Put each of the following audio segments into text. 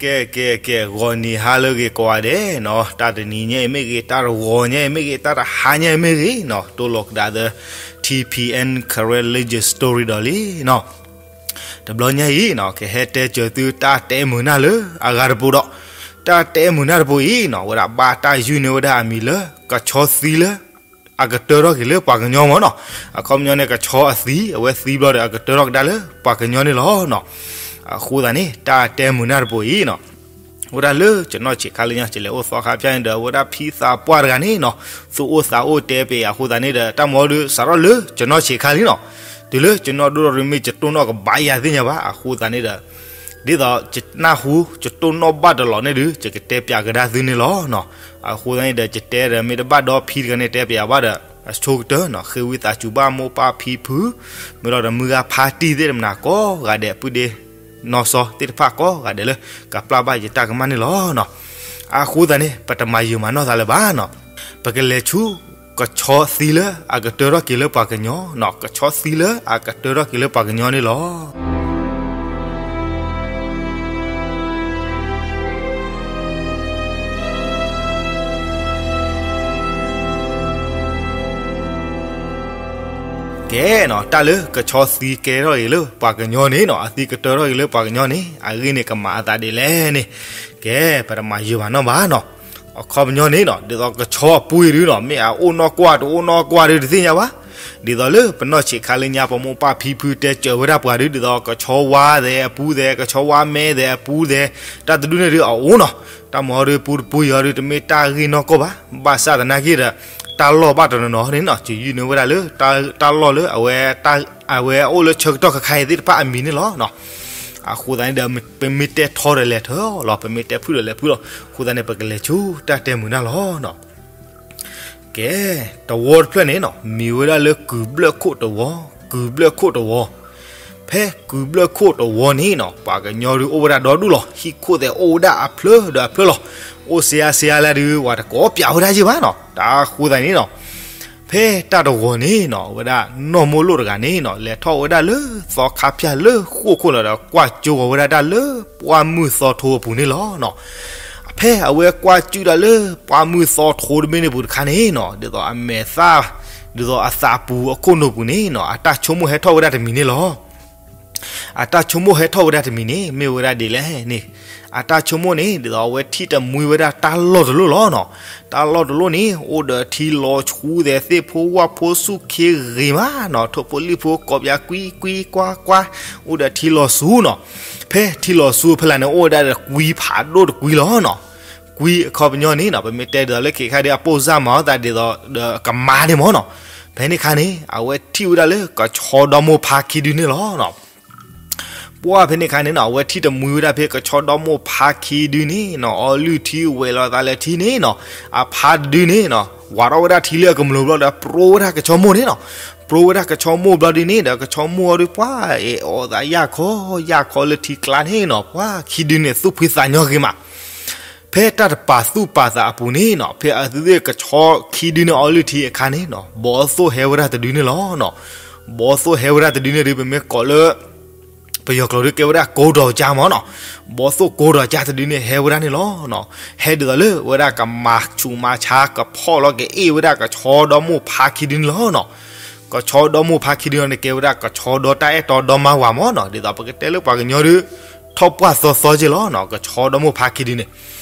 ကဲ ကဲ ကဲ ဂီၤနံၤဟါလၢအဂ့ၤကိးဂၤဒဲးနီၤ, တၢ်တနံၤညါအံၤမ့ၢ်ဂ့ၤ, တၢ်တဂီၤညါအံၤမ့ၢ်ဂ့ၤ, တၢ်တဟါညါအံၤမ့ၢ်ဂ့ၤနီၤ, တိၢ်လိာ်ကဒါသၢ T P N Karen Legend Story ဒီးလံနီၤ. တဘျီညါအံၤနီၤ ကဟဲတဲစၢၤသုတၢ်တဲမုာ်နၢ်လၢအဂၤတပူၤဒီး, တၢ်တဲမုာ်နၢ်တပူၤအံၤနီၤ ဝဲဒၣ်ဘၣ်တၢ်ယုၢ်န့ၢ်ဝဲဒၣ်အမံၤလၢ ကဆီသံလၢအကတၢၢ်ထီၣ်က့ၤလၢပှၤကညီမ့ၢ်နီၤ. အခီပညီန့ၣ် ကဆီအသံ အဝဲသံဘျီဒီး အကတၢၢ်ထီၣ်ကဒါလၢပှၤကညီန့ၣ်လီၤနီၤ. အဃိသတးန့ၣ် တၢ်တဲမုာ်နၢ်တပူၤအံၤနီၤ ဝဲဒၣ်လၢကနီၢ်ဆံးခါလၢညါ ကလဲၤအိၣ်သီခါဖၠါန့ၣ်ဒီး အဝဲဒၣ်ဖံသးပှၢ်တဂၤန့ၣ်နီၤ သူၣ်အိၣ်သးအိၣ်တဲပ့ၤအဃိသတးန့ၣ်ဒီး တၢ်မၤအီၤဒုးစးထီၣ်လၢကနီၢ်ဆံးခါလံနီၤ. တုၤလၢကနီၢ်ဒိၣ်ထီၣ်ဒုးမ့ၢ်ကတိၢ်နီၣ်ကဘၣ်ယၤသ့ၣ်ညါဘၣ်. အဃိသတးန့ၣ်ဒီး ဒ်သိးယနၢ်ဟူ ယတိၢ်နီၣ်ဘၣ်တလီၤန့ၣ်ဒုး ယကတဲပၠးကဒါသုန့ၣ်လီၤနီၤ. အဃိသတးန့ၣ်ဒီး ယတဲဒီးမ့ၢ်တဘၣ်ဒီဖံတဂၤန့ၣ် တဲပၠးဘၣ်ဒီး အဆိကတၢၢ်နီၤ ဃ့ဝံသးစူၤဘၣ်မိၢ်ပၢ်ဖံဖု မ့ၢ်လီၤဒီးမုၢ်ဂၤဖါတံၢ်သ့ၣ်တဖၣ်ကိးဂၤဒဲး ပုၢ်ဒ့ နီၢ်စီသ့ၣ်တဖၣ်ကိးဂၤဒဲးလၢ ကပျၢ်ဘၣ်ယတၢ်ကမၣ်န့ၣ်လီၤနီၤ. အဃိသတးန့ၣ် ပတမၤယုာ်မၤနီၢ်သးလၢၤဘၣ်နီၤ. ပကလဲၤဆူ ကဆီသံလၢအကတၢၢ်ထီၣ်က့ၤလၢပှၤကညီနီၤ, ကဆီသံလၢအကတၢၢ်ထီၣ်က့ၤလၢပှၤကညီန့ၣ်လီၤ. ကဲနီၤ တၢ်လၢကဆီသံကဲထီၣ်က့ၤလၢပှၤကညီန့ၣ်နီၤ, အသံကတၢၢ်ထီၣ်က့ၤလၢပှၤကညီန့ၣ် အဂ့ၢ်န့ၣ်ကမၤအသးဒ်လဲၣ်န့ၣ်, ကဲ ပတမၤယုာ်မၤနီၢ်ဘၣ်နီၤ. အခီပညီန့ၣ်နီၤ ဒ်သိးကဆီအပူၤအံၤဒုနီၤ မ့ၢ်အအိၣ်နီၢ်ကွၢ်တအိၣ်နီၢ်ကွၢ်ဒုတသ့ၣ်ညါဘၣ်. ဒ်သိးလၢပနီၢ်ဆံးခါလၢညါ ပမိၢ်ပၢ်ဖံဖုတဲစၢၤဝဲဒၣ်ပှၤဒု ဒ်သိးကဆီဝါသဲးအပူၤသဲး ကဆီဝါမဲသဲးအပူၤသဲး တၢ်တဒုန့ၣ်ဒုအအိၣ်နီၤ. တၢ်မၤအီၤဒုပူတပူအံၤအီၤဒု တမ့ၢ်တၢ်ဂ့ၢ်နီၢ်ကီၢ်ဘၣ်. ဘၣ်ဆၣ်သနာ်က့ဒီး တၢ်လီၢ်ဘၣ်တနီၤနီၤန့ၣ်နီၤ ကယုၢ်န့ၢ်ဝဲဒၣ်လၢ တၢ်လီၢ်လၢ အဝဲအိၣ်လၢဆၢကတီၢ်ခဲခါအံၤသ့ၣ်တဖၣ်အမံၤန့ၣ်လီၤ. အဃိသတးန့ၣ်ဒီး ပမ့ၢ်တဲထီဒီးလဲၤထီလီၤ, ပမ့ၢ်တဲဖုၣ်ဒီးလဲၤဖုၣ်လီၤ. အဃိသတးန့ၣ် ပကလဲၤဆူတၢ်တဲမုာ်နၢ်လီၤနီၤ. ကဲ တဝီတဖျၢၣ်န့ၣ်နီၤ မံၤဝဲဒၣ်လၢကုၢ်ဘျၢၣ်ခိၣ်တဝီ, ကုၢ်ဘျၢၣ်ခိၣ်တဝီ. ဖဲကုၢ်ဘျၢၣ်ခိၣ်တဝီန့ၣ်နီၤ ပှၤကညီဒုအိၣ်ဝဲဒၣ်ဒီဒူၣ်လီၤ. ဟံၣ်ခိၣ်သဲးအိၣ်ဝဲဒၣ်အဖျၢၣ်ဒီးအဖျၢၣ်လီၤ. အိၣ်စ့အါစ့အါလၢဒု ပှၤတကိးပၠးဝဲဒၣ်ယ့ၢ်ဘၣ်နီၤ. တၢ်ဃိသတးန့ၣ်နီၤ ဖဲတၢ်တဝီန့ၣ်နီၤ ဝဲဒၣ်နီၢ်မိၢ်လိၣ်တဂၤန့ၣ်နီၤ လဲၤထီၣ်ဝဲဒၣ်လၢသီခါဖၠၣ်လၢဃိၣ်ခိၣ်လီၤဒီး ကွၢ်ကၠိဃီၤဝဲဒၣ်တၢ်လၢပှၢ်မုၢ်သီထိအပူၤန့ၣ်လီၤနီၤ. ဖဲအဝဲကွၢ်ကၠုၣ်တၢ်လၢပှၢ်မုၢ်သီထိတဘ့ၣ်န့ၣ်ပူၤတခါန့ၣ်နီၤ ဒ်သိးအမဲာ်သၣ် ဒ်သိးအသးပူၤအခိၣ်နူာ်ပူၤန့ၣ်နီၤ အတၢ်ဆိကမိၣ်ဟဲထီၣ်ဝဲဒၣ်တမံၤန့ၣ်လီၤ. အတၢ်ဆိကမိၣ်ဟဲထီၣ်ဝဲဒၣ်တမံၤန့ၣ် မ့ၢ်ဝဲဒၣ်ဒ်လဲၣ်န့ၣ်, အတၢ်ဆိကမိၣ်န့ၣ် ဒ်သိးအဝဲထံၣ်တမှံဝဲဒၣ်တၢ်လီၢ်တလီၢ်လီၤနီၤ. တၢ်လီၢ်တလီၢ်န့ၣ် အိၣ်ဒီးထံလီၤဆူသဲး သ့ၣ်ဖိဝၣ်ဖိဆူၣ်ခ့ဂ့ၤမးနီၤ, ထိၣ်ဖိလံၣ်ဖိကိးပၠးကွံကွံကွၢ်ကွၢ် အိၣ်ဒီးထံလီၤဆူနီၤ. ဖဲထံလီၤဆူဖဲလဲၣ်န့ၣ် အိၣ်ဝဲဒၣ်ဒီးကွံဖးဒိၣ်တကွံလီၤနီၤ. ကွံအခီပညီန့ၣ်နီၤ ပမ့ၢ်တဲဒ်သိးလၢခဲခါဒီး အပိၢ်စၢ်မၤအီၣ်သးဒ်သိးဒီးကမါန့ၣ်မ့ၢ်နီၤ. ဖဲန့ၣ်ခါန့ၣ် အဝဲထံၣ်ဝဲဒၣ်လၢကဆီဒီမိၢ်ဖါခံဒုန့ၣ်လီၤနီၤ. ပှၢ်ဖဲန့ၣ်ခါန့ၣ်နီၤ အဝဲထံၣ်တမှံဝဲဒၣ်ဖဲကဆီဒီမိၢ်ဖါခံဒုန့ၣ်နီၤ အီလုၢ်ထံဝဲၤလီၤသးလၢထံန့ၣ်နီၤ အဖါတဒုန့ၣ်နီၤ ဝးထီၣ်ဝဲဒၣ်ထံလၢအကမျၢၢ်ဘျီဒီး ပြိဝဲဒၣ်ကဆီမိၢ်န့ၣ်နီၤ. ပြိဝဲဒၣ်ကဆီမိၢ်ဘျီဒုန့ၣ်ဒီး ကဆီမိၢ်အီၤဒု ပှၢ်အဲၣ်အီၤသးယၢ်ခီယၢ်ခီလၢထံကျါန့ၣ်နီၤ ပှၢ်ခံဒုန့ၣ် သူၣ်ဖှံသးညီဂ့ၤမး. ဖဲတၢ်တပာ်သူၣ်ပာ်သးအပူၤန့ၣ်နီၤ ဖဲအသုသ့ၣ်ကဆီခံဒုန့ၣ်အီလုၢ်ထံအခါန့ၣ်နီၤ ဘီသိၣ်ဟဲဝဲဒၣ်တဒုန့ၣ်လီၤနီၤ. ဘီသိၣ်ဟဲဝဲဒၣ်တဒုန့ၣ်ဒု ပမ့ၢ်ကိးလၢ ပယီၤကျိာ်ဒုကဲဝဲဒၣ်ကိးဒီးကၠါမ့ၢ်နီၤ. ဘီသိၣ်ကိးဒီးကၠါတဒုန့ၣ် ဟဲဝဲဒၣ်န့ၣ်လီၤနီၤ. ဟဲဒ်သိးလၢဝဲဒၣ်ကမၤဆူးမၤဆါ ကဖီၣ်လီၤကအ့ၣ်ဝဲဒၣ်ကဆီဒီမိၢ်ဖါခံဒုန့ၣ်လီၤနီၤ. ကဆီဒီမိၢ်ဖါခံဒုန့ၣ် ကဲဝဲဒၣ်ကဆီဒီတၢ်အဲၣ်တီဒီမါဝၤမ့ၢ်နီၤ. ဒ်သိးပကတဲလၢပှၤကညီဒု ထီၣ်ပှၢ်သီသီက့လီၤနီၤ ကဆီဒီမိၢ်ဖါခံဒုန့ၣ်.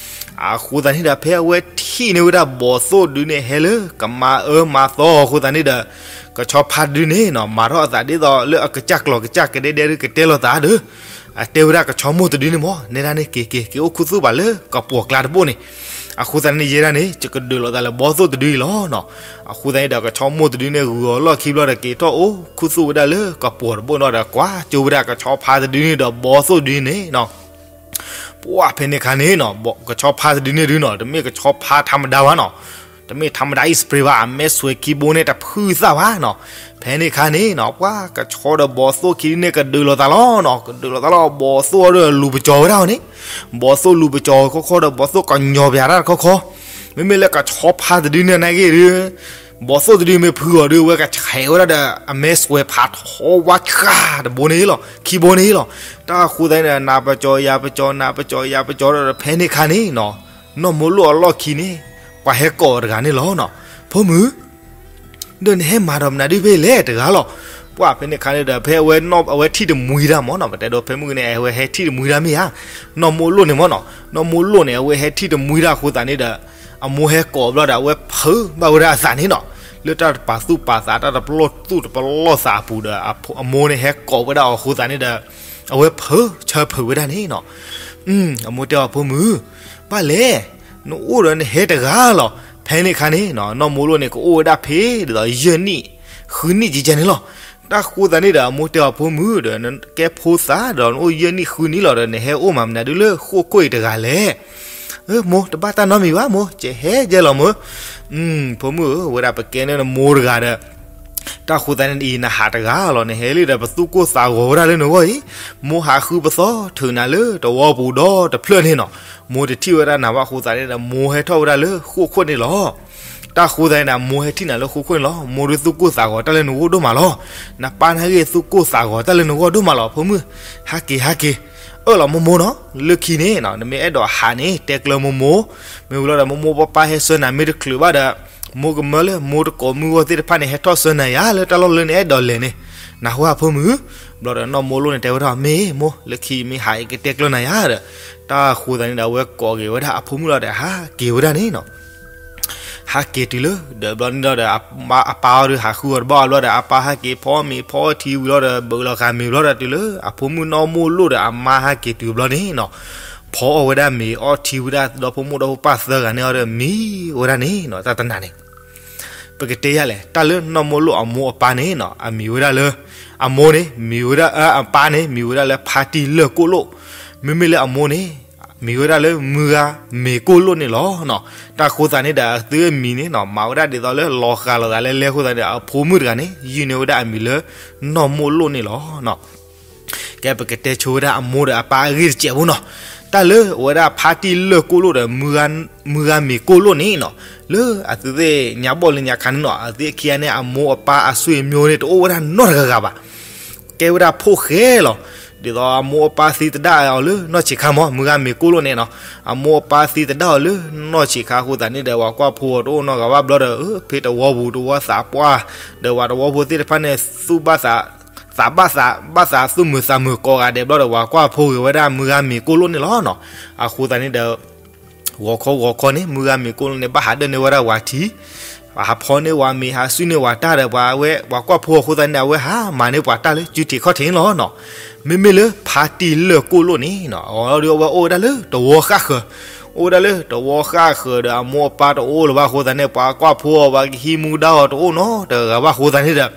အဃိသတးန့ၣ်ဒီး ဖဲအဝဲထံၣ်န့ၢ်ဝဲဒၣ်ဘီသိၣ်ဒုန့ၣ် ဟဲလၢကမၤအၢမၤသီအဃိသတးန့ၣ်ဒီး ကဆီဖါတဒုန့ၣ်နီၤ မၤထီၣ်အသးဒ်သိးလၢအကစၢ်ကျိာ်ကစၢ်ကဒဲဒဲဒု ကတဲလိာ်သးဒီး အတဲဝဲဒၣ်ကဆီမိၢ်တဒုန့ၣ်မ့ၢ် နဲဒၣ်န့ၣ် က့ၤက့ၤ က့ၤအိၣ်ခူသူၣ်ဘၣ်လၢကပီၤကျါတဘိန့ၣ်. အဃိသတးန့ၣ် ယဲဒၣ်န့ၣ် ယကဒုးလိာ်သးလၢဘီသိၣ်တဒုအံၤလီၤနီၤ. အဃိသတးန့ၣ်ဒီး ကဆီမိၢ်တဒုန့ၣ် ဂုာ်အီၤလီၢ်ခံဘျီဒီး က့ၤထီၣ်အိၣ်ခူသူၣ်ဝဲဒၣ်လၢကပီၤတဘိနီၤဒီး ကွၢ်ကၠိဝဲဒၣ်ကဆီဖါတဒုန့ၣ်ဒီး ဘီသိၣ်တဒုန့ၣ်နီၤ. ပှၢ်ဖဲန့ၣ်ခါန့ၣ်နီၤ ကဆီဖါတဒုန့ၣ်ဒုနီၤ တမ့ၢ်ကဆီဖါထါမဒါဘၣ်နီၤ. တမ့ၢ်ထါမဒါအံၤ spray ဘၣ် အမဲဆွဲခံဘိန့ၣ် တဖုသၣ်ဘၣ်နီၤ. ဖဲန့ၣ်ခါန့ၣ်နီၤ ပှၢ်ကဆီဒီးဘီသိၣ်ခံဒုန့ၣ် ကဒုးလိာ်သးလီၤနီၤ. ကဒုးလိာ်သးလီၤ ဘီသိၣ်အီၤဒီးလူၤပကၠီၤဝဲဒၣ်အီၤန့ၣ်. ဘီသိၣ်လူၤပကၠီၤခီခီဒီး ဘီသိၣ်ကညီၤပၠးတၢ်တခီခီ. မ့မ့ၢ်လၢကဆီဖါတဒုန့ၣ်နာ်က့ဒု ဘီၣ်သိၣ်တဒုမ့ၢ်ဖုဂီၤဒီး အဝဲကဆဲးဝဲဒၣ်ဒီး အမဲစွဲးဖးထီဝါဆှါတဘိန့ၣ်လီၤ, ခံဘိန့ၣ်လီၤ. တၢ်ဃိသတးန့ၣ်ဒီး နးပကၠီယၤပကၠီ နးပကၠီယၤပကၠီဒီး ဖဲန့ၣ်အခါန့ၣ်နီၤ, နီၢ်မိၢ်လိၣ်အလီၢ်ခံန့ၣ် ပှၤဟဲကိးတဂၤန့ၣ်လီၤနီၤ. ဖိမုၣ် ဒီးနဟဲမၤဒီးမနုၤဒုဖဲလဲၣ်တဂၤလီၤ. ပှၤဖဲန့ၣ်အခါန့ၣ်ဒီး ဖဲအဝဲ အဝဲထံၣ်တမှံတၢ်မ့ၢ်နီၤ, ပတဲဒီးဖဲမုၢ်ဂ့ၤန့ၣ် အဝဲဟဲထံၣ်တမှံတၢ်မ့ၢ်ဧါ, နီၢ်မိၢ်လိၣ်န့ၣ်မ့ၢ်နီၤ, နီၢ်မိၢ်လိၣ်န့ၣ် အဝဲဟဲထံၣ်တမှံတၢ်အဃိသတးန့ၣ်ဒီး အမိၢ်ဟဲကိးဘျီဒီး အဝဲဖုးဘၣ်ဝဲဒၣ်အသးန့ၣ်နီၤ, လၢတၢ်တပာ်သူၣ်ပာ်သး တၢ်တပလီၢ်သူၣ်တပလီၢ်သးအပူၤဒီး အမိၢ်န့ၣ်ဟဲကိးဝဲဒၣ်အီၤအဃိသတးန့ၣ်ဒီး အဝဲဖုးဆၢဖုးဝဲဒၣ်န့ၣ်နီၤ. အမိၢ်တဲအီၤ ဖိမုၣ်, ဘၣ်လဲၣ်, နအိၣ်ဒီးနဟဲတဂၤလီၤ. ဖဲန့ၣ်အခါန့ၣ်နီၤ နီၢ်မိၢ်လိၣ်န့ၣ် ကအိၣ်ဝဲဒၣ်ဖဲဒ်သိးယဲၢ်နံၣ် ဃုနံၣ်ကကဲန့ၣ်လီၤ. တၢ်ဃိသတးန့ၣ်ဒီး အမိၢ်တဲအီၤ ဖိမုၣ်ဒီး နကဲဖိသၣ်ဒီး နအိၣ်ယဲၢ်နံၣ်ဃုနံၣ်လီၤဒီး နဟဲအိၣ်မၤမနုၤဒုလၢဃိၣ်ခိၣ်အံၤတဂၤလဲၣ်. မိၢ် တဘၣ်တၢ်နီတမံၤဘၣ်မိၢ်, ကဟဲကဲလီၤမိၢ်. ဖိမုၣ်ဧၢ, ဝဲဒၣ်ပကဲန့ၣ်နမိၢ်တဂၤဒီး တၢ်ဃိသတးန့ၣ်အံၤ နဟးတဂၤလီၤ, နဟဲလံဒီး ပသူၣ်ကိၢ်သးဂီၤဝဲဒၣ်လၢနဂီၢ်အံၤ, မိၢ်ဟးဃုပသီထုးနၤလၢတဝီပူၤဒီတဖျၢၣ်န့ၣ်နီၤ, မိၢ်တထံၣ်ဝဲဒၣ်နၤဘၣ်အဃိသတးန့ၣ်ဒီး မိၢ်ဟဲထီၣ်ဝဲဒၣ်လၢဃိၣ်ခိၣ်န့ၣ်လီၤ. တၢ်ဃိသတးန့ၣ်ဒီး မိၢ်ဟဲထံၣ်နၤလၢဃိၣ်ခိၣ်န့ၣ်လီၤ. မိၢ်ဒုးသူၣ်ကိၢ်သးဂီၤတၢ်လၢနဂီၢ်ဒိၣ်မးလီၤ. နပၢ်နဂ့ၢ်သူၣ်ကိၢ်သးဂီၤတၢ်လၢနဂီၢ်ဒိၣ်မးလီၤ ဖိမုၣ်, ဟးက့ၤ ဟးက့ၤ. အၢၣ်လီၤမိၢ်မိၢ်နီၤ, လၢခံန့ၣ် နမ့ၢ်အဲၣ်ဒိးဟးန့ၣ် တဲကျၢၤမိၢ်မိၢ်, မ့ၢ်ဝံၤလီၤဒီး မိၢ်မိၢ်ပၢ်ပၢ်ဟဲဆှၢနၤ မ့ၢ်တချုးဘၣ်ဒီး မိၢ်ကမၢလၢမိၢ်တကိးမုၢ်ဂီၢ်သ့ၣ်တဖၣ်န့ၣ် ဟဲထီၣ်ဆှၢနၤယၤလၢတၢ်လီၢ်လၢနအဲၣ်ဒိးလဲၤန့ၣ်, နၢ်ဟူဧါဖိမုၣ်. ဘျီဒီးနီၢ်မိၢ်လိၣ်န့ၣ်တဲဝဲဒၣ် မ့ၢ်မိၢ်, လၢခံမ့ၢ်ဟးအံၤကတဲကျၢၤနၤယၤဒီး, တၢ်ဃိသတးန့ၣ်ဒီး အဝဲကိးက့ၤဝဲဒၣ်အဖိမုၣ်လီၤဒီး ဟးက့ၤဝဲဒၣ်န့ၣ်နီၤ. ဟးက့ၤတုၤလၢ ဒီးဘျီန့ၣ်ဒီး အပၢ်အီၤဒီး ဟးဃုအီၤတဘၣ်အီၤဘျီဒီး အပၢ်ဟးက့ၤဖီမ့ၤဖီထံဝံၤလီၤဒီး ဘုးလီၤဃာ်မ့ၤဘျီဒီး တုၤလၢအဖိမုၣ်နီၢ်မိၢ်လိၣ်ဒီးအမါဟးက့ၤတုၤဘျီန့ၣ်နီၤ, ဖီအီၣ်ဝဲဒၣ်မ့ၤအီထံဝံၤဒၣ် ဒီဖိမိၢ်ဒီဖိပၢ်သၢဂၤန့ၣ်အီၤဒီး မံဝဲဒၣ်န့ၣ်နီၤ, တၢ်တနၤန့ၣ် ပကတဲယၤလဲၣ်, တၢ်လၢနီၢ်မိၢ်လိၣ်အမိၢ်အပၢ်န့ၣ်နီၤ အမံၤဝဲဒၣ်လၢ, အမိၢ်န့ၣ် မံၤဝဲဒၣ်, အပၢ်န့ၣ် မံၤဝဲဒၣ်လၢဖါတံၢ်လၢၢ်ကိၣ်လိၣ်, မ့မ့ၢ်လၢအမိၢ်န့ၣ် မံၤဝဲဒၣ်လၢမုၢ်ဂၤမ့ၤကိၣ်လိၣ်န့ၣ်လီၤ. တၢ်ဃိသတးန့ၣ်ဒီး အသုအမံၤန့ၣ်နီၤ မၤဝဲဒၣ်ဒ်သိးလၢလီၤဃာ်လိာ်သးလဲလဲအဃိသတးန့ၣ်ဒီး အဖိမုၣ်တဂၤန့ၣ် ယုၢ်န့ၢ်ဝဲဒၣ်အမံၤလၢ နီၢ်မိၢ်လိၣ်န့ၣ်လီၤ. ကဲ ပကတဲဆိဝဲဒၣ်အမိၢ်ဒီးအပၢ်အဂ့ၢ်တစဲးဖိနီၤ, တၢ်လၢအဝဲဒၣ်ဖါတံၢ်လၢၢ်ကိၣ်လိၣ်ဒီး မုၢ်ဂၤမ့ၤကိၣ်လိၣ်န့ၣ်နီၤ, လၢအသုသ့ၣ်ညါဘီၣ်လၢညါခါန့ၣ်နီၤ အသုခံဂၤန့ၣ် အမိၢ်အပၢ်အဆွေမျိုးန့ၣ် တအိၣ်ဝဲဒၣ်နီတဂၤဂၤဘၣ်. ကဲဝဲဒၣ်ဖိၣ်ဃဲလီၤ. ဒ်သိးအမိၢ်အပၢ်သံသဒၣ်အီၤလၢနီၢ်ဆံးခါမး မုၢ်ဂၤမ့ၤကိၣ်လိၣ်န့ၣ်နီၤ, အမိၢ်အပၢ်သံသဒၣ်အီၤလၢနီၢ်ဆံးခါအဃိသတးန့ၣ်ဒီး ပှၤကွၢ်ဖိအီၤတအိၣ်နီတဂၤဘၣ်ဘျီဒီး ဖဲတဝီပူၤတဝီသးပှၢ်, ဒီးပှၤတဝီဖိသ့ၣ်တဖၣ်န့ၣ် သူၣ်ဘၣ်သး, သးဘၣ်သး, ဘၣ်သးသူၣ်မုာ်သးမုာ်ကိးဂၤဒဲးဘျီဒီး ပှၤကွၢ်ဖိဂ့ၤဝဲဒၣ်မုၢ်ဂၤမ့ၤကိၣ်လိၣ်န့ၣ်လီၤနီၤ. အဃိသတးန့ၣ်ဒီး ဂီၤခီဂီၤခီန့ၣ် မုၢ်ဂၤမ့ၤကိၣ်လိၣ်န့ၣ် ဘၣ်ဟးဒၢၣ်န့ၢ်ဝဲဒၣ်ဝၤထံ, ဟးဖီန့ၢ်ဝၤမ့ၤ ဟးစုန့ၢ်ဝၤတၢ်ဒီး ပှၤဝဲ ပှၤကွၢ်ဖိအဃိသတးန့ၣ်ဒီး အဝဲဟးမၤန့ၢ်ပှၤတၢ်လၢစုထံးခီၣ်ထံးန့ၣ်လီၤနီၤ. မ့မ့ၢ်လၢဖါတံၢ်လၢၢ်ကိၣ်လိၣ်န့ၣ်နီၤ အဝဲဒၣ် အဝဲအိၣ်ဝဲဒၣ်လၢတဝီဃၣ်ဃၢၤ, အိၣ်ဝဲဒၣ်လၢတဝီဃၣ်ဃၢၤဒီး အမိၢ်အပၢ်တအိၣ်လၢၤဘၣ်အဃိသတးန့ၣ် ပှၤကွၢ်ဖိအီၤ ပှၤကဟံးမူဒါအီၤတအိၣ်နီတဂၤဘၣ်အဃိသတးန့ၣ်ဒီး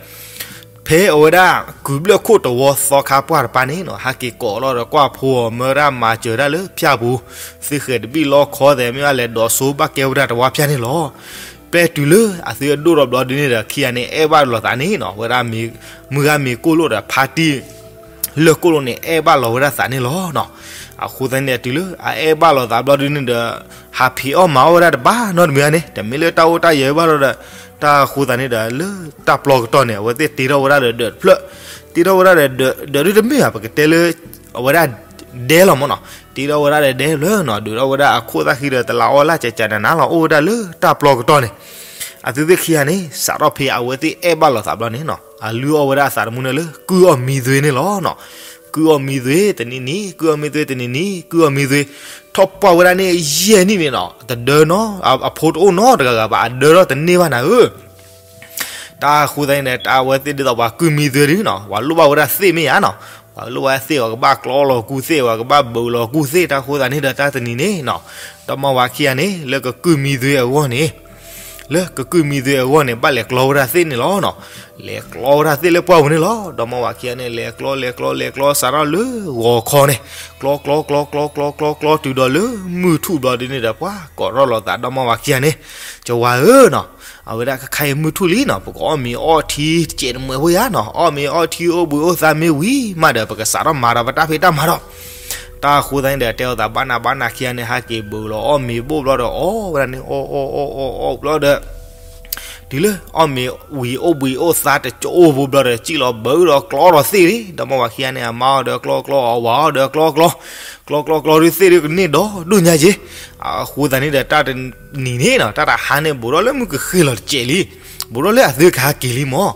ဖဲအဝဲဒၣ် ကုၢ်ဘျၢၣ်ခိၣ်တဝီသီခါပှၢ်တပၤန့ၣ်နီၤ ဟဲက့ၤကိးလီၤဒီး ကွၢ်ဖိအီၤ မၢဝဲဒၣ်မၤစၢၤဒၣ်လၢဖၠၣ်ပူၤ, သုဃဲၤတဘံၣ်လီခီသဲး မ့ၢ်ဘၣ်လဲၤဒိးစိဘၣ်ကဲဝဲဒၣ်တဝီဖၠၣ်န့ၣ်လီၤ. ဖဲတုၤလၢအသုအဒိၣ်ထီၣ်ဘျီဒုန့ၣ်ဒီး ခံဂၤန့ၣ် အဲၣ်ဘၣ်လိာ်သးန့ၣ်နီၤ ဝဲဒၣ် မုၢ်ဂၤမ့ၤကိၣ်လိၣ်ဒီး ဖါတံၢ်လၢၢ်ကိၣ်လိၣ်န့ၣ် အဲၣ်ဘၣ်လီၤဝဲဒၣ်သးန့ၣ်လီၤနီၤ. အဃိသတးန့ၣ် တုၤလၢအအဲၣ်ဘၣ်လိာ်သးဘျီဒုန့ၣ်ဒီး ဟးဖံးအီၣ်မၤအီၣ်ဝဲဒၣ်တဘၣ်နီတမံၤန့ၣ် တမ့ၢ်လၢတၢ်အိၣ်တၢ်ယၢၤဘၣ်လီၤဒီး တၢ်အဃိသတးန့ၣ်ဒီး လၢတၢ်ပျီကတီၢ်န့ၣ် အဝဲသ့ၣ်တ့ထီၣ်ဝဲဒၣ်ဒီးဒၢးတဖျၢၣ်, တ့ထီၣ်ဝဲဒၣ်ဒီး ဒၢးဒုတမ့ၢ်ဘၣ် ပကတဲလၢ အဝဲဒၣ်ဒဲလီၤမ့ၢ်နီၤ, တ့ထီၣ်ဝဲဒၣ်ဒီးဒဲတဖျၢၣ်နီၤ ဒုးထီၣ်ဝဲဒၣ်အခိၣ်သၣ်ဃံဒီး တလးအီၣ်လၢ်ကကနးနးလီၤ အိၣ်ဝဲဒၣ်လၢတၢ်ပျီကတီၢ်န့ၣ် အသုသ့ၣ်ခံဂၤန့ၣ် စးထီၣ်ဖဲအဝဲသ့ၣ်အဲၣ်ဘၣ်လိာ်သးဘျီန့ၣ်နီၤ အလုၢ်အီၣ်ဝဲဒၣ်အသးတမူန့ၣ်လၢ ကုၢ်အီၣ်မံသွ့န့ၣ်လီၤနီၤ. ကုၢ်အီၣ်မံသွ့တနံၤနံၤ ကုၢ်အီၣ်မံသွ့တနံၤနံၤ ကုၢ်အီၣ်မံသွ့ ထီၣ်ပှၢ်ဝဲဒၣ်န့ၣ် ယဲၢ်နံၣ်န့ၣ်နီၤ တဒၢနီ အဖိတအိၣ်နီတဂၤဂၤဘၣ် အဒၢထီၣ်တန့ၢ်ဘၣ်နၤဧၢ တၢ်အဃိသတးန့ၣ်ဒီး တၢ်အဝဲသ့ၣ်ဒ်သိးပှၤကုၢ်မံသွ့ဒုနီၤ ပှၤလိၣ်ဘၣ်ဝဲဒၣ်သ့ၣ်မ့ၢ်ဧါနီၤ ပှၤလိၣ်ဘၣ်သ့ၣ် ပှၤကဘၣ်ကျီလီၤကူၢ်သ့ၣ် ပှၤကဘၣ်ဘုးလီၤကူၢ်သ့ၣ် တၢ်အဃိသတးန့ၣ်ဒီး တၢ်တနံၤန့ၣ်နီၤ ဒီမါဝၤခံဂၤန့ၣ် လၢကကုၢ်မံသွ့အဂီၢ်န့ၣ် လၢကကုၢ်မံသွ့အဂီၢ်န့ၣ် ဘၣ်လဲၤကျီဝဲဒၣ်သ့ၣ်န့ၣ်လီၤနီၤ. လဲၤကျီဝဲဒၣ်သ့ၣ်လၢပှၢ်ပူၤန့ၣ်လီၤ. ဒီမါဝၤခံဂၤန့ၣ် လဲၤကျီ လဲၤကျီ လဲၤကျီ စးထီၣ်လၢဂီၤခီန့ၣ် ကျီ ကျီ ကျီ ကျီ ကျီ ကျီ ကျီ တုၤဒီးလၢမုၢ်ထူၣ်ဘျီဒုန့ၣ်ဒီး ပှၤကိးထီၣ်လိာ်သး ဒီမါဝၤခံဂၤန့ၣ် ကဝၤဧၢနီၤ အဝဲဒၣ်ခဲခါအံၤမုၢ်ထူၣ်လံနီၤ ပကအီၣ်မ့ၤအီထံတစဲးတမှဲးဖိယါနီၤ အီၣ်မ့ၤအီထံအိၣ်ဘှံးအိၣ်သါမ့ၢ်ဝံၤမးဒီး ပကစးထီၣ်မၤဒီးပတၢ်ဖံးတၢ်မၤဒီး တၢ်အဃိသတးန့ၣ်ဒီး တဲအီၤသးဘၣ်နးဘၣ်နးခံဂၤန့ၣ် ဟဲက့ၤဘုးလီၤအီၣ်မ့ၤဘိၣ်ဘျီဒီး အီၣ်ဝဲဒၣ်န့ၣ် အီၣ်အီၣ်အီၣ်အီၣ်အီၣ်ဘျီဒီး တုၤလၢအီၣ်မ့ၤဝံၤအိၣ်ဘှံးအိၣ်သါတကအိၣ်ဖိဘျီဒီး စံၣ်လီၤဘၢဒီးကျီဒီးသ့ၣ်လံ, ဒီမါဝၤခံဂၤန့ၣ် အမါအီၤဒီးကျီကျီ အဝၤအီၤဒီးကျီကျီ, ကျီကျီကျီဒုးသ့ၣ်ဒုးကန့ၢ်ဒီးဒိၣ်ညါက့, အဃိသတးန့ၣ်ဒီး တၢ်တနံၤန့ၣ်နီၤ တၢ်တဟါန့ၣ် ဘူးထီၣ်လၢမုၢ်ကဃ့ၢ်လီၤတစဲးလံ, ဘူးထီၣ်လၢအသုကဟးက့ၤလံမၢ်,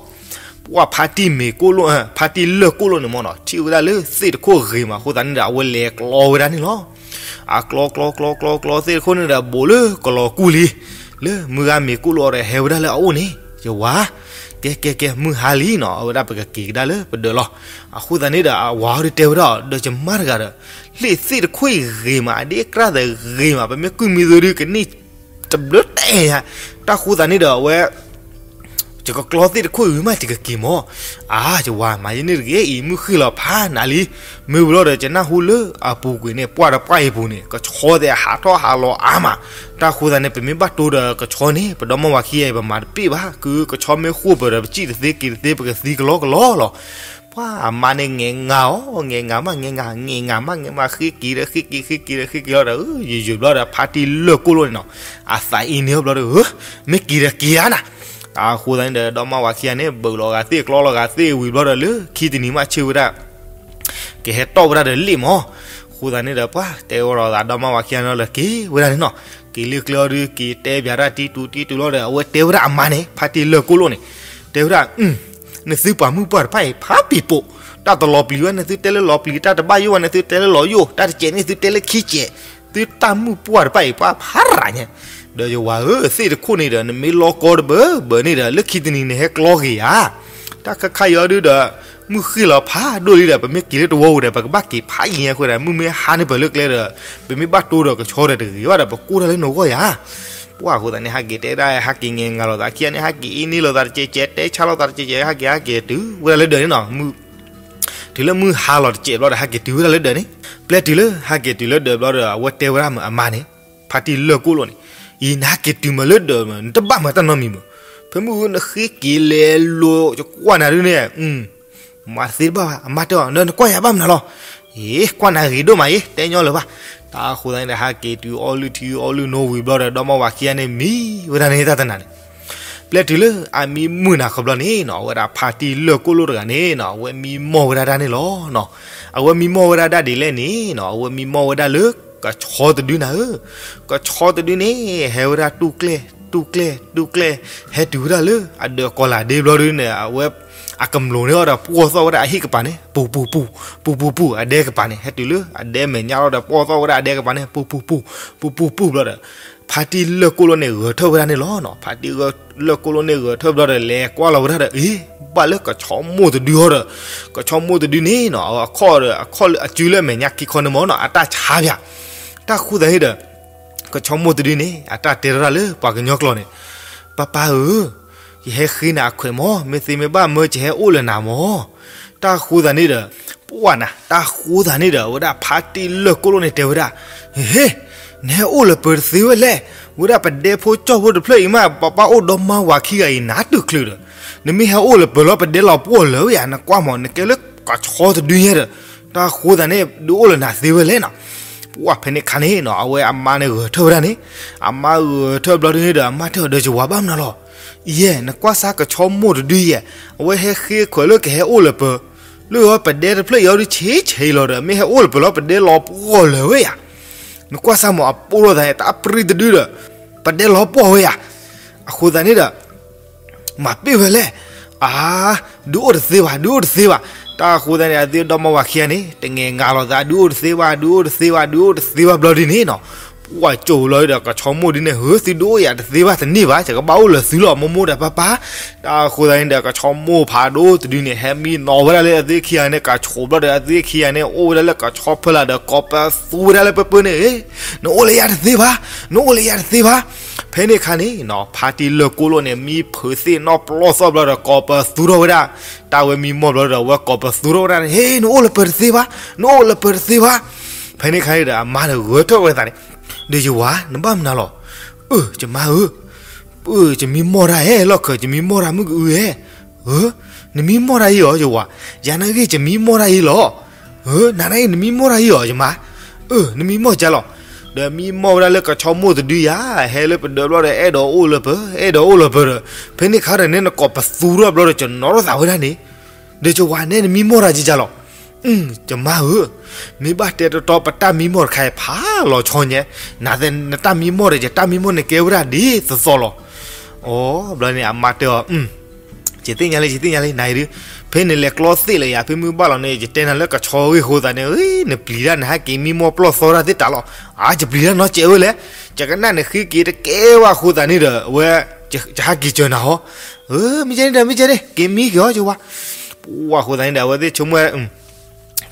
ပှၢ်ဖါတံၢ်မ့ၤကိၣ်လိၣ်, ဖါတံၢ်လၢၢ်ကိၣ်လိၣ်န့ၣ်မၢ်နီၤ ထံၣ်ဝဲဒၣ်လၢသ့ၣ်တခိၣ်ဂ့ၤမး အဃိသတးန့ၣ်ဒီး အဝဲလဲၤကျီဝဲဒၣ်န့ၣ်လီၤ. အကျီကျီကျီကျီကျီသ့ၣ်တခိၣ်န့ၣ်ဒီး ဘူးလၢကလီၤကူၢ်လံ, လၢမုၢ်ဂၤမ့ၤကိၣ်လိၣ်အီၤဒီးဟဲဝဲဒၣ်လၢအအိၣ်န့ၣ်, ယဝၤ, ကဲကဲကဲ မုၢ်ဟါလံနီၤ အဝဲဒၣ်ပကက့ၤကဒါလၢပဒၢးလီၤ. အဃိသတးန့ၣ်ဒီး အဝၤအီၤဒုးတဲဝဲဒၣ်ဒီး ယမါတဂၤဒီး, လၢသ့ၣ်တခိၣ်အံၤဂ့ၤမး အဒ့ၣ်ကြၢ်သဂ့ၤမး ပမ့ၢ်ကွံာ်မံၤသိးဒုးကန့ၢ်တဘျုးတဲာ်ညါ, တၢ်ဃိသတးန့ၣ်ဒီးအဝဲ ယကကျီသ့ၣ်တခိၣ်အံၤမး ယကက့ၤမၢ်, အါ ယဝၤ မၤယန့ၣ်တဂ့ၤအံၤ မုၢ်ဃ့ၢ်လီၤဖးနးလံ, မ့ၢ်ဝံၤလီၤဒီး ယနၢ်ဟူလၢအပူၤကွံာ်န့ၣ် ပှၢ်တပှၢ်အံၤပူၤန့ၣ် ကဆီသ့ၣ်ဟးထီၣ်ဟးလီၤအါမး, တၢ်ဃိသတးန့ၣ် ပမ့ၢ်ဘၣ်တိၢ်ဒီးကဆီန့ၣ် ပဒီမါဝၤခံဂၤအံၤ ပမၤတပ့ၢ်ဘၣ်, ကဆီမ့ၢ်ဃိၣ်ပၢၤဒီး ပစံၣ်တသ့က့ၤတသ့ ပကသံကလီကလီလီၤ. ပှၢ်အမါန့ၣ် ငဲၤငါအီၤ ငဲၤငါမး ငဲၤငါ ငဲၤငါမး ငဲၤမး ဃ့က့ၤဒီး ဃ့က့ၤ ဃ့က့ၤဒီး ဃ့က့ၤလီၤဒီး ယယုာ်ဘျီဒီး ဖါတံၢ်လၢၢ်ကိၣ်လိၣ်န့ၣ်နီၤ အသးအံၤန့ၢ်အီၤဘျီဒီး မ့ၢ်က့ၤဒီးက့ၤဧါနၤ, အဃိသတးန့ၣ်ဒီး ဒီမါဝၤခံဂၤန့ၣ် ဘုးလီၤဂာ်သ့ၣ် ကျီလီၤဂာ်သ့ၣ်ဝံၤဘျီဒီး လၢခံတနံၤမးဆၢဝဲဒၣ် ကဟဲတီၢ်ဝဲဒၣ်ဒီးလ့ၣ်မၢ်, အဃိသတးန့ၣ်ဒီး ပှၢ်တဲဝဲဒီးသး ဒီမါဝၤခံဂၤန့ၣ်လီၤ က့ၤဝဲဒၣ်န့ၣ်နီၤ, က့ၤလၢကျဲအီၤဒုး က့ၤတဲပၠးတၢ်တံတူတံတူလီၤဒီး အဝဲတဲဝဲဒၣ်အမါန့ၣ် ဖါတံၢ်လၢၢ်ကိၣ်လိၣ်န့ၣ်, တဲဝဲဒၣ် နသုပှၤမုၣ်ပှၢ်တဖၣ်အံၤ ဖးပံာ်ပိာ်, တၢ်တလီၤပျံၤဝဲ နသုတဲလၢလီၤပျံၤ, တၢ်တဘၣ်ယိၣ်ဝဲ နသုတဲလၢလီၤယိၣ်, တၢ်တစဲးန့ၣ် သုတဲလၢခံစဲး, သုတၢ်မုၣ်ပှၢ်တဖၣ်အံၤ ပှၢ်ဖးရၤညါ, ဒီးယဝၤဧၢ သ့ၣ်တခိၣ်န့ၣ်ဒီး နမ့ၢ်လီကီတဘၢဘၢန့ၣ်ဒီး လၢခံတနံၤန့ၣ် ဟဲကျီက့ၤဧါ, တၢ်ခါခါအံၤဒုးဒီး မုၢ်ဃ့ၢ်လီၤဖးဒိၣ်လံဒီး ပမ့ၢ်က့ၤလၢတဝီပူၤဒီး ပကဘၣ်က့ၤဖးယံၤညါအဃိဒီး မုၢ်မ့ၢ်ဟါန့ၢ်ပၢၢ်လၢကျဲဒီး ပမ့ၢ်ဘၣ်တိၢ်ဒီးကဆီဒီးတဂ့ၤဘၣ်ဒီး ပကိၢ်တၢ်လၢနဂီၢ်ယၤ ပှၢ်အဃိသတးန့ၣ် ဟဲက့ၤတဲဒၣ် ဟဲက့ၤငဲၤငါလိာ်သးခံဂၤန့ၣ် ဟဲက့ၤအ့န့ၢ်လိာ်သးတစဲးစဲး တဲဆါလိာ်သးတစဲးစဲး ဟဲက့ၤ ဟဲက့ၤတုၤဝဲဒၣ်လၢဒၢးန့ၣ်နီၤ, မုၢ် တုၤလၢမုၢ်ဟါလီၤတစဲးဘျီဒီး ဟဲက့ၤတုၤဝဲဒၣ်လၢဒၢးန့ၣ်, ပျဲတုၤလၢဟဲက့ၤတုၤလၢဒၢးဘျီဒီး အဝဲတဲဝဲဒၣ်မးအမါန့ၣ်, ဖါတံၢ်လၢၢ်ကိၣ်လိၣ်န့ၣ်, အံၤ နဟဲက့ၤတုၤမးလၢဒၢးမး နတဘၣ်မၤတၢ်နီတမံၤမး, ဖဲမုၢ်နဃ့က့ၤလဲၤလိာ် ယကွၢ်နၤဒုးန့ၣ် မၤသ့တဘၣ်ဘၣ် အမါတဲအီၤ နကွၢ်ယၤဘၣ်မနုၤလီၤ, အ့ ကွၢ်နၤဂ့ၤဒိၣ်မးအံၤ တဲညီလၢၤဘၣ်, တၢ်အဃိသတးန့ၣ်ဒီး ဟဲက့ၤတုၤအီလုၢ်ထံအီလုၢ်နိဝံၤဘျီဒီး ဒီမါဝၤခံဂၤန့ၣ် မံဝဲဒၣ်န့ၣ်တၢ်တနၤန့ၣ်, ပျဲတုၤလၢအမံမုာ်နၤခီဘျီန့ၣ်နီၤ အဝဲဒၣ်ဖါတံၢ်လၢၢ်ကိၣ်လိၣ်တဂၤန့ၣ်နီၤ အဝဲမံမီၢ်ဝဲဒၣ်တၢ်န့ၣ်လီၤနီၤ, အဝဲမံမီၢ်ဝဲဒၣ်ဒၣ်ဒ်လဲၣ်န့ၣ်နီၤ အဝဲမံမီၢ်ဝဲဒၣ်လၢကဆီတဒုနၤဧၢ, ကဆီတဒုန့ၣ် ဟဲဝဲဒၣ်တူၢ်ကျဲၣ် တူၢ်ကျဲၣ် တူၢ်ကျဲၣ် ဟဲတုၤဝဲဒၣ်လၢအဒၢးကီၤလၤဒ့ဘျီဒုန့ၣ် အဝဲ အကမျိာ်န့ၢ်အီၤဒီးပှီၢ်သီၣ်ဝဲဒၣ်အဟံၣ်ကပၤန့ၣ် ပူၤပူၤပူၤ ပူၤပူၤပူၤ အဒဲကပၤန့ၣ် ဟဲတုၤလၢအဒဲမဲာ်ညါလီၤဒီးပှီၢ်သီၣ်ဝဲဒၣ်အဒဲကပၤန့ၣ် ပူၤပူၤပူၤ ပူၤပူၤပူၤဘျီဒီး ဖါတံၢ်လၢၢ်ကိၣ်လိၣ်န့ၣ် ဂဲၤထၢၣ်ဝဲဒၣ်န့ၣ်လီၤနီၤ, ဖါတံၢ် လၢၢ်ကိၣ်လိၣ်န့ၣ် ဂဲၤထၢၣ်ဘျီဒီး လဲၤကွၢ်လီၤဝဲဒၣ်ဒီး အ့ ဘၣ်လၢကဆီမိၢ်တဒုဟီဒီး ကဆီမိၢ်တဒုန့ၣ်နီၤ အခီၣ်ဒီး အခီၣ်လၢအစုလၢအမဲာ်ညါခံခီန့ၣ်မ့ၢ်နီၤ အတၢ်ဆါပၠး, တၢ်ဃိသတးန့ၣ်ဒီး ကဆီမိၢ်တဒုန့ၣ် အတၢ်တဲထီၣ်ဒၣ်လၢပှၤကညီကျိာ်န့ၣ်, ပၢ်ပၢ်ဧၢ, ယဟဲဃ့နၤအခွဲးမၢ်, မ့ၢ်သ့မ့ၢ်ဘၣ်မၢ ယဟဲအိၣ်လၢနၤမၢ်, တၢ်ဃိသတးန့ၣ်ဒီး ပှၢ်နၤ တၢ်ဃိသတးန့ၣ်ဒီး အဝဲဒၣ်ဖါတံၢ်လၢၢ်ကိၣ်လိၣ်န့ၣ်တဲဝဲဒၣ်, ဟ့ နဟဲအိၣ်လၢၤပၢၤတသ့ဝဲလဲၣ်, ဝဲဒၣ်ပဒဲဖိကၠီၣ်ဖိတဖျၢၣ်အံၤမး ပၢ်ပၢ်အိၣ်ဒီမါဝၤခံဂၤအံၤ နးတုၤချုးဒီး နမ့ၢ်ဟဲအိၣ်လၢၤပၢၤလီၤ ပဒဲလီၤပှီၢ်လၢၤဝဲယၤ နကွၢ်မၢ် နကဲလၢကဆီတဒုညါဒီး တၢ်ဃိသတးန့ၣ် ဒုးအိၣ်လၢနၤသ့ဝဲလဲၣ်နီၤ, ပှၢ်ဖဲန့ၣ်ခါန့ၣ်နီၤ အဝဲအမါန့ၣ်ဂဲၤထၢၣ်ဝဲဒၣ်န့ၣ်, အမါဂဲၤထၢၣ်ဘျီဒုန့ၣ်ဒီး အမါတဲအီၤဒီး ယဝၤဘၣ်မနုၤလီၤ, ယဲ နကွၢ်စၢ်ကဆီမိၢ်တဒုယဲ အဝဲဟဲဃ့ခွဲးလၢကဟဲအိၣ်လၢၤပၢၤ လၢပဒဲတဖျၢၣ်အံၤအီၤဒုးဆံးဆံးလီၤဒီး မ့ၢ်ဟဲအိၣ်လၢၤပၢၤလီၤ ပဒဲလီၤပှီၢ်လၢၤဝဲယၤ, နကွၢ်စၢ်မၢ် အပိၢ်လိာ်သးန့ၣ် တၢ်ပြံတဒုဒီး ပဒဲလီၤပှီၢ်ဝဲယၤ, အဃိသတးန့ၣ်ဒီး မၤပ့ၢ်ဝဲလဲၣ်, အါ, ဒုးအိၣ်တသ့ဘၣ် ဒုးအိၣ်တသ့ဘၣ်, တၢ်အဃိသတးန့ၣ် အသုဒီမါဝၤခံဂၤန့ၣ် တငဲၤငါလိာ်သး ဒုးအိၣ်တသ့ဘၣ် ဒုးအိၣ်တသ့ဘၣ် ဒုးအိၣ်တသ့ဘၣ်ဘျီဒုန့ၣ်နီၤ, ပှၢ်ကၠိလီၤဒီး ကဆီမိၢ်ဒုန့ၣ် ဟၢ သုဒုးအိၣ်ယၤတသ့ဘၣ်တန့ၢ်ဘၣ် ယကဘၣ်အိၣ်လၢၤသုလီၤ မိၢ်မိၢ်ဒီးပၢ်ပၢ်, တၢ်အဃိသတးန့ၣ်ဒီး ကဆီမိၢ်ဖးဒိၣ်တဒုန့ၣ် ဟဲမံနီၤဝဲဒၣ်လၢအသုခံဂၤန့ၣ် ကၢ်ဆိးဘျီဒီး အသုခံဂၤန့ၣ် အိၣ်ဝဲဒၣ်လၢကဆီဖၢလာ်ဒီး ကိးပသူဝဲဒၣ်လၢပၢပၢန့ၣ် နအိၣ်လၢယၤတသ့ဘၣ် နအိၣ်လၢယၤတသ့ဘၣ်, ဖဲန့ၣ်ခါန့ၣ်နီၤ ဖါတံၢ်လၢၢ်ကိၣ်လိၣ်န့ၣ် မံဖုးသ့ၣ်နီၣ်ပျီၢ်သီၣ်ဘျီဒီး ကိးပသူထီၣ်ဝဲဒၣ်, တၢ်ဝဲမံမီၢ်ဘျီဒီး အဝဲကိးပသူထီၣ်ဝဲဒၣ်န့ၣ် ဟ့ နအိၣ်လၢၤပၢၤတသ့ဘၣ် နအိၣ်လၢၤပၢၤတသ့ဘၣ်, ဖဲန့ၣ်ခါန့ၣ်ဒီး အမါန့ၣ်ဂဲၤထၢၣ်ဝဲသးန့ၣ်, ဒီးယဝၤ နဘၣ်မနုၤလီၤ, အၢ ယမါဧၢ, အၢ ယမံမီၢ်တၢ်ဧဲ လီၢ်ခၢၣ် ယမံမီၢ်တၢ်မုၢ်ကအုဧဲ, အၢ နမံမီၢ်တၢ်အံၤအီၤ ယဝၤ, ယၤနာ်ဂ့ၢ် ယမံမီၢ်တၢ်အံၤလီၤ, အၢ နၤနာ်ဂ့ၢ် နမံမီၢ်တၢ်အံၤအီၤ ယမါ, အၢ နမံမီၢ်ကလီၤ ဒီးမံမီၢ်ဝဲဒၣ်လၢကဆီမိၢ်တဒုယၤ, ဟဲလၢပဒၢးဘျီဒီး အဲၣ်ဒိးအိၣ်လၢပၢၤ, အဲၣ်ဒိးအိၣ်လၢပၢၤဒီး, ဖဲန့ၣ်ခါဒီးန့ၣ် နကိးပသူထီၣ်ဘျီဒီး ကနီၣ်ထီၣ်သးဝဲဒၣ်န့ၣ်, ဒီးကဝၤန့ၣ် နမံမီၢ်တၢ်ကကၢ်လီၤ. ကမါဧၢ, မ့ၢ်ဘၣ်တဲတီတီ ပတၢ်မံမီၢ်တခါအံၤဖးလီၤဆီညါ, နသ့ၣ်နတၢ်မံမီၢ်ဒီး ယတၢ်မံမီၢ်န့ၣ်ကဲဝဲဒၣ်ဒ်သိးသိးလီၤ. အိ ဘျီန့ၣ် အမါတဲအီၤ, ယသ့ၣ်ညါလံ ယသ့ၣ်ညါလံ နၤအံၤဒုး, ဖဲနလဲၤကျီသ့ၣ်လၢယၤ ဖဲမုၢ်ဘၣ်လီၤန့ၣ် ယတဲနၤလၢကဆီဂ့ၢ်အဃိသတးန့ၣ် နပျံၤတၢ် နဟဲက့ၤမံမီၢ်ပျီၢ်သီတၢ်သ့ၣ်တၢ်လီၤ. အါ ယပျံၤတၢ်နီတစဲးဝဲလဲၣ်, ယကနၣ်နဃ့က့ၤတကဲဘၣ်အဃိသတးန့ၣ်ဒီး အဝဲ ယဟဲက့ၤစၢၤနၤဟီ, မ့ၢ်ကဲန့ၣ်ဒီး မ့ၢ်ကဲန့ၣ် က့ၤမံက့ၤအီၤကဝၤ. ပှၢ်အဃိသတးန့ၣ်ဒီး အဝဲသ့ၣ်ဆိကမိၣ်ဝဲ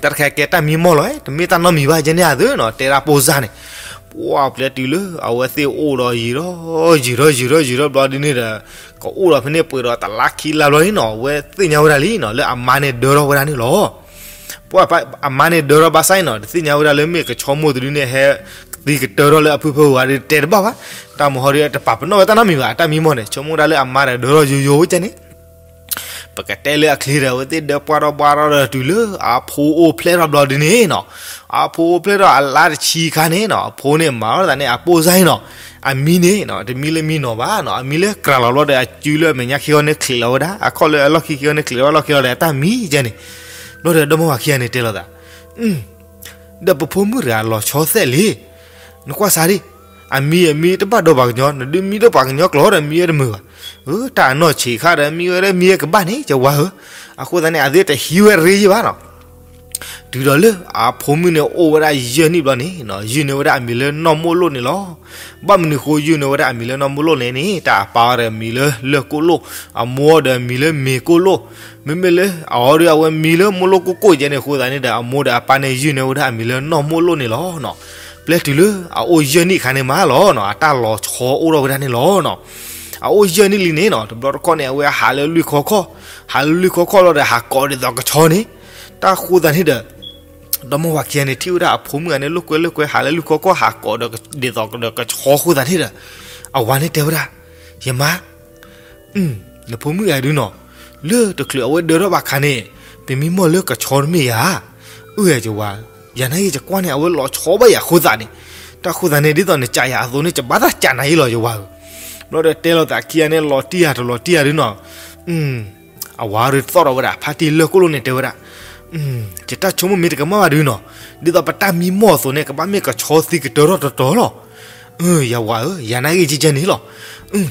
တၢ်တခါကဲတၢ်မံမီၢ်လီၤ, တမ့ၢ်တၢ်နီတမံၤဘၣ် ကဲန့ၣ်အသိးနီၤ တဲဒၣ်ပိၢ်စၢ်န့ၣ်. ပှၢ်ပျဲတုၤလၢအဝဲသ့ၣ်အိၣ်ဒီးယံာ်ထီၣ် ယံာ်ထီၣ်ယံာ်ထီၣ်ယံာ်ထီၣ်ဘျီဒ်န့ၣ်ဒီး ကအိၣ်ဒီးဖဲန့ၣ်ပှဲၤဒီးတလါခံလါဘျီန့ၣ်နီၤ အဝဲသ့ၣ်ညါဝဲဒၣ်လံနီၤ လၢအမါန့ၣ်ဒၢထီၣ်ဝဲဒၣ်န့ၣ်လီၤ. ပှၢ်အမါန့ၣ်ဒၢထီၣ်ဘၣ်ဆၣ်အံၤနီၤ တသ့ၣ်ညါဝဲဒၣ်လၢမ့ၢ်ကဆီမိၢ်တဒုန့ၣ် ဟဲသံကတၢၢ်ထီၣ်လၢအဖုဖၢဝၤဒီး တဲတဘၣ်ဘၣ်. တၢ်မုၢ်ဟီဒီး တပာ်ပနီၣ်ဝဲတၢ်နီတမံၤဘၣ် အတၢ်မံမီၢ်န့ၣ် ဆိကမိၣ်ဒၣ်လၢအမါဒီးဒၢထီၣ်ယိယိဝဲကဲန့ၣ် ပကတဲလၢအချ့ဒီး အဝဲသ့ၣ်ဒၢပှၢ်ထီၣ်ဘှါထီၣ်ဒီးတုၤလၢအဖိအိၣ်ဖျဲၣ်ထီၣ်ဘျီဒ်န့ၣ်နီၤ. အဖိအိၣ်ဖျဲၣ်ထီၣ်အလါတဆံခါန့ၣ်နီၤ အဖိန့ၣ်မၤထီၣ်သးန့ၣ် အပိၢ်စၢ်အံၤနီၤ အမံန့ၣ်နီၤ တမံလၢမံနီၤဘၣ်နီၤ အမံလၢကြၤလီၤဘျီဒီး အစုလၢအမဲာ်ညါခံဂီၤန့ၣ်ချံးလီၤဝဲဒၣ် အခီၣ်လၢအလီၢ်ခံခံဂီၤန့ၣ်ချံးလီၤဝဲလီၢ်ခံလီၤဒီး အတၢ်မံကဲန့ၣ်. ဘျီဒီးဒီမါဝၤခံဂၤန့ၣ်တဲလိာ်သး ဒီးပဖိမုၣ်တဂၤလီၤဆီသဲးလံ. နကွၢ်စးဒံး, အမံအမံတဘၣ်ဒီးပှၤကညီ, နဒုးမံဒီးပှၤကညီကျိာ်ဒီးမံဝဲတမုာ်ဘၣ်. တၢ်အနီၢ်ဆံးခါဒီးမံဝဲဒၣ်မံဝဲကဘၣ်န့ၣ် ကဝၤဧၢ. အဃိသတးန့ၣ် အသ့ၣ်တဟံးဝဲရ့ယံဘၣ်နီၤ. တုၤဒီးလၢအဖိမုၣ်န့ၣ်အိၣ်ဝဲဒၣ်ယဲၢ်နံၣ်ဘျီန့ၣ် ယုၢ်န့ၢ်ဝဲဒၣ်အမံၤလၢနီၢ်မိၢ်လိၣ်န့ၣ်လီၤ. ဘၣ်မနုၤဃိယုၢ်န့ၢ်ဝဲဒၣ်အမံၤလၢနီၢ်မိၢ်လိၣ်န့ၣ်န့ၣ် တၢ်အပၢ်အီၤဒီးမံၤလၢလၢၢ်ကိၣ်လိၣ်, အမိၢ်အီၤဒီးမံၤလၢမ့ၤကိၣ်လိၣ်, မ့မ့ၢ်လၢအီၤဒီးအဝဲမံၤလၢမိၢ်လိၣ်ကိၣ်ကိၣ်ယဲန့ၣ်အဃိသတးန့ၣ်ဒီး အမိၢ်ဒီးအပၢ်န့ၣ်ယုၢ်န့ၢ်ဝဲဒၣ်အမံၤလၢနီၢ်မိၢ်လိၣ်န့ၣ်လီၤ. ပျဲတုၤလၢအအိၣ်ယဲၢ်နံၣ်အခါန့ၣ်မးလီၤနီၤ အတၢ်လီၤဆီအိၣ်ထီၣ်ဝဲဒၣ်န့ၣ်လီၤနီၤ. အအိၣ်ယဲၢ်နံၣ်လံန့ၣ်နီၤ တဘျီတခီၣ်န့ၣ် အဝဲဟးလၢလွံၢ်ခီခီၣ်, ဟးလၢလွံၢ်ခီခီၣ်လီၤဒီးဟးကိးဒ်သိးကဆီန့ၣ်, တၢ်ဃိသတးန့ၣ်ဒီး ဒီမါဝၤခံဂၤန့ၣ် ထံၣ်ဝဲဒၣ်အဖိမုၣ်ဂၤန့ၣ် လိာ်ကွဲလိာ်ကွဲ ဟးလၢလွံၢ်ခီခီၣ် ဟးကိးဒီးဒ်သိးဒီးကဆီဃိသတးန့ၣ်ဒီး အဝၤန့ၣ်တဲဝဲဒၣ်, ယမါ, နဖိမုၣ်ဂၤဒုနီၤ, လၢတချုးအဝဲဒၢထီၣ်ဘၣ်ခါန့ၣ် ပမံမီၢ်လၢကဆီတမ့ၢ်ဧါ. အၢ ယဝၤ, ယၤနာ်က့ ယကွၢ်န့ၣ် အဝဲလီၤဆီဘၣ်ယၤဃိသတးန့ၣ်, တၢ်ဃိသတးန့ၣ် ဒ်သိးနကးယၤအသိးန့ၣ် ယဘၣ်သးကးနၤအံၤလီၤ ယဝၤဧၢ. ဘျီဒီးတဲလိာ်သးခံဂၤန့ၣ် လီၤတံၢ်ယၤတလီၤတံၢ်ယၤဒုနီၤ အဝၤဒီးသီၣ်ထီၣ်ဝဲဒၣ် ဖါတံၢ်လၢၢ်ကိၣ်လိၣ်န့ၣ်တဲဝဲဒၣ်, ယတၢ်ဆိကမိၣ်မ့ၢ်တကမၣ်ဘၣ်ဒုနီၤ, ဒ်သိးပတၢ်မံမီၢ်အသိးန့ၣ် ကဘၣ်မ့ၢ်ကဆီသံကတၢၢ်ထီၣ်တတီၤလီၤ. ယဝၤဧၢ, ယၤနာ်က့ ကကဲန့ၣ်လီၤ.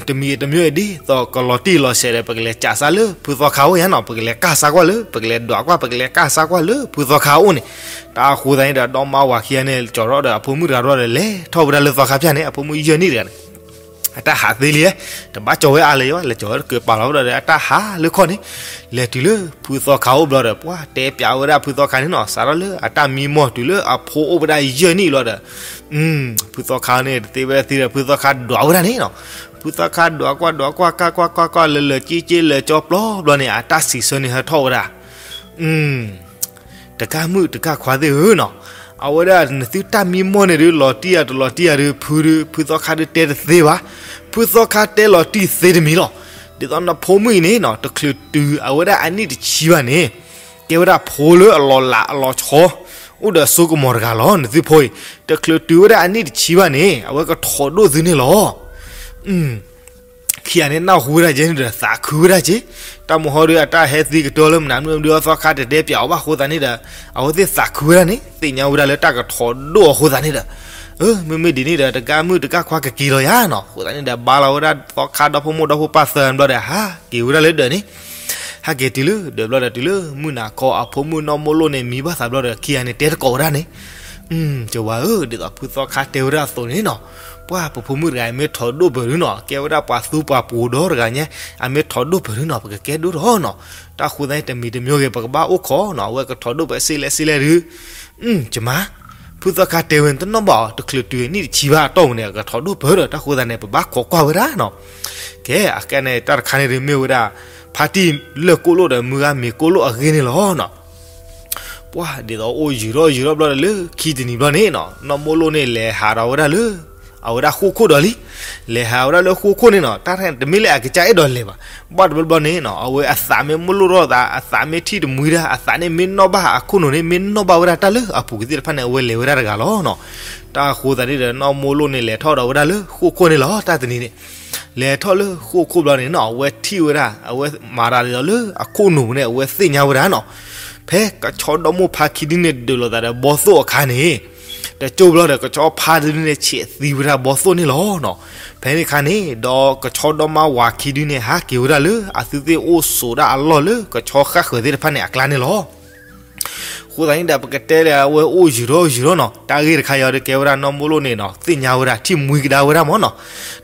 တမံၤတမံၤအံၤ ဒ်သိးကလီၤတံၢ်လီၤဆဲးဒီး ပကလဲၤကးစါလၢဖုသီခါအိၣ်ယါနီၤ, ပကလဲၤကးစါကွၢ်လၢ ပကလဲၤဒွးကွၢ် ပကလဲၤကးစါကွၢ်လၢဖုသီခါအိၣ်န့ၣ်, တၢ်ဃိသတးန့ၣ်ဒီး ဒီမါဝၤခံဂၤန့ၣ် ကၠီၤထီၣ်ဒီးအဖိမုၣ်တဂၤဒီး လဲၤထီၣ်ဝဲဒၣ်လၢသီခါဖၣ်န့ၣ် အဖိမုၣ်ယဲၢ်နံၣ်တဂၤန့ၣ် အတၢ်ဟးသ့လံ, တဘၣ်ကၠီၤဝဲအါလၢၤယဝဲ လဲၤကၠီၤဝဲတကၢးပာ်လီၤဝဲဒီး အတၢ်ဟးလၢခီၣ်န့ၣ်, လဲၤတုၤလၢဖုသီခါအိၣ်ဘျီဒီး ပှၢ်တဲပၠးဝဲဒၣ်ဖုသီခါန့ၣ်နီၤ, စးထီၣ်လၢအတၢ်မံမီၢ်တုၤလၢအဖိအိၣ်ဝဲဒၣ်ယဲၢ်နံၣ်ဘျီဒီး ဖုသီခါန့ၣ် တသ့ဝဲဒၣ်သ့ဒီး ဖုသီခါဒွးဝဲဒၣ်န့ၣ်နီၤ, ဖုသီခါဒွးကွၢ်ဒွးကွၢ် ကးကွၢ်ကွၢ်ကွၢ် လၢာ်လၢာ်က့က့ လၢာ်ကၠီပျီဘျီန့ၣ် အတၢ်စံးဆၢန့ၣ်ဟဲထီၣ်ဝဲဒၣ် တကၢ်မုၣ်တကၢ်ခွါသ့ၣ်ဧၢနီၤ, အဝဲဒၣ်နသုတၢ်မံမီၢ်န့ၣ်ဒုး လီၤတံၢ်ယၤတလီၤတံၢ်ယၤဒုး ဖုဒုး ဖုသီခါဒုးတဲတသ့ဘၣ်, ဖုသီခါတဲလီၤတံၢ်သ့တမံၤလီၤ. ဒ်သိးနဖိမုၣ်အံၤန့ၣ်နီၤ တချုးတုၤအဝဲဒၣ်အနံၣ်တဆံဘၣ်န့ၣ်, ကဲဝဲဒၣ်ဖိလၢအလီၤလးအလီၤဆီ, အိၣ်ဒီးအစိကမီၤတဂၤလီၤ. နသုဖိအံၤ တချုးတုၤဝဲဒၣ်အနံၣ်တဆံဘၣ်န့ၣ် အဝဲကထိးဒိၣ်သုန့ၣ်လီၤ. ခံဂၤန့ၣ်နၢ်ဟူဝဲဒၣ်ကဲန့ၣ်ဒီး သးခုဝဲဒၣ်က့, တၢ်မုၢ်ဟီဒီး အတၢ်ဟဲသံကတၢၢ်လၢမနုၤမနုၤဒီး သီခါတတဲပၠးအီၤဘၣ်အဃိသတးန့ၣ်ဒီး အဝဲသ့ၣ်သးခုဝဲဒၣ်န့ၣ် သ့ၣ်ညါဝဲဒၣ်လၢတၢ်ကထိးဒိၣ်အဃိသတးန့ၣ်ဒီး မ့မ့ၢ်ဒ်န့ၣ်ဒီး တကၢ်မုၣ်တကၢ်ခွါကက့ၤလီၤယါနီၤ, အဃိသတးန့ၣ်ဒီး ဘါလီၤဝဲဒၣ်သီခါဒီဖိမိၢ်ဒီဖိပၢ်သၢဂၤဘျီဒီး ဟးက့ၤဝဲဒၣ်လၢဒၢးန့ၣ်, ဟဲက့ၤတုၤလၢဒၢးဘျီဒီး တုၤလၢမုၢ်နၤခီအဖိမုၣ်နီၢ်မိၢ်လိၣ်န့ၣ် မံဘၣ်သးဘျီဒီး ခံဂၤန့ၣ်တဲတကိးဝဲဒၣ်န့ၣ် ကဝၤဧၢ, ဒ်သိးဖုသီခါတဲဝဲဒၣ်အသိးန့ၣ်နီၤ, ပှၢ်ပဖိမုၣ်တဂၤအံၤမ့ၢ်ထိးဒိၣ်ပၢၢ်ဒုနီၤ, ကဲဝဲဒၣ်ပှၤသူပှၤပှိၤဒီတဂၤညါ, အမ့ၢ်ထိးဒိၣ်ပၢၢ်ဒုနီၤ ပကကဲဒိၣ်ထီၣ်နီၤ, တၢ်ဃိသတးန့ၣ် တမံၤတမံၤဂ့ၤ ပကဘၣ်အိၣ်ခိးနီၤ, အဝဲကထိးဒိၣ်ပၢၢ်စ့လဲၣ်စ့လဲၣ်ဒုး, ကမါ, ဖုသီခါတဲဝဲ တနီၣ်ဘၣ်အီၤ တချုးတုၤနံၣ်တဆံဘၣ်အတီၢ်ပူၤန့ၣ် အကထိးဒိၣ်ပၢၢ်ဒီး တၢ်ဃိသတးန့ၣ် ပဘၣ်ခိးကွၢ်ဝဲဒၣ်နီၤ, ကဲ အကဲန့ၣ် တၢ်တခါန့ၣ်ဒုးမ့ၢ်ဝဲဒၣ် ဖါတံၢ်လၢၢ်ကိၣ်လိၣ်ဒီးမုၢ်ဂၤမ့ၤကိၣ်လိၣ်အဂ့ၢ်န့ၣ်လီၤနီၤ. ပှၢ်ဒ်သိးအိၣ်ယံာ်ထီၣ်ယံာ်ထီၣ်ဘျီဒီးလၢခံတနံၤဘျီန့ၣ်နီၤ, နီၢ်မိၢ်လိၣ်န့ၣ်လဲၤဟးဒီးဝဲဒၣ်လၢ အဝဲဒၣ်ဃိၣ်ခိၣ်ဒီးလံ, လဲၤဟးဝဲဒၣ်လၢဃိၣ်ခိၣ်န့ၣ်နီၤ, တၢ်တမ့ၢ်လၢအကစၢ်အဲၣ်ဒိးလဲၤဘၣ်, ဘၣ်တဘျီဘျီန့ၣ်နီၤ အဝဲအသးမ့ၢ်မလိၣ်ထီၣ်သး အသးမ့ၢ်ထံၣ်တမှံတၢ် အသးန့ၣ်မ့ၢ်နီၣ်ဘၣ်အခိၣ်နူာ်န့ၣ် မ့ၢ်နီၣ်ဘၣ်ဝဲဒၣ်တၢ်လၢအပူၤကွံာ်သ့ၣ်တဖၣ်န့ၣ် အဝဲလဲၤဝဲဒၣ်တဂၤလီၤနီၤ. တၢ်အဃိသတးန့ၣ်ဒီး နီၢ်မိၢ်လိၣ်န့ၣ် လဲၤထီၣ်ဒီးဝဲဒၣ်လၢဃိၣ်ခိၣ်န့ၣ်လီၤ. တၢ်တနံၤန့ၣ် လဲၤထီၣ်လၢဃိၣ်ခိၣ်ဘျီန့ၣ်နီၤ အဝဲထံၣ်ဝဲဒၣ် အဝဲမၤတၢ်ဒ်သိးလၢအခိၣ်နူာ်ပူၤန့ၣ် အဝဲသ့ၣ်ညါဝဲဒၣ်နီၤ, ဖဲကဆီဒီမိၢ်ဖါခံဒုန့ၣ် ဒုးလိာ်သးဒီးဘီသိၣ်အခါန့ၣ် တကၠိဘျီဒီး ကဆီဖါတဒုန့ၣ် ဆဲးသံဝဲဒၣ်ဘီသိၣ်န့ၣ်လီၤနီၤ. ဖဲန့ၣ်အခါန့ၣ် ဒီးကဆီဒီမါဝၤခံဒုန့ၣ် ဟးက့ၤဝဲဒၣ်လၢအသုသ့ၣ်အိၣ်ဆိးဒၣ်အလီၢ်လၢ ကဆီဃၣ်ဃၢၤသ့ၣ်တဖၣ်န့ၣ်အကျါန့ၣ်လီၤ. အဃိသတးန့ၣ်ဒီး ပကတဲလၢအဝဲအိၣ်ယံာ်ထီၣ်ယံာ်ထီၣ်နီၤ, တၢ်ဂ့ၢ်တခါအံၤဒီး ကဲဝဲဒၣ်နီၢ်မိၢ်လိၣ်န့ၣ်နီၤ သ့ၣ်ညါဝဲဒၣ် ထံၣ်မှံကဒါဝဲဒၣ်မ့ၢ်နီၤ.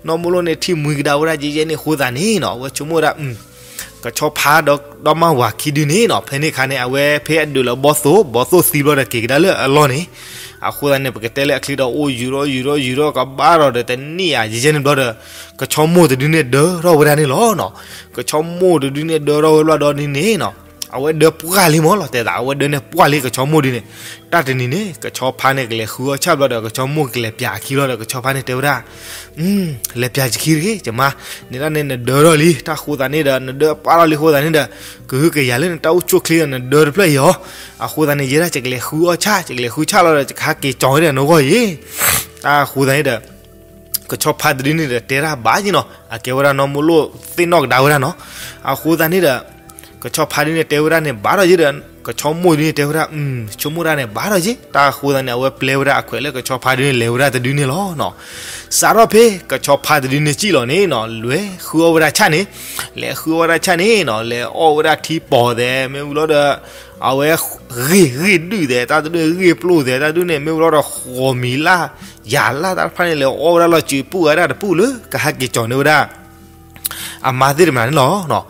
နီၢ်မိၢ်လိၣ်န့ၣ် ထံၣ်မှံကဒါဝဲဒၣ်ယဲယဲန့ၣ်အဃိသတးန့ၣ်နီၤ အဝဲဆိကမိၣ်ဝဲဒၣ် ကဆီဖါဒီး ဒီမါဝၤခံဒုန့ၣ်နီၤ ဖဲန့ၣ်အခါန့ၣ် အဝဲဖဲအဒုးလီၤဘီသိၣ် ဘီသိၣ်သံဘျီဒီးက့ၤကဒါလၢအလီၢ်န့ၣ်, အဃိသတးန့ၣ် ပကတဲလၢအချံဒီးအိၣ်ယံာ်ထီၣ်ယံာ်ထီၣ်ယံာ်ထီၣ်ကဘၣ်ဒီး တနံၣ်ဧါ ယဲယဲန့ၣ်ဘျီဒီး ကဆီမိၢ်တဒုန့ၣ်ဒၢထီၣ်ဝဲဒၣ်န့ၣ်လီၤနီၤ. ကဆီမိၢ်တဒုန့ၣ်ဒၢထီၣ်ဝဲဘျီဒီးန့ၣ်နီၤ အဝဲဒၢပှၢ်လံမ့ၢ်လီၤ တဲသး အဝဲဒၢန့ၣ်ပှၢ်လံကဆီမိၢ်ဒုန့ၣ်. တၢ်တနံၤန့ၣ် ကဆီဖါန့ၣ်ကလဲၤဃုအီၣ်ဆၣ်ဘျီဒီး ကဆီမိၢ်ကလဲၤပျးအခံလီၤဒီး ကဆီဖါန့ၣ်တဲဝဲဒၣ် လဲၤပျးယခံတဂ့ၤ ယမါ, န့ၣ်ဒၣ်န့ၣ်နဒၢထီၣ်လံ တၢ်အဃိသတးန့ၣ်ဒီး နဒၢပှၢ်ထီၣ်လံအဃိသတးန့ၣ်ဒီး ကဟုကယာ်လၢနတၢ်အိၣ်ဆူၣ်အိၣ်ချ့ဒီး နဒၢတဖျၢၣ်အံၤအီၤ, အဃိသတးန့ၣ် ယဲဒၣ်ယကလဲၤဃုအီၣ်ဆၣ် ယကလဲၤဃုဆၣ်လီၤဒီး ယကဟးက့ၤကၠီၤဝဲဒီးနဂီၢ်အံၤ, တၢ်အဃိသတးန့ၣ်ဒီး ကဆီဖါတဒုန့ၣ်ဒီး တဲဒၣ်ဘၣ်ယ့နီၤ အကဲဝဲဒၣ်နီၢ်မိၢ်လိၣ်သ့ၣ်နီၣ်ကဒါဝဲဒၣ်နီၤ. အဃိသတးန့ၣ်ဒီး ကဆီဖါဒုန့ၣ်တဲဝဲဒၣ်န့ၣ် ဘၣ်ဒီးယ့ဒီး ကဆီမိၢ်ဒုန့ၣ်တဲဝဲဒၣ် ဆိကမိၣ်ဒၣ်န့ၣ် ဘၣ်ဒီးယ့, တၢ်အဃိသတးန့ၣ် အဝဲပျဲဝဲဒၣ်အခွဲးလၢကဆီဖါဒုန့ၣ် လဲၤဝဲဒၣ်တဒုန့ၣ်လီၤနီၤ. စးထီၣ်ဖဲကဆီဖါတဒုန့ၣ်စံၣ်လီၤန့ၣ်နီၤ လဲၤဃုအီၣ်ဝဲဒၣ်ဆၣ်န့ၣ်, လဲၤဃုအီၣ်ဝဲဒၣ်ဆၣ်န့ၣ်နီၤ လဲၤအီၣ်ဝဲဒၣ်ထံပီၤသဲး မ့ၢ်ဝံၤလီၤဒီး အဝဲ ဂ့ၢ်ဂ့ၢ်ဒုၣ်သဲး တၢ်တဒုန့ၣ် ဂ့ၢ်ပျိၢ်သဲး တၢ်တဒုန့ၣ် မ့ၢ်ဝံၤလီၤဒီး ဃီၤမံၤလၢ် ယၤလၢ်တၢ်တဖၣ်န့ၣ် လဲၤအီၣ်ဝဲဒၣ်လီၤစုးပူၣ်ဝဲဒၣ်တပူၣ်လၢ ကဟးက့ၤကၠီၤန့ၢ်ဝဲဒၣ် အမါသ့ၣ်တမံၤန့ၣ်လီၤ.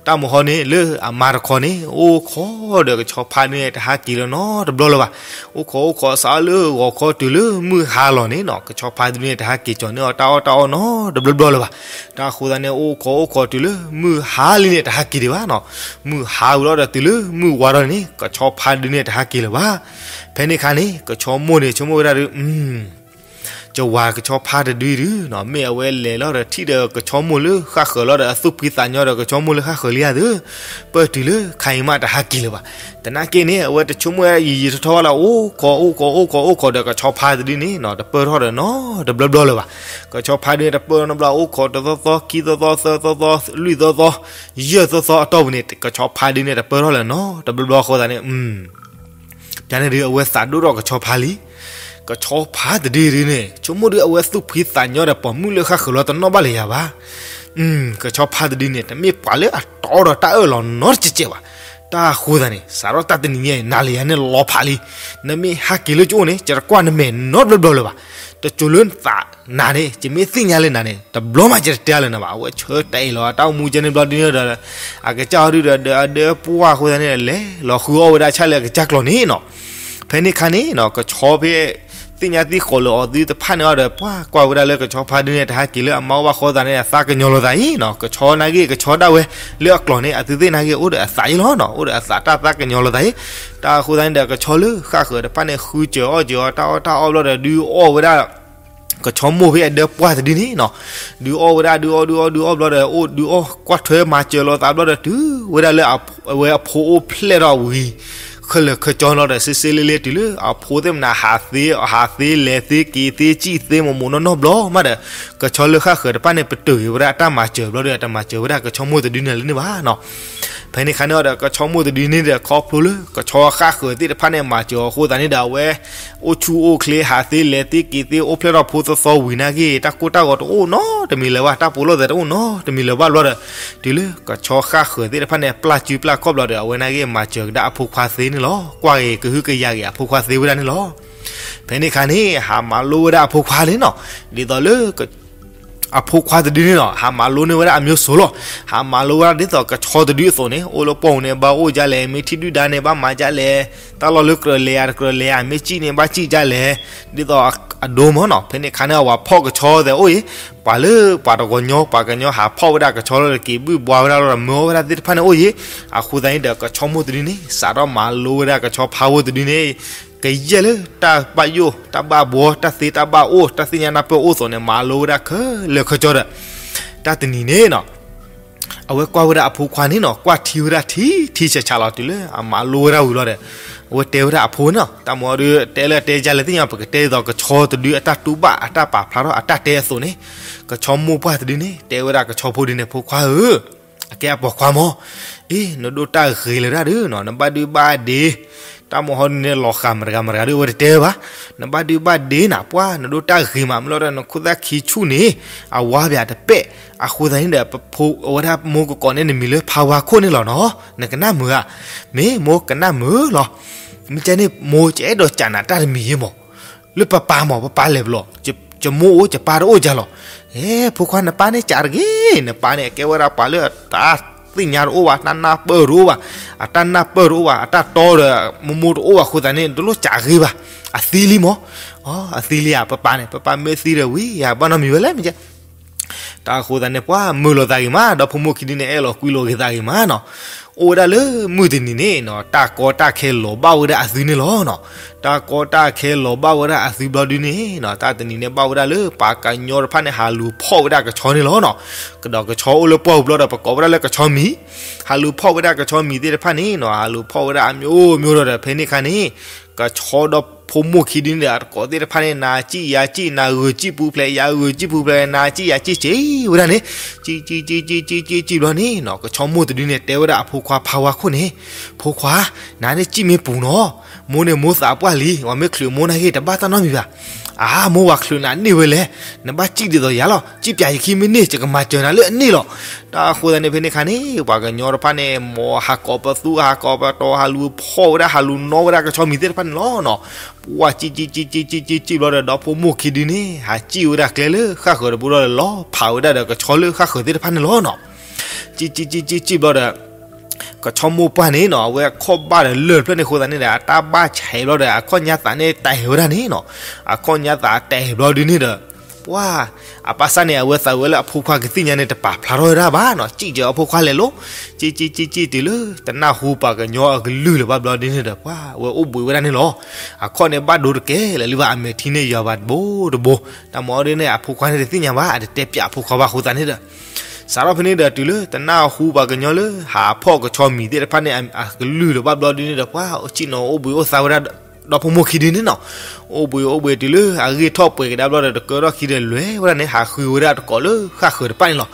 တၢ်မဟီန့ၣ် လၢအမါတခီန့ၣ် အိၣ်ခိးဒီးကဆီဖါန့ၣ် တဟးက့ၤလၢၤနီတဘျီလၢၤဘၣ်. အိၣ်ခိးအိၣ်ခိးစးလၢဂီၤခီတုၤလၢမုၢ်ဟါလီၤန့ၣ်နီၤ ကဆီဖါတဒုန့ၣ် တဟးက့ၤကၠီၤန့ၢ်အီၤတၢ်အီၣ်တၢ်အီနီတဘျီဘျီလၢၤဘၣ်. တၢ်အဃိသတးန့ၣ် အိၣ်ခိးအိၣ်ခိးတုၤလၢမုၢ်ဟါလံန့ၣ် တဟးက့ၤဒံးဘၣ်နီၤ. မုၢ်ဟါဝံၤလီၤဒီးတုၤလၢမုၢ်ဝါထီၣ်န့ၣ် ကဆီဖါတဒုန့ၣ် တဟးက့ၤလၢၤဘၣ်. ဖဲန့ၣ်အခါန့ၣ် ကဆီမိၢ်န့ၣ် ဆိကမိၣ်ဝဲဒၣ်ဒုး ကဝၤကဆီဖါတဒုဒုးနီၤ မ့ၢ်အဝဲလဲၤလီၤဒီးထံၣ်ဒီးကဆီမိၢ်လၢဃၣ်ဃၢၤလီၤဒီး အသူၣ်ဖှံသးညီဒီးကဆီမိၢ်လၢဃၣ်ဃၢၤလံဧါဒုး ပၢၢ်တုၤလၢခါအံၤမးတဟးက့ၤလၢၤဘၣ်. သနာ်က့န့ၣ် အဝဲတဆိကမိၣ်ဝဲယံာ်ယံာ်ထီၣ်ထီၣ်ဘၣ်လၢ အိၣ်ခိးအိၣ်ခိးအိၣ်ခိးအိၣ်ခိးဒီးကဆီဖါတဒုန့ၣ်နီၤ တပၢၢ်ထီၣ်ဒီးနီတဘျီဘျီလၢၤဘၣ်. ကဆီဖါဒုန့ၣ် တပၢၢ်ထီၣ်နီတဘျီ အိၣ်ခိးတသီသီ ခံသီသီ သၢသီသီ လွံၢ်သီသီ ယဲၢ်သီသီအတီၢ်ပူၤန့ၣ် ကဆီဖါဒုန့ၣ် တပၢၢ်ထီၣ်လၢၤနီတဘျီဘျီအဃိသတးန့ၣ် ပျါန့ၣ်ဒုး အဝဲသးဒိၣ်ထီၣ်ကဆီဖါလံ. ကဆီဖါတဒုဒုးန့ၣ် ဆိကမိၣ်ဒုး အဝဲသူၣ်ဖှံသးညီဒီးပိာ်မုၣ်လၢဃၣ်ဃၢၤလီၤ တနီၣ်ဘၣ်လၢၤယၤဘၣ်. ကဆီဖါတဒုန့ၣ် တမ့ၢ်ပှၤလၢအတီဒီးတၢ်အၢၣ်လီၤနီတစဲးစဲးဘၣ်. တၢ်အဃိသတးန့ၣ် စးထီၣ်တၢ်တနံၤညါအံၤ နၤလၢယၤန့ၣ်လီၤဖးလံ. နမ့ၢ်ဟးက့ၤလၢယအိၣ်န့ၣ် ယတကွၢ်နမဲာ်နီတဘျီဘျီလၢၤဘၣ်. တစိၤလၢနသးနၤန့ၣ် ယမ့ၢ်သ့ၣ်ညါလၢနၤန့ၣ် တဘျီမးယတတဲလၢၤနၤဘၣ်. အဝဲဆၢတဲာ်လီၤအတၢ်အိၣ်မူကဲန့ၣ်ဘျီဒုန့ၣ်ဒီး အကစၢ်အီၤဒုဒီး ဒီးအဒၢပှၢ်အဃိသတးန့ၣ် လဲၤလီၤဃုအီၣ်ဝဲဒၣ်ဆၣ်လၢအကစၢ်ကျီၤန့ၣ်နီၤ. ဖဲန့ၣ်အခါန့ၣ်နီၤ ကဆီဖဲ သ့ၣ်ညါသံဃိးလၢအီၤသုတဖၣ်န့ၣ်အီၤဒီး ပှၤကွၢ်ဝဲဒၣ်လၢကဆီဖါဒုန့ၣ် တဟးက့ၤလၢအမါအိၣ်ဘၣ်ဃိသတးန့ၣ် အသးကညီၤလိာ်သးအံၤနီၤ. ကဆီနာ်က့ ကဆီဒၣ်ဝဲလၢအကျီၤန့ၣ် အသုသ့ၣ်နာ်က့ အိၣ်ဒီးအသးအံၤလီၤနီၤ. အိၣ်ဒီးအသးတၢ်သးကညီၤလိာ်သးအံၤ. တၢ်အဃိသတးန့ၣ်ဒီး ကဆီလၢဃၣ်ဃၢၤတဖၣ်န့ၣ် ဃုစၢၤအီၣ်စၢၤအီၤ တၢ်အီၣ်တၢ်အီဘျီဒီး ဒုးအီၣ်ဝဲဒၣ် ကဆီမိၢ်ဖဲအဒၢပှၢ်တဒုန့ၣ်နီၤ, ဒုးအီၣ်ဝဲဒၣ် ဒုးအီၣ် ဒုးအီၣ် ဒုးအီၣ်ဘျီဒီး အိၣ်ဒုးအီၣ် ကွၢ်ထွဲမၤစၢၤလိာ်သးဘျီဒီး တုၤဝဲဒၣ်လၢအဝဲအဖိအိၣ်ဖျဲၣ်ထီၣ်ဝံၤ ခဲလၢာ်ခဲဆ့လီၤဒီး စ့စ့လ့လ့ တုၤလၢအဖိသ့ၣ်မနၤ ဟးသ့ ဟးသ့လဲၤသ့က့ၤသ့စံၣ်သ့ မိၢ်မိၢ်နီၢ်နီၢ်ဘျီမးဒီး ကဆီလၢဃၣ်ဃၢၤတဖၣ်န့ၣ် ပတုာ်က့ၤဝဲဒၣ်အတၢ်မၤစၢၤဘျီဒီး တမၤစၢၤဝဲဒၣ်ကဆီမိၢ်တဒုန့ၣ်လၢန့ၣ်ဘၣ်နီၤ. ဖဲန့ၣ်အခါန့ၣ်ဒီး ကဆီမိၢ်တဒုန့ၣ်ဒီး ခီဖျိလၢကဆီဃၣ်ဃၢၤသ့ၣ်တဖၣ်န့ၣ် မၤစၢၤအီၤအဃိသတးန့ၣ်ဒီး အဝဲ အိၣ်ဆူၣ်အိၣ်ချ့ ဟးသ့လဲၤသ့က့ၤသ့ အိၣ်ဖျဲၣ်ထီၣ်ဖိသီသီဝံၤနာ်က့ တၢ်ကိၢ်တၢ်ဂီၤတအိၣ်နီတမံၤလၢၤဘၣ်, တၢ်ပူၤလီၢ်သဲးတအိၣ်နီတမံၤလၢၤဘၣ်ဘျီဒီး တုၤလၢကဆီဃၣ်ဃၢၤသ့ၣ်တဖၣ်န့ၣ် ပျၢ်စုပျၢ်ခီၣ်ဘျီဒီး အဝဲနာ်က့ မၤစၢၤကဒါအဖိခွါသ့န့ၣ်လီၤ. ကွၢ်က့ၤ ကဟုကယာ်က့ၤအဖိခွါသ့ဝဲဒၣ်န့ၣ်လီၤ. ဖဲန့ၣ်အခါန့ၣ် ဟးမၤလိဝဲဒၣ်အဖိခွါန့ၣ်နီၤ, ဒ်သိးလၢ အဖိခွါတဒုန့ၣ်နီၤ ဟးမၤလိန့ၢ်ဝဲဒၣ်အမျိုးစုံလီၤ. ဟးမၤလိဝဲဒၣ်ဒ်သိးကဆီတဒုအသိးန့ၣ် အိၣ်လၢပှၢ်ပူၤန့ၣ် ဘၣ်အိၣ်ဒ်လဲၣ်, မ့ၢ်ထံၣ်ဒုၣ်ဒါန့ၣ် ဘၣ်မၤဒ်လဲၣ်, တၢ်လီၢ်လၢကြၢးလဲၤဧါ တကြၢးလဲၤဧါ, မ့ၢ်စံၣ်န့ၣ် ဘၣ်စံၣ်ဒ်လဲၣ်, ဒ်သိးအဒိမ့ၢ်နီၤ. ဖဲန့ၣ်အခါန့ၣ် အဝၤဖီၣ်ကဆီသဲးအိၣ်အံၤ, ပှၤလၢပှၤတဂီၤညီ ပှၤကညီဟးဖီၣ်ဝဲဒၣ်ကဆီလီၤဒီး က့ၤဘုၣ်ဘှါဝဲဒၣ်လီၤဒီး မၢအီၣ်ဝဲဒၣ်သ့ၣ်တဖၣ်န့ၣ်အိၣ်အံၤ, အဃိသတးန့ၣ်ဒီး ကဆီမိၢ်တဒုန့ၣ် စးထီၣ်မၤလိဝဲဒၣ်ကဆီဖါဖိတဒုန့ၣ် ကယဲၢ်လၢတၢ်ဘၣ်ယိၣ် တၢ်ဘၣ်ဘှီ တၢ်သ့တၢ်ဘၣ်အိၣ် တၢ်သ့ၣ်ညါနၢ်ပၢၢ်အိၣ်အသိးန့ၣ် မၤလိဝဲဒၣ်ခဲလၢာ်ခဲဆ့ဒီး တၢ်တနံၤန့ၣ်နီၤ အဝဲကွၢ်ဝဲဒၣ်အဖိခွါန့ၣ်နီၤ ကွၢ်ထံဝဲဒၣ်ထံထံဆးဆးလီၤ တုၤလၢအမၤလိဝဲဒၣ်ဝံၤလီၤဒီး အဝဲတဲဝဲဒၣ်အဖိန့ၣ်နီၤ တၢ်မၤအီၤဒုး တဲလၢအတဲယါလဲၣ်သ့ၣ်ညါ ပကတဲဒ်သိးကဆီတဒုအတၢ်တူၢ်ဘၣ် အတၢ်ပာ်ဖျါထီၣ်အတၢ်တဲအသိးန့ၣ် ကဆီမိၢ်ပှၢ်တဒုန့ၣ် တဲဝဲဒၣ်ကဆီဖိဒုန့ၣ် ဖိခွါဧၢ အကဲအပိာ်ခွါမး, အ့ နဒိၣ်တၢ်ဂ့ၤလၢၤဒၣ်ဒီးနီၤ နဘၣ်ဒုးဘၣ်ဒ့, တၢ်မၤဟီဒုန့ၣ် လီၤဃာ်မတဂၤမတဂၤဒီး အဝဲတတဲဘၣ်, နဘၣ်ဒုးဘၣ်ဒ့နၤ ပှၢ် နဒိၣ်တၢ်ဂ့ၤမး မ့ၢ်လီၤဒီး နခိၣ်သၣ်ခံဆူၣ်န့ၣ် အဝါပၠးတပဲာ်, အဃိသတးန့ၣ်ဒီး ဖိ အဝဲဒၣ်မိၢ်ကကိးန့ၢ်နမံၤလၢ ဖါဝါခိၣ်န့ၣ်လီၤနီၤ, နကနၣ်မုာ်ဧါ, မ့ၢ်မိၢ်ကနၣ်မုာ်လီၤ, မ့ၢ်ကဲန့ၣ် မိၢ်ကအဲၣ်ဒိးစံးနၤတၢ်တမံၤယ့မး လၢပပၢ်မး ပပၢ်လဲၤဘျီ, ယမိၢ်အိၣ် ယပၢ်တအိၣ်ယၤလီၤ. အဲ ဖိခွါနပၢ်န့ၣ်စံးတဂ့ၤ, နပၢ်န့ၣ် အကဲဝဲဒၣ်ပှၤလၢအတၢ်သ့ၣ်ညါတအိၣ်ဘၣ်, တၢ်နၢ်ပၢၢ်တအိၣ်ဘၣ်, အတၢ်နၢ်ပၢၢ်တအိၣ်ဘၣ်, အတၢ်တီဒီး မိၢ်မိၢ်တအိၣ်ဘၣ်အဃိသတးန့ၣ် တလိၣ်စံးဂ့ၤဘၣ်, အသံလံမး, အသံလံဧါ ပပၢ်န့ၣ်, ပပၢ်မ့ၢ်သံဒီးဝံၤ ယဘၣ်နီတမံၤဝဲလဲၣ် မ့ၢ်ကဲ တၢ်အဃိသတးန့ၣ် ပှၤမုာ်လိာ်သးဂ့ၤမး, ဒီဖိမိၢ်ခံဒုန့ၣ် အဲၣ်လီၤကွံလိာ်က့ၤသးဂ့ၤမးနီၤ. အိၣ်ဝဲဒၣ်လၢမုၢ်တနံၤန့ၣ်နီၤ, တၢ်ကီတၢ်ခဲလီၤဘၣ်ဝဲဒၣ်အသုန့ၣ်လီၤနီၤ. တၢ်ကီတၢ်ခဲလီၤဘၣ်ဝဲဒၣ်အသုဘျီဒုန့ၣ်နီၤ, တၢ်တနံၤန့ၣ်ဘၣ်ဝဲဒၣ်လၢ ပှၤကညီတဖၣ်န့ၣ် ဟးလူၤဖီၣ်ဝဲဒၣ်ကဆီန့ၣ်လီၤနီၤ. ကဒီးကဆီအိၣ်လၢပှၢ်ပူၤဘျီဒီး ပကိးဝဲဒၣ်လၢကဆီမံၤ, ဟးလူၤဖီၣ်ဝဲဒၣ်ကဆီမံၤသ့ၣ်တဖၣ်န့ၣ်နီၤ, ဟးလူၤဖီၣ်ဝဲဒၣ်အမျိုးမျိုးဒီး ဖဲန့ၣ်အခါန့ၣ် ကဆီဒီဖိမိၢ်ခံဒုန့ၣ်ဒီး အတကိးသ့ၣ်တဖၣ်န့ၣ် နၤစံၣ်ယၤစံၣ် နၤဂုာ်စံၣ်ပူၤဖျဲး ယၤဂုာ်စံၣ်ပူၤဖျဲး နၤစံၣ်ယၤစံၣ်စံၣ်ဝဲဒၣ်န့ၣ်, စံၣ်စံၣ်စံၣ်စံၣ်စံၣ်စံၣ်စံၣ်ဘျီန့ၣ်နီၤ, ကဆီမိၢ်တဒုန့ၣ် တဲဝဲဒၣ်အဖိခွါဖါဝါခိၣ်န့ၣ်, ဖိခွါ, နၤန့ၣ်စံၣ်မ့ၢ်ပူၤနီၤ, မိၢ်န့ၣ်မိၢ်သးပှၢ်လံ, ပှၤမ့ၢ်ချုးမိၢ်နၤဂ့ၤ တဘၣ်တၢ်နီတမံၤဘၣ်. အါ မိၢ်ဝၤချုးနၤန့ၢ်ဝဲလဲၣ်, နဘၣ်စံၣ်ဒ်သိးယၤလီၤ, စံၣ်ပၠးယခံမ့ၢ်န့ၢ် ယကမၤစၢၤနၤလၢအန့ၣ်လီၤ. တၢ်အဃိသတးန့ၣ် ဖဲန့ၣ်အခါန့ၣ် ပှၤကညီတဖၣ်န့ၣ် မ်ဟးကိးပသူ ဟးကိးပတီၤ ဟးလူၤဖီၣ်ဝဲဒၣ် ဟးလူၤနီၣ်ဝဲဒၣ်ကဆီမံၤသ့ၣ်တဖၣ်န့ၣ်လီၤနီၤ. ပှၤစံၣ်စံၣ်စံၣ်စံၣ်စံၣ်စံၣ်စံၣ်ဘျီဒီး ဒီဖိမိၢ်ခံဒုန့ၣ် ဟးစံၣ်ဝဲဒၣ်ကျဲလၢဃၣ်ဃၢၤတဘိဒီး လီၤဖးဝဲဒၣ်ဒီးကဆီလၢဃၣ်ဃၢၤသ့ၣ်တဖၣ်န့ၣ်လီၤနီၤ. စံၣ်စံၣ်စံၣ်စံၣ်စံၣ်ဘျီဒီး ကဆီမိၢ်ပှၢ်န့ၣ်နီၤ အဝဲခီၣ်ဘၣ်ဒီးလၢၢ်တဖျၢၣ်န့ၣ်အဃိသတးန့ၣ်ဒီး အတၢ်ဘၣ်ဆဲးဘျီဒီး အခီၣ်ညါသးန့ၣ်တဲာ်ဝဲဒၣ်န့ၣ်နီၤ. အခီၣ်ညါသးတဲာ်ဘျီဒုန့ၣ်ဒီး ပှၤ အဘၣ်ဆၣ်န့ၣ် အဝဲသးဝဲလၢအဖိခွါကသ့ၣ်ညါန့ၣ် တပာ်ဖျါထီၣ်ဝဲဒၣ်ဘၣ်နီၤ. စံၣ်ကၢၤအဖိခွါလဲၤလီၤ. စံၣ်စံၣ်စံၣ်စံၣ်တုၤလၢ တနၢ်ဟူပှၤကညီအကလုၢ်လၢၤဘၣ်ဘျီဒုန့ၣ်ဒီး ပှၤဝဲအိၣ်ဘှံးဝဲဒၣ်န့ၣ်လီၤ. အခီၣ်န့ၣ်ဘၣ်ဒိတကဲလၢၤလံဘၣ် အမဲာ်ထံန့ၣ်ယွၤဘၣ်တဘိတဘိ. တၢ်မၤအီၤဒ်န့ၣ် အဖိခွါန့ၣ်တသ့ၣ်ညါဘၣ် အတတဲပၠးအဖိခွါဘၣ်အဃိသတးန့ၣ်ဒီး စးထီၣ်ဖဲန့ၣ်ဒီးတုၤလၢ တနၢ်ဟူပှၤကညီလၢ ဟးဖီၣ်ကဆီမံၤသ့ၣ်တဖၣ်န့ၣ် အကလုၢ်လၢၤဘၣ်ဘျီဒုန့ၣ်ဒီး ပှၤဆ့ၣ်နီၤအိၣ်ဘှံးအိၣ်သါဝဲဒၣ် ဒီဖိမိၢ်ခံဒုန့ၣ်နီၤ. အိၣ်ဘှံးအိၣ်ဘှံးတုၤလၢအဂ့ၢ်ထီၣ်ပှဲၤကဒါဘျီဒီး တကၢထီၣ်ခံဒီးလဲၤဝဲဒၣ်န့ၣ် ဟးဃုဝဲဒၣ်အတကိးလၢဃၣ်ဃၢၤတဖၣ်န့ၣ်လီၤ.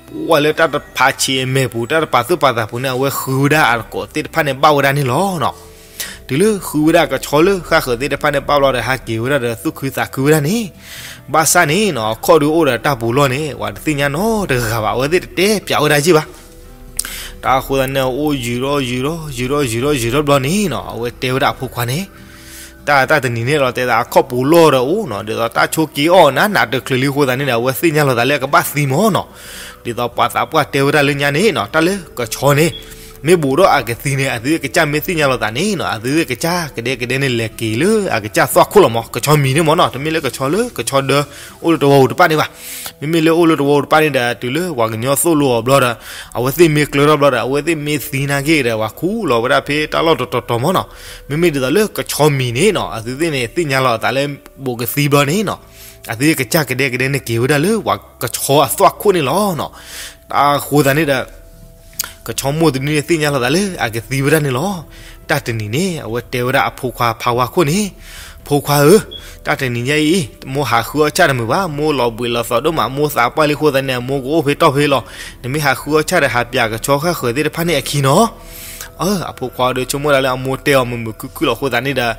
ပှၤလၢတၢ်တဖးဆံးအမဲာ်ပူၤ တၢ်တပာ်သူၣ်ပာ်သးပူၤန့ၣ် အဝဲဃုဝဲဒၣ်အတကိးသ့ၣ်တဖၣ်န့ၣ် ဘၣ်ဝဲဒၣ်န့ၣ်လီၤနီၤ. တုၤလၢဃုဝဲဒၣ်ကဆီလၢဃၣ်ဃၢၤသ့ၣ်တဖၣ်န့ၣ် ဘၣ်ဘျီဒီး ဟးက့ၤဝဲဒၣ်ဒီးသူၣ်ခုသးခုဝဲဒၣ်န့ၣ်, ဘၣ်ဆၣ်န့ၣ်နီၤ အခီၣ်ဒုအိၣ်ဒီးတၢ်ပူၤလီၢ်န့ၣ် ပှၤတသ့ၣ်ညါနီတဂၤဘၣ် အဝဲသ့ၣ်တတဲပၠးဝဲဒၣ်က့ၢ်ဘၣ်. တၢ်အဃိသတးန့ၣ် အိၣ်ယံာ်ထီၣ်ယံာ်ထီၣ်ယံာ်ထီၣ်ယံာ်ထီၣ်ယံာ်ထီၣ်ဘျီန့ၣ်နီၤ အဝဲတဲဝဲဒၣ်အဖိခွါန့ၣ်, တၢ်တၢ်တနံၤန့ၣ်လီၤ တဲဒၣ်အခီၣ်ပူၤလီၢ်ဒီးအိၣ်နီၤ ဒ်သိးတၢ်ဆိးက့အီၣ်နၤ နးတချုးလံအဃိသတးန့ၣ်ဒီး အဝဲသ့ၣ်ညါလိာ်သးလၢအကဘၣ်သံမးနီၤ. ဒ်သိးပှၤသးပှၢ်တဲဝဲဒၣ်လၢညါန့ၣ်နီၤ တၢ်လၢကဆီန့ၣ် မ့ၢ်ဘူးဒီးအကသံန့ၣ် အသုဝဲကစၢ်မ့ၢ်သ့ၣ်ညါလိာ်သးန့ၣ်နီၤ အသုဝဲကစၢ်ကဒဲကဒဲန့ၣ် လဲၤက့ၤလၢအကစၢ်သွၣ်ခိၣ်လီၤမး ကဆီမံၤန့ၣ်မးနီၤ တမ့ၢ်လၢကဆီလၢကဆီဒၢ အိၣ်လၢတဝီပူၤတဖၣ်န့ၣ်ဘၣ်. မ့မ့ၢ်လၢအိၣ်လၢတဝီပူၤတဖၣ်န့ၣ်ဒီး တုၤလၢပှၤကညီသိၣ်လိအီၤဘျီဒီး အဝဲသ့ၣ်မ့ၢ်ကျၢထီၣ်ဘျီဒီး အဝဲသ့ၣ်မ့ၢ်သံနာ်က့ဒီး ပှၤခူၣ်လီၤဝဲဒၣ်ဖဲတၢ်လီၢ်တတီၤတီၤမးနီၤ. မ့မ့ၢ်ဒ်သိးလၢကဆီမံၤန့ၣ်နီၤ အသုသ့ၣ်န့ၣ် သ့ၣ်ညါလီၤအသးလၢဘူးကသံဘျီန့ၣ်နီၤ အသုကစၢ်ကဒဲကဒဲန့ၣ်က့ၤဝဲဒၣ်လၢပှၤကဆီအသွၣ်ခိၣ်န့ၣ်လီၤနီၤ. တၢ်အဃိသတးန့ၣ်ဒီး ကဆီမိၢ်တဒုန့ၣ်သ့ၣ်ညါလီၤသးလၢအကသံဝဲဒၣ်န့ၣ်လီၤ. တၢ်တနံၤန့ၣ် အဝဲတဲဝဲဒၣ်အဖိခွါဖါဝါခိၣ်န့ၣ်, ဖိခွါဧၢ, တၢ်တနံၤညါအံၤ မိၢ်ဟးဃုအီၣ်ဆၣ်တမုာ်ဘၣ်, မိၢ်လီၤဘှံးလီၤသီဒိၣ်မး, မိၢ်သးပှၢ်လံအဃိသတးန့ၣ် အမိၢ်ကအိၣ်ဖဲတီၢ်ဖဲလီၤ. နမ့ၢ်ဟးဃုအီၣ်ဆၣ်ဒီး ဟးပၠးကဆီဃၣ်ဃၢၤသ့ၣ်တဖၣ်န့ၣ်အခံနီၤ. အၢ အဖိခွါဒီးဆိကမိၣ်ဒၣ်လၢအမိၢ်တဲအီၤမုာ်မုာ်ခုၣ်ခုၣ်လီၤအဃိသတးန့ၣ်ဒီး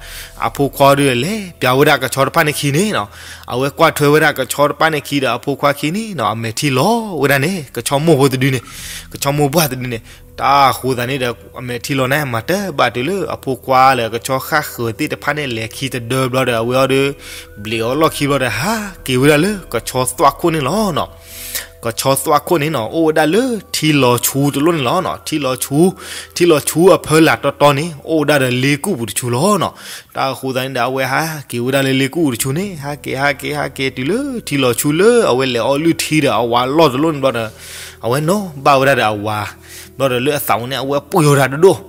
အဖိခွါဒီးလဲၤပၠးဝဲဒၣ်ကဆီတဖၣ်န့ၣ်ခံန့ၣ်နီၤ. အဝဲကွၢ်ထွဲဝဲဒၣ်ကဆီတဖၣ်န့ၣ်ခံဒီး အဖိခွါခံန့ၣ်နီၤ အမဲာ်ထံလီၤဝဲဒၣ်န့ၣ် ကဆီမိၢ်ဖိတဒုန့ၣ်, ကဆီမိၢ်ပှၢ်တဒုန့ၣ်, တၢ်အဃိသတးန့ၣ်ဒီး အမဲာ်ထံလီၤန့ၣ် မၤတဘၣ်တုၤလၢအဖိခွါလၢ ကဆီဃၣ်ဃၢၤသ့ၣ်တဖၣ်န့ၣ် လဲၤခံတဒၢဘျီဒီး အဝဲအီၤဒီး ဘျံးအီၤလီၢ်ခံဘျီဒီး ဟးက့ၤဝဲဒၣ်လၢကဆီသွၣ်ခိၣ်န့ၣ်လီၤနီၤ. ကဆီသွၣ်ခိၣ်န့ၣ်နီၤ အိၣ်ဝဲဒၣ်လၢထံလီၤဆူတလိၣ်န့ၣ်လီၤ. ထံလီၤဆူ, ထံလီၤဆူအဖၢလာ်တီတီန့ၣ် အိၣ်ဝဲဒၣ်ဒီးလ့ကူၣ်ပူၤတဆူလီၤနီၤ. တၢ်အဃိသတးန့ၣ်ဒီး အဝဲဟးက့ၤဝဲဒၣ်လၢလ့ကူၣ်ပူၤတဆူန့ၣ် ဟးက့ၤ ဟးက့ၤ ဟးက့ၤတုၤလၢ ထံလီၤဆူလၢအဝဲလဲၤအီလုၢ်ထံဒီးအဝၤလီၢ်တလိၣ်န့ၣ်ဘျီဒီး အဝဲနီၣ်ဘၣ်ဝဲဒၣ်ဒီးအဝၤ ဘျီဒီးလၢအသးအိၣ်န့ၣ် အဝဲပှ့ၤအီၤတၢ်ဒိၣ်ဒိၣ်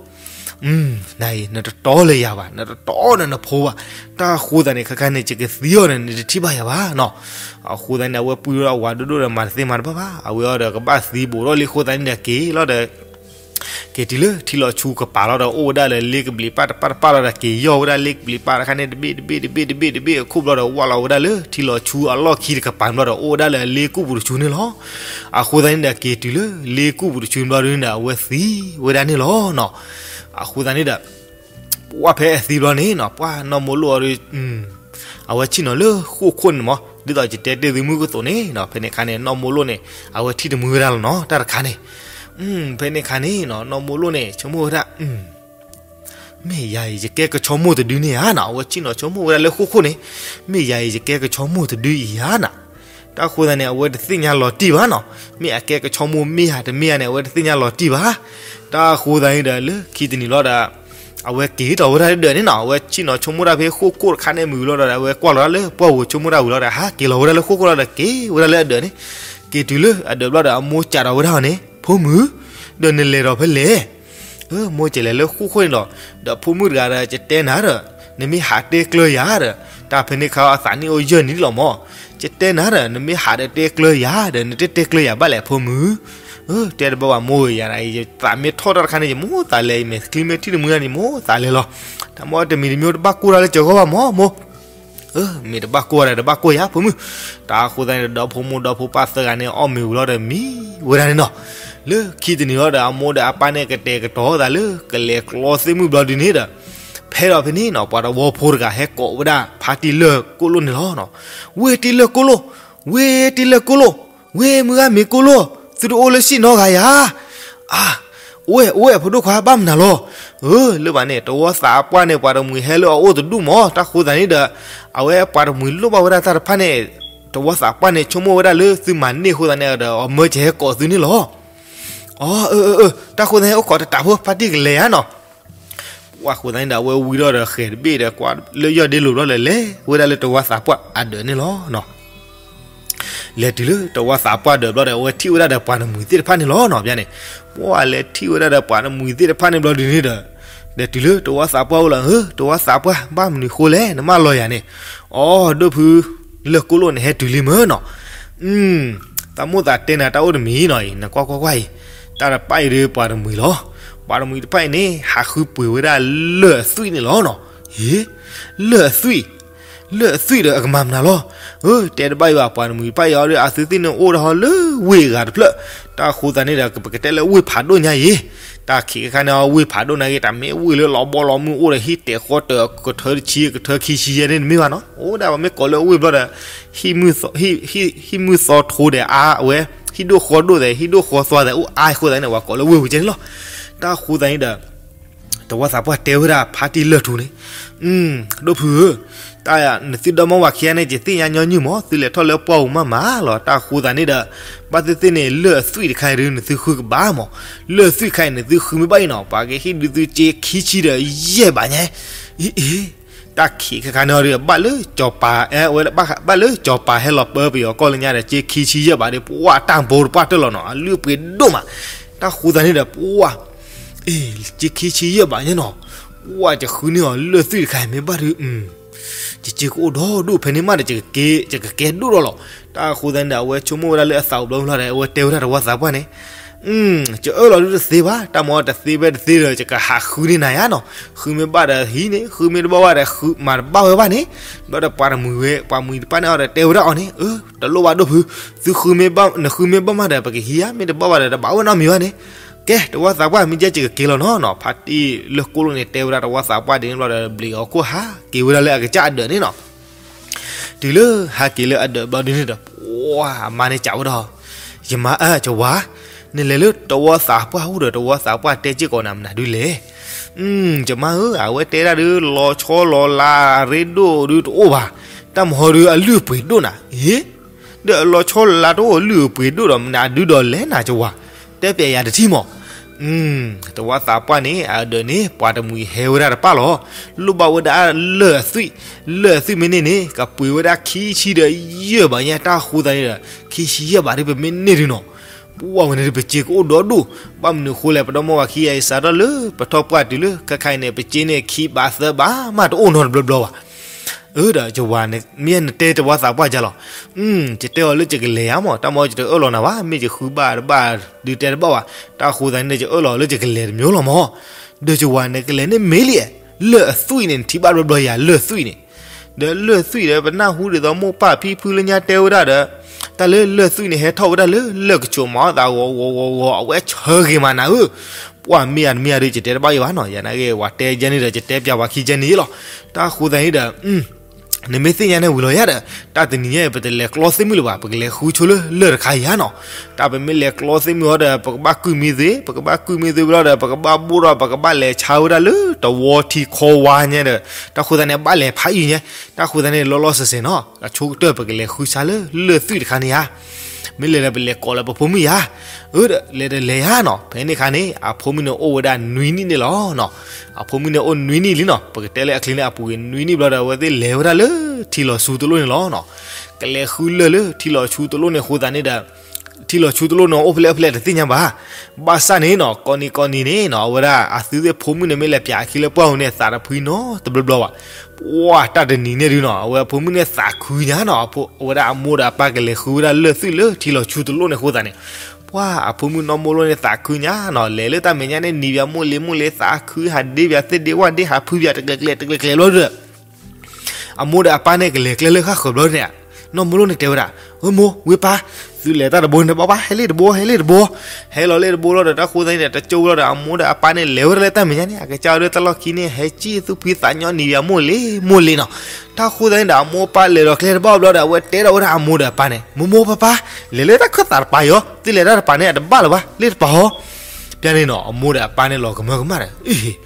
နၤအံၤ နတတီလၢယၤဘၣ်, နတတီဒီးနဖိဘၣ်. တၢ်အဃိသတးန့ၣ် ခဲခါန့ၣ် ယကသံအီၤန့ၣ် နတထံၣ်ဘၣ်ယၤဘၣ်နီၤ. အဃိသတးန့ၣ် အဝဲပှံၢ်ဝဲဒၣ်ဝၤဒိၣ်ဒိၣ်ဒီးမၤတသ့မၤတဘၣ်ဘၣ်. အဝဲအီၤဒီးကဘၣ်သံဘူးထီၣ်လံအဃိသတးန့ၣ်ဒီး က့ၤလီၤဒီး က့ၤတုၤလၢထံလီၤဆူကပၤလီၤဒီး အိၣ်ဝဲဒၣ်လၢလ့ကဘျံးပၢ်တပၢ်တပၢ်လီၤဒီး က့ၤယီၢ်ဝဲဒၣ်လ့ကဘျံးပၢ်တခါန့ၣ် တဘ့ၣ်တဘ့ၣ်တဘ့ၣ်တဘ့ၣ်တဘ့ၣ်အခိၣ်ဘျီဒီး ဝၢ်လီၤဝဲဒၣ်လၢထံလီၤဆူအလီၢ်ခံတကပၤဘျီဒီး အိၣ်ဝဲဒၣ်လၢလ့ကူၣ်ပူၤတဆူန့ၣ်လီၤ. အဃိသတးန့ၣ်ဒီး က့ၤတုၤလၢလ့ကူၣ်ပူၤတဆူဘျီဒ်န့ၣ်ဒီး အဝဲသံဝဲဒၣ်န့ၣ်လီၤနီၤ. အဃိသတးန့ၣ်ဒီး ပှၢ်ဖဲအသံဘျီန့ၣ်နီၤ ပှၢ်နီၢ်မိၢ်လိၣ်အီၤဒီး အဝဲဆ့ၣ်နီၤလၢဃိၣ်ခိၣ်န့ၣ်မး ဒ်သိးယတဲတ့ၢ်သုမုၢ်ကသိးန့ၣ်နီၤ ဖဲန့ၣ်ခါန့ၣ် နီၢ်မိၢ်လိၣ်န့ၣ် အဝဲထံၣ်တမှံဝဲဒၣ်လီၤနီၤ တၢ်တခါန့ၣ်. ဖဲန့ၣ်ခါန့ၣ်နီၤ နီၢ်မိၢ်လိၣ်န့ၣ် ဆိကမိၣ်ဝဲဒၣ် မ့ၢ်ယၤအံၤ ယကဲကဆီမိၢ်တဒုန့ၣ်ဧါနီၤ အဝဲဆ့ၣ်နီၤဆိကမိၣ်ဝဲဒၣ်လၢဃိၣ်ခိၣ်န့ၣ် မ့ၢ်ယၤအံၤ ယကဲကဆီမိၢ်တဒုအံၤဧါနီၤ. တၢ်အဃိသတးန့ၣ် အဝဲတသ့ၣ်ညါလီၤတံၢ်ဘၣ်နီၤ မ့ၢ်အကဲကဆီမိၢ်မ့ၢ်ဧါတမ့ၢ်ဧါန့ၣ် အဝဲတသ့ၣ်ညါလီၤတံၢ်ဘၣ်. တၢ်အဃိသတးန့ၣ်ဒီး လၢခံတနံၤလီၤဒီး အဝဲက့ၤထီၣ်ဝဲဒၣ်လၢဒၢးန့ၣ်နီၤ အဝဲဆ့ၣ်နီၤဆိကမိၣ်တၢ်ဖဲဃိၣ်ခိၣ်တခါန့ၣ်မုာ်လီၤဒီး အဝဲကွၢ်လီၤဒၣ်လၢပှၢ်ပူၤဆိကမိၣ်တၢ်ဝံၤလီၤဒီး ဟးက့ၤလီၤဝဲဒၣ်လၢဃိၣ်ခိၣ်လီၤဒီး က့ၤဝဲဒၣ်လၢအဒၢးန့ၣ်. က့ၤတုၤလၢအဒၢးဘျီဒီး အမိၢ်စံးထီၣ်ဝဲဒၣ်အီၤန့ၣ် ဖိမုၣ်, ဒီးနလဲၤဒီးဖဲလဲၣ်. မိၢ်ကလဲၤလၢဃိၣ်ခိၣ်န့ၣ်လီၤ. ဒီးဖိမုၣ်တဂၤဒီး ယတဲနၤဒီး နမ့ၢ်ဟးတဲကျၢၤယၤဒီး တၢ်ဖဲန့ၣ်ခါအသးနံၣ်အိၣ်ယဲၢ်နံၣ်လီၤမး. ယတဲနၤဒီး နမ့ၢ်ဟးဒီးတဲကျၢၤယၤဒီး နတတဲကျၢၤယၤဘၣ်လဲၣ်ဖိမုၣ်. တဲတဘၣ်ဘၣ်မိၢ်ဧၢ ယၤ ယသးမ့ၢ်ထီၣ်တၢ်တခါန့ၣ် ယမိၣ်သးလဲၤ ယမဲာ်ချံမ့ၢ်ထံၣ်တမှံဒၣ်န့ၣ် မိၣ်သးလဲၤလီၤ. တၢ်မိၢ်တမံၤတမံၤတဘၣ်ကိၢ်တၢ်လၢကၢၤဂီၢ်ဘၣ်မးမိၢ်. မ့ၢ်တဘၣ်ကိၢ်ဝဲဒီး တဘၣ်ကိၢ်ယၤဖိမုၣ်. တၢ်အဃိသတးန့ၣ်ဒီး ဒီဖိမိၢ်ဒီဖိပၢ်သၢဂၤန့ၣ်အီၣ်မ့ၤဝံၤလီၤဒီးမံဝဲဒၣ်န့ၣ်နီၤ. လၢခံတနံၤလီၤဒီး အမိၢ်ဒီးအပၢ်န့ၣ်ကတဲာ်ကတီၤသးလၢကလဲၤကျီသ့ၣ်မုၣ်ဘျီဒ်န့ၣ်ဒီး ဖဲဒီးဖဲန့ၣ်နီၤ ပှၤတဝီဖိတဂၤဟဲကိးဝဲဒၣ် ဖါတံၢ်လၢၢ်ကိၣ်လိၣ်န့ၣ်လီၤ. ဝ့ၢ်တံၢ်လၢၢ်ကိၣ်လိၣ်, ဝ့ၢ်တံၢ်လၢၢ်ကိၣ်လိၣ်, ဝ့ၢ်မုၢ်ဂၤမ့ၤကိၣ်လိၣ်, သုတအိၣ်လၢစံၣ်နီတဂၤယၤ. အါ, အိၣ်ဝဲ အိၣ်ဝဲ ဖိဒိၣ်ခွါဘၣ်မနုၤလီၤ. လၢဘၣ်န့ၣ် တဝီသးပှၢ်န့ၣ် ပှၤတမှံၤဟဲလၢအအိၣ်တဒူၣ်မး တၢ်ဃိသတးန့ၣ်ဒီး အဝဲပှၤတမှံၤလိၣ်ဘၣ်ဝဲဒၣ်တၢ်တဖၣ်န့ၣ် တဝီသးပှၢ်န့ၣ် ဆိကမိၣ်ဝဲဒၣ်လၢသုမၤန့ၢ်အဃိသတးန့ၣ်ဒီး အမၢကဟဲကိးသုန့ၣ်လီၤ. အၢ တၢ်ဃိသတးန့ၣ် အိၣ်ခိးတတးဖိ ဖါတံၢ်ကလဲၤဧါနီၤ. ပှၢ်ဃိသတးန့ၣ်ဒီး အဝဲဝံၤဒီးဒီးဃဲၤတဘ့ၣ်ဒီး ကွၢ်လၢယီၢ်ဒ့လိၤဘျီဒီး လဲၤဝဲဒၣ်လၢတဝီသးပှၢ်အဒၢးန့ၣ်လီၤ. လဲၤတုၤလၢတဝီသးပှၢ်ဒၢးဘျီဒီး အဝဲထံၣ်ဝဲဒၣ်ဒီးပှၤတမှံၤသ့ၣ်တဖၣ်န့ၣ်လီၤနီၤ ပန့ၣ်. ပှၢ်လဲၤထံၣ်ဝဲဒၣ်ဒီးပှၤတမှံၤသ့ၣ်တဖၣ်န့ၣ်ဘျီဒ်န့ၣ်ဒီး လဲၤတုၤလၢတဝီသးပှၢ်အိၣ်လီၤ. တဝီသးပှၢ် ဘၣ်မနုၤဃိလဲၣ် နမၢလီၤယၤန့ၣ်. အီ ဒိၣ်ဖု လၢၢ်ကိၣ်လိၣ်န့ၣ်ဟဲတုၤလံမ့ၢ်နီၤ. တၢ်မိၣ်သးတဲနၤတၢ်အိၣ်တမံၤနီၤအံၤ နကွၢ်ကွၢ်ကွၢ်အံၤ, တၢ်တဖၣ်အံၤဒီးပှၤတမှံၤလီၤ. ပှၤတမှံၤတဖၣ်အံၤန့ၣ် ဟးဃုပှ့ၤဝဲဒၣ်လၢၢ်အသွံၣ်န့ၣ်လီၤနီၤ. ဟ့, လၢၢ်အသွံၣ်, လၢၢ်အသွံၣ်ဒီးအကမၤမနုၤလီၤ. တဲတဘၣ်အံၤဘၣ် ပှၤတမှံၤတဖၣ်အံၤအီၤဒီး အသုသ့ၣ်န့ၣ်အိၣ်ဒီးဟီလၢဝ့ၢ်အဂၤတဖျၢၣ်, တၢ်ဃိသတးန့ၣ်ဒီး ပကတဲလၢဝ့ၢ်ဖးဒိၣ်ညါအံၤ, တၢ်ခံးခါန့ၣ် အဝ့ၢ်ဖးဒိၣ်နာ်က့ တၢ်မ့ၢ်ဝ့ၢ်လၢလီၤဘီလီၤမုၢ်အိၣ်ဒီး ဟံၣ်တဲာ်ဃီတၢာ် ကထၢတဆံ ကထၢခံဆံယဲၢ်န့ၣ်တမ့ၢ်ဘၣ်နီၤ. အိၣ်ဒၣ်ပှၤမ့ၢ်ကိးလၢဝ့ၢ်ဘျီဒီး ဟံၣ်မုၢ်သီထိဒီးအါဝဲ, ဟံၣ်ဒိၣ်ဃီဒိၣ်သဲး ဟံၣ်ဒိၣ်ဃီသွါသဲး အိၣ်အါအဃိသတးန့ၣ် ပှၤကိးလၢဝ့ၢ်ပူၤကဲန့ၣ်လီၤ. တၢ်ဃိသတးန့ၣ်ဒီး တဝီသးပှၢ်တဲဝဲဒၣ်ဖါတံၢ်လၢၢ်ထူန့ၣ်, ဒိၣ်ဖုဧၢ, တၢ်နသုဒီမါဝၤခံဂၤန့ၣ် ယသ့ၣ်ညါညီနုၢ်မး သုလဲၤထီၣ်လၢပှၢ်ပူၤမးမးလီၤ. တၢ်ဃိသတးန့ၣ်ဒီး ဘၣ်သ့ၣ်သ့ၣ်န့ၣ် လၢၢ်အသွံၣ်တခါအံၤဒုး နသုဃုကဘၣ်မး, လၢၢ်အသွံၣ်တခါအံၤ နသုဃုမ့ၢ်ဘၣ်အံၤနီၤ ပှၤကဟ့ၣ်ဒုးသုစ့ခံဆံဒီးယဲၢ်ဘးညါ, အ့ အ့ တၢ်ခံးခါခါန့ၣ်အီၤဒီး ဘၣ်လၢကၠီၤပၤ ဝဲ ဘၣ်လၢကၠီၤပၤဟဲလီၤပၢပယီၤကီၢ်လၢညါဒီး စ့ခံဆံယဲၢ်ဘးဒီး ပှၢ်တၢ်ဘိတပှၢ်တၢၢ်လီၤနီၤ အလုၢ်အပှ့ၤဒိၣ်မး. တၢ်ဃိသတးန့ၣ်ဒီး ပှၢ် အ့ စ့ခံဆံယဲၢ်ဘးညါနီၤ, ပှၢ်ယဃုန့ၢ်အီၤလၢၢ်သွံၣ်တခါအံၤ မ့ၢ်ဘၣ်ဒုး ယစ့ကအိၣ်ဒီဒူၣ်ဖဲန့ၣ်မးဒီး ယကကဲဒိၣ်ထီၣ်လီၤ. တၢ်ဃိသတးန့ၣ်ဒီး အဝဲဆိကမိၣ်ဝဲဒၣ်လၢအသးအိၣ်ဘျီလီၤဒီး အဝဲတဲဝဲဒၣ်တဝီသးပှၢ်န့ၣ်, ကအၢၣ်လီၤဒုးတသ့ဘၣ်, တၢ်မၤတသ့ဖဲတသ့ဒီး ယကဟးဃုန့ၢ်နၤယါနီၤ, ဃုမ့ၢ်ဘၣ်ဒီးဟံးန့ၣ်, ဃုမ့ၢ်တဘၣ်ဘၣ်ဒီး မၤတဘၣ်ဝဲဘၣ်န့ၣ်. ဘျီဒီးပှၤတမှံၤဝဲ ပှၤမှံၤတဖၣ်န့ၣ်အီၤဒီးတဲဝဲဒၣ်အီၤန့ၣ်, အၢ တလိၣ်ဘၣ်ဒိၣ်ဖု, သုဃုမ့ၢ်ဘၣ် နဃုမ့ၢ်ဘၣ်မးဒီး ပကဟံးဧါ, မ့ၢ်တဘၣ်ဘၣ်ဒီး တဘၣ်ဝဲနီတမံၤဘၣ်န့ၣ်. ကဲ တဝီသးပှၢ် မ့ၢ်ကဲ ယကက့ၤလီၤနီၤနီၤ. ဖါတံၢ်လၢၢ်ကိၣ်လိၣ်န့ၣ် တဲဝဲဒၣ်တဝီသးပှၢ်ဒ်န့ၣ်ဘျီဒီး ဘျံးအီၤခိၣ်ဟးက့ၤဝဲဒၣ်လၢအကစၢ်အဒၢးန့ၣ်နီၤ. တုၤလၢဟးက့ၤလၢအဒၢးဘျီဒ်န့ၣ်ဒီး ပှၢ်အမါန့ၣ်စံးဝဲဒၣ်, ယမါ ယဝၤ, နလဲၤလၢတဝီသးပှၢ်အိၣ်ဒီး တဝီသးပှၢ်တဲစ့ၢ်ကီးနၤမနုၤဒုးလဲၣ်. ယမါဧၢ, အဝဲတဲဒၣ်ဒုး လီၤဆီလီၤလးရ့ဒိၣ်ဒုးတအိၣ်ဘၣ်, တၢ်မဟီဒုးအလုၢ်အပှ့ၤဒိၣ်နၤ, အ့ ဒီးအလီၤဆီလီၤလးတအိၣ် လုၢ်အပှ့ၤဒိၣ်ဒီး မနုၤဒုးဒီးလဲၣ်နၤ ယဝၤ, တဲပျဲယၤတထံၣ်မး. တဝီသးပှၢ်န့ၣ် အဒၢးန့ၣ် ပှၤတမှံၤဟဲဝဲဒၣ်တပၢ်လီၤ. လိၣ်ဘၣ်ဝဲဒၣ်လၢၢ်အသွံၣ်, လၢၢ်အသွံၣ်မ့ၢ်န့ၢ်န့ၣ် ကပှ့ၤဝဲဒၣ်ခံဆံဒီးယဲၢ်ဘးညါ တၢ်ဃိသတးန့ၣ်ဒီး ခံဆံယဲၢ်ဘးဒုး ပမ့ၢ်န့ၢ်ဒုးနီၤ. ပှၢ်ဝဲန့ၣ်ဒုး ပစ့ကအိၣ်ဒီဒူၣ်, ဘၣ်မနုၤဃိလဲၣ် ပဒီမါဝၤခံဂၤအံၤစးထီၣ်လၢပထီၣ်ပှၢ်တုၤလၢခဲခါအံၤန့ၣ် ပစ့န့ၣ်ခံဘးသၢဘးမး တအိၣ်နီတဘျီဘျီဘၣ်. အၢ ဒီးယဝၤန့ၣ် မ့ၢ်နတဲတဝါသးပှၢ်ကလီၤ. ယတဲအီၤလၢယကလဲၤယါမး, တၢ်မ့ၢ်ယတအၢၣ်လီၤနၤဘၣ်, မ့ၢ်ယဃုဘၣ်တဘၣ်ဒုးတဲတဘၣ်ဘၣ်, တၢ်ဃိသတးန့ၣ်ဒီး ယအၢၣ်လီၤလၢယကလဲၤတမံၤလီၤမး. ဒီးယဝၤန့ၣ် ကလဲၤန့ၢ်မ့ၢ်လံ, လၢၢ်အသွံၣ်န့ၣ် နထံၣ်ဘၣ်တဘျီဘျီယၤ လၢၢ်သွံၣ်န့ၣ်, ဒီးလၢၢ်သွံၣ်ဒီး ပနၢ်ဟူဒ်သိးမိၢ်ပၢ်ဖံဖုလၢညါတဲဝဲဒၣ်ဒီး တၢ်လၢလၢၢ်သွံၣ်န့ၣ် ဟဲထီၣ်ဝဲဒၣ်လၢလၢၢ်ကဆိးမးအသးဂီၤဂီၤဂီၤဂီၤ အဝဲဆၢဂ့ၤမးနၤဧၢ. ပှၢ်မ့ၢ်ယၤတမ့ၢ်ယၤဒုး ယတဲတဘၣ်ယံၤဘၣ်နီၤ, ယၤနာ်က့ၤ ဝၤတဲယဲန့ၣ်ဒီး ယတဲပျးဝၤခံယဲန့ၣ်လီၤ. တၢ်ဃိသတးန့ၣ်ဒီး နမ့ၢ်သ့ၣ်ညါန့ၣ်ဝံၤလီၤယၤဒီး တၢ်တနံၤညါအံၤ ပတလဲၤကျီသ့ၣ်မုၢ်လၢၤဘၣ်, ပကလဲၤဃုဆိလၢလၢၢ်တခါအံၤဧါနီၤ. တၢ်ပမ့ၢ်လဲၤကျီသ့ၣ်မုၢ်အီၤဒီး ပကဘၣ်ကွံာ်မံသ့, ပကဘၣ်ကွံာ်မံသ့ဘျီဒီး ပကဘၣ်ဘိၣ်ထီၣ် ပကဘၣ်လဲၤဆါဝဲဒၣ်လၢတဝီထံခီဝါညါဒီး တၢ်ဃိသတးန့ၣ် ဘၣ်လဲၤဖးအံၤညါ, တၢ်ဃိသတးန့ၣ် လီၤလီၤဆဲးဆဲးနီၤ, အဆိကတၢၢ် ပကလဲၤဃုဆါလၢလၢၢ်သွံၣ်တခါန့ၣ်ဧါ. မ့ၢ်လဲၤဒီး ပလဲၤကိးလၢပဖိမုၣ်ယါ, အၢ ဒီးလဲၤဒီးလဲၤယါနီၤ. ဖဲန့ၣ်အခါန့ၣ် အဖိမုၣ်န့ၣ်အိၣ်ဝဲဒၣ်နွံနံၣ်န့ၣ်လီၤနီၤ. အဖိမုၣ်န့ၣ်အိၣ်နွံနံၣ်လံနီၤ, ပကတဲလၢအချံန့ၣ် အပူၤကွံာ်နွံနံၣ်ဘျီဒီး အဝဲသ့ၣ်လဲၤဝဲဒၣ်လၢထံလီၤဆူတလိၣ်န့ၣ်လီၤနီၤ. ကလဲၤဃုလၢၢ်လၢထံလီၤဆူတလိၣ်န့ၣ်အဃိသတးန့ၣ်ဒီး ထံလီၤဆူတလိၣ်န့ၣ် အိၣ်ဖဲလဲၣ်အိၣ်ဖဲလဲၣ်တသ့ၣ်ညါဘၣ်. ဘၣ်ဆၣ်န့ၣ်နီၤ ကိးနံၤကိးနံၤန့ၣ်နီၤ အဝဲဒၣ်အသုသ့ၣ်ဖိမုၣ်န့ၣ် မ့ၢ်လဲၤပျးအခံလၢပှၢ်ပူၤန့ၣ် သးတဖှံနီတဘျီဘျီဘၣ်. ပှၢ်တၢ်တနံၤန့ၣ်ဒုးနီၤ အဝဲအဖိမုၣ်န့ၣ်သးခုညါနီၤ, အဝဲဒၣ်အမိၢ်ဒီးအပၢ်ကလဲၤဃုဝဲဒၣ်လၢၢ်သွံၣ်လၢထံလီၤဆူတလိၣ်န့ၣ်အဃိသတးန့ၣ် ပှၢ်အဖိမုၣ်နီၢ်မိၢ်လိၣ်န့ၣ်သးခုညါနီၤ, လဲၤလၢတၢ်မဲာ်ညါန့ၣ် နံၤပၠးမိၢ်လ့ၤမိၢ်လ့ၤ သးခု ဟးဒ့ပၠးသ့ၣ်ဒ့ဝၣ်ဒ့ ဟးဖုပၠးတကျဲၤကျဲၤတကျဲၤကျဲၤဘျီဒီး အမိၢ်ဒီးအပၢ်န့ၣ်ကလဲၤကျဲလၢဃၣ်ဃၢၤဘျီန့ၣ်, နီၢ်မိၢ်လိၣ်န့ၣ်တဲဝဲဒၣ်, ဝဲမိၢ်ဝဲပၢ်, သုလဲၤတၢ်တဘိန့ၣ်တဘၣ်ဘၣ်, ဟဲလ့ၣ်တဘိ ဟဲလ့ၣ်တဘိ, ဟဲလီၤလ့ၣ်တဘိလီၤဒီး တၢ်ဃိသတးန့ၣ်ဒီး တကၠိလီၤဒီး အမိၢ်ဒီးအပၢ်န့ၣ် လဲၤဝဲဒၣ်လၢတၢ်မဲာ်ညါန့ၣ် အကစၢ်ဝဲဒၣ်တၢ်လီၢ်ခံန့ၣ် ဟဲကံၣ်သူၣ်ဖှံသးညီ နံၤပၠးမိၢ်လ့ၤမိၢ်လ့ၤနီၤ. တၢ်ဃိသတးန့ၣ်ဒီး အမိၢ်အပၢ်လဲၤဒီးကျဲတဘၣ်ဘျီဒီး အဝဲတဲထီၣ်ဝဲဒၣ်အမိၢ်ဒီးအပၢ်န့ၣ်, မိၢ်မိၢ်ပၢ်ပၢ်, လဲၤလၢတၢ်ခၢၣ်သးတပၤအံၤ, သုလဲၤတၢ်တပၤန့ၣ် အတဘၣ်လၢၤဘၣ်, လ့ၣ်တပၤဟီ. ပျၢ်န့ၣ်နီၤ အမိၢ်ဒီးအပၢ်န့ၣ်လီၤကမၢကမၣ်ဒီး အ့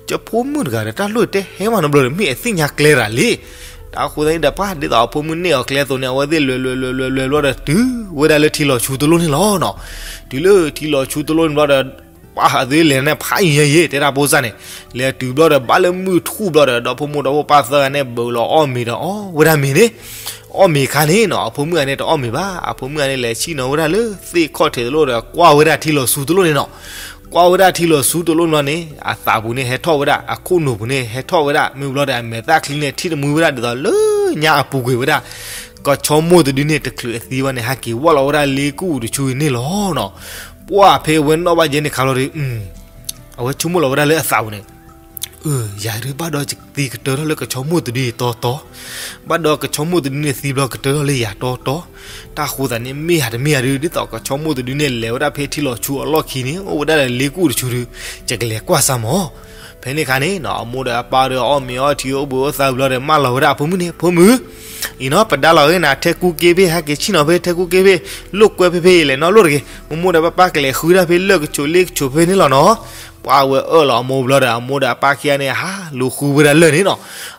ကၠိဖိမုၣ်တဂၤဒီး တၢ်လိၣ်တဲဟဲမးနီတဘျီဒီး မ့ၢ်အသ့ၣ်ညါကျဲတဂၤလံ. တၢ်ဃိသတးန့ၣ်ဒီး ပှၢ်ဒ်သိးအဖိမုၣ်န့ၢ်အီၤကျဲအသိးန့ၣ် အဝဲသ့ၣ်လဲၤလဲၤလဲၤလဲၤလဲၤဘျီဒီး တုၤဝဲဒၣ်လၢထံလီၤဆူတလိၣ်န့ၣ်လီၤနီၤ. တုၤလၢထံလီၤဆူတလိၣ်န့ၣ်ဘျီဒီး ပှၢ်အသုလဲၤန့ၣ် ဖးယံၤယံၤ တဲဒၣ်ဖိစၢ်န့ၣ်, လဲၤတုၤဘျီဒီး ဘၣ်လၢမုၢ်ထူၣ်ဘျီဒီး ဒီဖိမိၢ်ဒီဖိပၢ်သၢဂၤန့ၣ် ဘုးလီၤအီၣ်မ့ၤဒီးအီဝဲဒၣ်မ့ၤန့ၣ် အီၣ်မ့ၤအခါန့ၣ်နီၤ အဖိမုၣ်ဂၤန့ၣ်တအီၣ်မ့ၤဘၣ်. အဖိမုၣ်ဂၤန့ၣ်လဲၤဆံၣ်နီၤဝဲဒၣ်လၢသ့ၣ်ခီၣ်ထံးတလိၣ်ဒီး ကွၢ်ဝဲဒၣ်ထံလီၤဆူတလိၣ်န့ၣ်နီၤ. ကွၢ်ဝဲဒၣ်ထံလီၤဆူတလိၣ်န့ၣ်ဘျီန့ၣ် အသးပူၤန့ၣ်ဟဲထီၣ်ဝဲဒၣ် အခိၣ်နူာ်ပူၤန့ၣ်ဟဲထီၣ်ဝဲဒၣ် မ့ၢ်ဘျီဒီး အမဲာ်သၣ်ချံန့ၣ် ထံၣ်တမူဝဲဒၣ်ဒ်သိးလၢညါအပူၤကွံာ်ဝဲဒၣ် ကဆီမိၢ်တဒုန့ၣ် တချုးအသံဘၣ်န့ၣ် ဟဲက့ၤဝၢ်လီၤဝဲဒၣ်လ့ကူၣ်အူတဆူအံၤန့ၣ်လီၤနီၤ. ပှၢ်ဖဲအဝဲနီၣ်ဘၣ်ယဲန့ၣ်ခါလီၤဒီး အဝဲဆိကမိၣ်လီၤဝဲဒၣ်လၢအသးပူၤန့ၣ် အၢ ယၤဒုးဘၣ်ဒီးသံကတၢၢ်ထီၣ်လၢကဆီမိၢ်တဒုအံၤတီတီ, ဘၣ်ဒီးကဆီမိၢ်တဒုန့ၣ်သံဘျီကတၢၢ်ထီၣ်လၢယၤတီတီ, တၢ်ဃိသတးန့ၣ် မ့ၢ်ယၤတမ့ၢ်ယၤဒုး ဒ်သိးကဆီမိၢ်တဒုန့ၣ် လဲၤဝဲဒၣ်ဖဲထံလီၤဆူအလီၢ်ခံန့ၣ် အိၣ်ဝဲဒၣ်ဒီးလ့ကူၣ်အူတဆူဒုး ယကလဲၤကွၢ်စၢ်မး. ဖဲန့ၣ်အခါန့ၣ်နီၤ အမိၢ်ဒီးအပၢ်ဒီးအီၣ်မ့ၤအီထံအိၣ်ဘှံးအိၣ်သါဘျီဒီး မၢလီၤဝဲဒၣ်အဖိမုၣ်န့ၣ် ဖိမုၣ် အံၤနီၤ ပဒါလီၤဂ့ၤနၤ ထဲကူက့ဖဲ ဟဲက့ၤဆံၣ်နီၤဖဲထဲကူက့ဖဲ လိာ်ကွဲဖဲဖဲအံၤလဲၣ်နီၤ လိၣ်တဂ့ၤ မိၢ်မိၢ်ဒီးပၢ်ပၢ်ကလဲၤဃုဒၣ်ဖဲလၢၢ်ကဆိးလ့ကဆိးဖဲန့ၣ်လီၤနီၤ. ပှၢ်ဝဲအၢၣ်လီၤအမိၢ်ဘျီဒီး အမိၢ်ဒီးအပၢ်ခံဂၤန့ၣ် ဟးလူၤဃုဝဲဒၣ်လၢၢ်န့ၣ်နီၤ.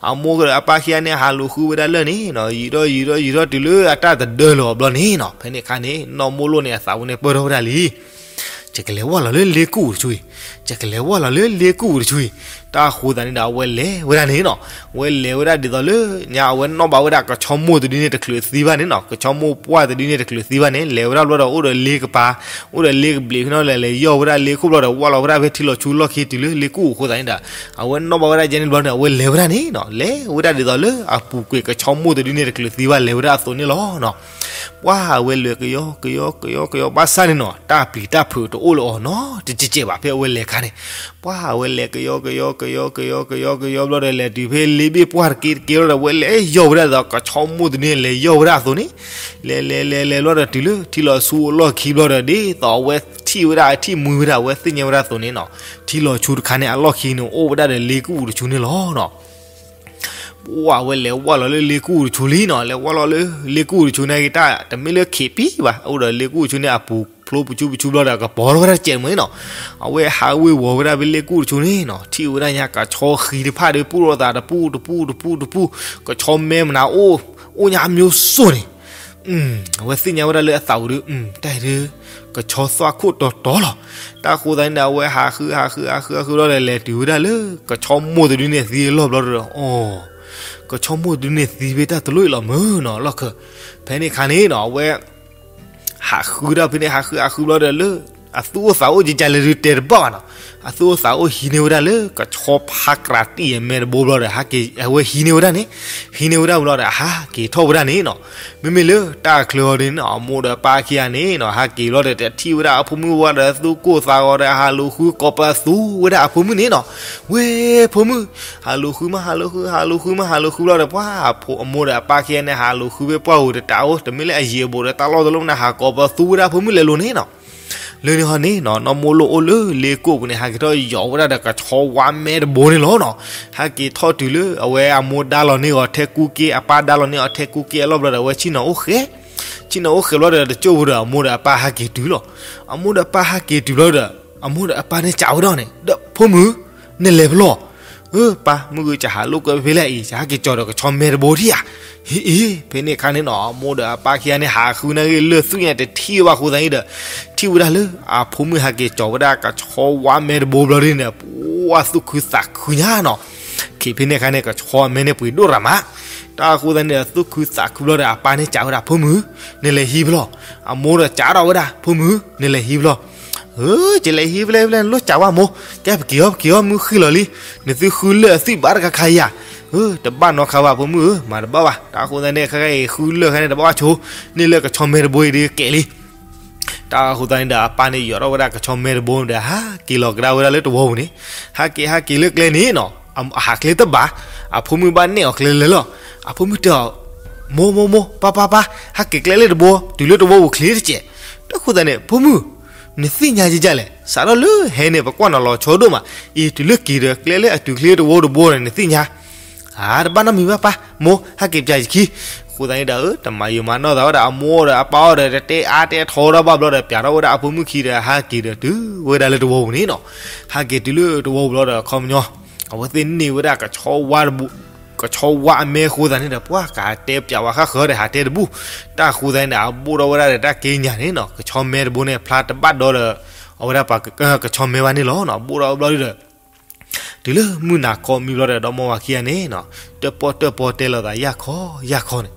အမိၢ်ဒီးအပၢ်ခံဂၤန့ၣ် ဟးလူၤဃုဝဲဒၣ်လၢၢ်န့ၣ်နီၤ ယံာ်ထီၣ်ယံာ်ထီၣ်ယံာ်ထီၣ်တုၤလၢအတၢ်တဒၢလၢၤအီၤဘျီန့ၣ်နီၤ ဖဲန့ၣ်အခါန့ၣ် နီၢ်မိၢ်လိၣ်န့ၣ် အသးဝဲန့ၣ်ပၢၢ်ထီၣ်ဝဲဒၣ်လံ ယကလဲၤဝၢ်လီၤလၢလ့ကူၣ်အူတဆူအံၤ, ယကလဲၤဝၢ်လီၤလၢလ့ကူၣ်အူတဆူအံၤ. တၢ်ဃိသတးန့ၣ်ဒီး အဝဲလဲၤဝဲဒၣ်န့ၣ်နီၤ, အဝဲလဲၤဝဲဒၣ်ဒ်သိးလၢညါ အဝဲနီၣ်ဘၣ်ဝဲဒၣ်ကဆီမိၢ်တဒုန့ၣ်တချုးသံဘၣ်န့ၣ်နီၤ, ကဆီမိၢ်ပှၢ်တဒုန့ၣ်တချုးသံဘၣ်န့ၣ် လဲၤဝဲဒၣ်ဘျီဒီး အိၣ်ဒီးလ့ကပၤ, အိၣ်ဒီးလ့ကဘျံးဖဲနီၤ လဲၤလဲၤယီၢ်ဝဲဒၣ်လ့ခိၣ်ဘျီဒီး ဝၢ်လီၤဝဲဒၣ်ဖဲထံလီၤဆူလီၢ်ခံတုၤလၢလ့ကူၣ်အူအဃိသတးန့ၣ်ဒီး အဝဲနီၣ်ဘၣ်ဝဲဒၣ်ယဲန့ၣ်ဘျီန့ၣ် အဝဲလဲၤဝဲဒၣ်န့ၣ်နီၤ, လဲၤဝဲဒၣ်ဒ်သိးလၢအပူၤကွံာ်ကဆီမိၢ်တဒုန့ၣ်တချုးသံဘၣ်လဲၤဝဲဒၣ်အသိးန့ၣ်လီၤနီၤ. ပှၢ်အဝဲလဲၤကယီကယီကယီကယီ ဘၣ်ဆၣ်န့ၣ်နီၤ တၢ်ပျံၤတၢ်ဖုးတအိၣ်လၢၤအီၤနီတစဲးစဲးဘၣ် ဖဲအဝဲလဲၤခါန့ၣ်. ပှၢ်အဝဲလဲၤကယီကယီကယီကယီကယီကယီဘျီဒီး လဲၤတုၤဖဲလ့ဘ့ၣ်ပှၢ်တက့တက့ဘျီဒီး အဝဲလဲၤယီၢ်ဝဲဒၣ်ဒ်သိးကဆီမိၢ်တဒုန့ၣ် လဲၤယီၢ်ဝဲဒၣ်အသိးန့ၣ်, လဲၤလဲၤလဲၤလဲၤဘျီဒီးတုၤလၢထံလီၤဆူအလီၢ်ခံဘျီဒီး ဒ်သိးအဝဲထံၣ်ဝဲဒၣ်အထံၣ်မှံဝဲဒၣ် အဝဲသ့ၣ်ညါဝဲဒၣ်အသိးန့ၣ်နီၤ, ထံလီၤဆူတခါန့ၣ်အလီၢ်ခံန့ၣ် အိၣ်ဝဲဒၣ်ဒီးလ့ကူၣ်အူတဆူန့ၣ်လီၤနီၤ. ပှၢ်အဝဲလဲၤဝၢ်လီၤလၢလ့ကူၣ်အူတဆူလံနီၤ, လဲၤဝၢ်လီၤလၢလ့ကူၣ်အူတဆူန့ၣ်ဂ့ၤ တၢ်တမ့ၢ်လၢခံးပံၤဘၣ်, အိၣ်ဒီးလ့ကူၣ်အူတဆူန့ၣ် အပူၤဖျိပဆူပဆူဘျီဒီး ကပီၤထီၣ်ဝဲဒၣ်တစဲးတမှဲၤနီၤ. အဝဲဟးဝ့ၤဝီၤဝဲဒၣ်ဖဲလ့ကူၣ်အူတဆူန့ၣ်နီၤ, ထံၣ်ဝဲဒၣ်ညါကဆီဃံတဖၣ်ဒီး ပူၣ်ထီၣ်သးတပူၣ်တပူၣ်တပူၣ်တပူၣ်, ကဆီမဲမနၤ အိၣ်ညါအမျိုးစိန့ၣ် အဝဲသ့ၣ်ညါဝဲဒၣ်လၢအသးပူၤဒီး တၢ်အံၤဒီး ကဆီသွၣ်ခိၣ်တီတီလီၤ. တၢ်ဃိသတးန့ၣ်ဒီး အဝဲဟးဃုဟးဃုဟးဃုဟးဃုဘျီဒီး လဲၤတုၤဝဲဒၣ်လၢ ကဆီမိၢ်တဒုန့ၣ်သံအလီၢ်ဘျီဒီး အီၤ ကဆီမိၢ်တဒုန့ၣ်သံဖဲတၢ်တလိၣ်အံၤလီၤမ့ၢ်နီၤ လီၢ်ခၢၣ်. ဖဲန့ၣ်အခါန့ၣ်နီၤ အဝဲ ဟးဃုတၢ်ဖဲန့ၣ် ဟးဃုဟးဃုဘျီဒီးလၢ အသူၣ်အိၣ်သးအိၣ်ကကလဲၤဒုးတဲတဘၣ်ဘၣ်နီၤ. အသူၣ်အိၣ်သးအိၣ်ဟံးန့ၢ်ဝဲဒၣ်လၢကဆီဖါကြးတံၢ်အမဲတဘိဘျီဒီး ဟဲက့ၤအဝဲဟံးန့ၢ်ဝဲဒၣ်န့ၣ်, ဟံးန့ၢ်ဝဲဒၣ်ဘျီဒီး အဟးက့ၤထီၣ်ဝဲဒၣ်န့ၣ်နီၤ. မ့မ့ၢ်လၢတၢ်အချၢအီၤဒ်န့ၣ်နီၤ အမိၢ်ဒီးအပၢ်ခံဂၤန့ၣ်နီၤ ဟးက့ၤဘျီဒီး တထံၣ်ဝဲဒၣ်အဖိမုၣ်ဝဲဒီး သူၣ်ကိၢ်သးဂီၤဒီး ဟးလူၤဃုကိးပသူဝဲဒၣ်အဖိမုၣ်န့ၣ်နီၤ. ဝဲဖိမုၣ် ဟးလူၤဃုမး ဟးလူၤဃု ဟးလူၤဃုမး ဟးလူၤဃုဘျီဒီး ပှၤအမိၢ်ဒီးအပၢ်ခံဂၤန့ၣ် ဟးလူၤဃုဖဲပှၢ်ဧိၤတတးအိၣ် တမ့ၢ်လၢအယံာ်အဘူးဒီး တၢ်လီၢ်တလီၢ်မနုၤ ဟးကိးပသူဝဲဒၣ်အဖိမုၣ်လဲၤလိၤန့ၣ်နီၤ. လၢန့ၣ်ဟီန့ၣ်နီၤ နီၢ်မိၢ်လိၣ်အိၣ်လၢလ့ကိၣ်ပူၤန့ၣ် ဟးက့ၤထီၣ်ယီၤဝဲဒၣ်ဒီးကဆီဝါမဲတဘိန့ၣ်လီၤနီၤ. ဟဲက့ၤထီၣ်တုၤလၢအဝဲအမိၢ်ဒါလီၤန့ၢ်အီၤထဲကူက့ အပၢ်ဒါလီၤန့ၢ်အီၤထဲကူက့အလီၢ်ဘျီဒီး အဝဲဆ့ၣ်နီၤအိၣ်ဃဲ, ဆ့ၣ်နီၤအိၣ်ဃဲဘျီဒီး တကၠိၢ်ပူၤဒီး အမိၢ်ဒီးအပၢ်ဟဲက့ၤတုၤလီၤ. အမိၢ်ဒီးအပၢ်ဟဲက့ၤတုၤဘျီဒီး အမိၢ်ဒီးအပၢ်န့ၣ်စံးဝဲဒၣ်န့ၣ် ဒီးဖိမုၣ် နလဲၤဖဲလဲၣ်. အၢ ပၢ် မုၢ်ဂုၢ် ကဟးလိာ်ကွဲဖဲလဲၣ်အံၤ ကဟဲက့ၤကၠီၤဒီးကဆီမဲတဘိထံၣ်ဧါ. ဟ့ၣ်အ့ ဖဲန့ၣ်အခါန့ၣ်နီၤ အမိၢ်ဒီးအပၢ်ခံဂၤန့ၣ် ဟးဃုန့ၢ်ဂ့ၢ်လၢာ်သူၣ်ညါတထံၣ်ဘၣ်အဃိသတးန့ၣ်ဒီး ထံၣ်ဝဲဒၣ်လၢအဖိမုၣ်ဟဲက့ၤကၠီၤဝဲဒၣ်ကဆီဝါမဲတဘိဘျီဒ်န့ၣ်ဒီး ပှၤသူၣ်ခုသးခုညါနီၤ. ခံဖဲန့ၣ်အခါန့ၣ် ကဆီအမဲန့ၣ်ပှ့ၤဒိၣ်ရၤမး တၢ်အဃိသတးန့ၣ်ဒီး သူၣ်ခုသးခုဘျီဒီး အပၢ်န့ၣ်စံးဝဲဒၣ် ဖိမုၣ် နလဲၤဟံးဖဲလဲၣ်. အမိၢ်ဒီးစံးထီၣ်ဝဲဒၣ် ဖိမုၣ် နလဲၤဟံးဖဲလဲၣ်. အၢ ယလဲၤဟံးဖဲလဲၣ်ဖဲလဲၣ် နလိၣ်စံးဝဲမိၢ် ကဲပက့ၤအီၤ ပက့ၤအီၤ မုၢ်ဃ့ၢ်လီၤလံ. နသုဃုလၢာ်အသွံၣ်ဘၣ်တခါခါဧါ. အၢ တဘၣ်နီတခါဘၣ် ဖိမုၣ်ဧၢ မၤတဘၣ်ဘၣ်. တၢ်အဃိသတးန့ၣ် ခဲကနံၣ်အံၤ ဃုလၢာ်ခါန့ၣ် တဘၣ်ဘၣ်ဆိ န့ၢ်လၢကဆီမဲတဘိအံၤဒ်ကဲလံ. တၢ်အဃိသတးန့ၣ်ဒီး အပၢ်န့ၣ်ယီၤထီၣ်ဝဲဒၣ်ကဆီမဲတဘိဒီး ဟးက့ၤလီၤကဒါဝဲဒၣ်လၢတဝီပူၤန့ၣ်, ဟးက့ၤဟးက့ၤလၢကျဲန့ၣ်နီၤ, အဟးကျဲတဘၣ်, အဖိမုၣ်ဘၣ်နဲၣ်အီၤကျဲလဲၤလဲၤလီၤ. အဖိမုၣ်တဲအီၤ, မိၢ်မိၢ်မိၢ် ပၢ်ပၢ်ပၢ်, ဟးက့ၤကျဲလၢတဘိ, တုၤလၢတဝီပူၤချ့တစဲး. တၢ်အဃိသတးန့ၣ် ဖိမုၣ်, နသ့ၣ်ညါယကလဲၣ်, စးထီၣ်လၢဟဲန့ၣ် ပကွၢ်နီၤလီၤဆီဒိၣ်မး, အံၤတုၤလၢက့ၤဒီးကျဲလၢအတုၤချ့တဝီတဘိန့ၣ် နသ့ၣ်ညါ အါ တဘၣ်နီတမံၤဘၣ်ပၢ်, မိၢ် ဟဲက့ၤပၠးယခံ. အဃိသတးန့ၣ်ဒီး တမၤယိၤမၤနီၢ်သးဝဲဒၣ်အမိၢ်ဒီးအပၢ်အီၤဒီး တတဲအါတဲထီဒီးဘၣ်ဘျီဒီး ပၠးထီၣ်ဝဲဒၣ်အဖိမုၣ်ခံဒီး ဟဲက့ၤဒီးတုၤဝဲဒၣ်လၢတဝီပူၤန့ၣ်နီၤ. ဟဲက့ၤတုၤလၢတဝီပူၤဘျီဒီး အခီပညီ အဝဲသ့ၣ်န့ၢ်ဝဲဒၣ်ကဆီဝါတဘိ, ကဆီဝါအမဲအဃိသတးန့ၣ်ဒီး ပှၤကတဲပၠးဝဲဃၣ်ဃၢၤဒီး ဟးတဲတဘူၣ်. တၢ်အဃိသတးန့ၣ်ဒီး အဘိၣ်ထီၣ်ဝဲဒၣ်ဒီးတၢ်က့ညါန့ၣ်နီၤ, ကဆီမဲတဘိန့ၣ် ဖျါတဘၣ်ဒီး အဝဲဒၣ်ပှၤကဆီမဲဘၣ်န့ၣ်လီၤ. ဘိၣ်ထီၣ်ဘျီဒီး တုၤလၢမုၢ်နၤခီမံဘျီဒီး ဒီမါဝၤခံဂၤန့ၣ်နီၤ, တၢၣ်ပီၣ်တၢၣ်ပီတဲလိာ်သးယၢ်ခီယၢ်ခီန့ၣ်,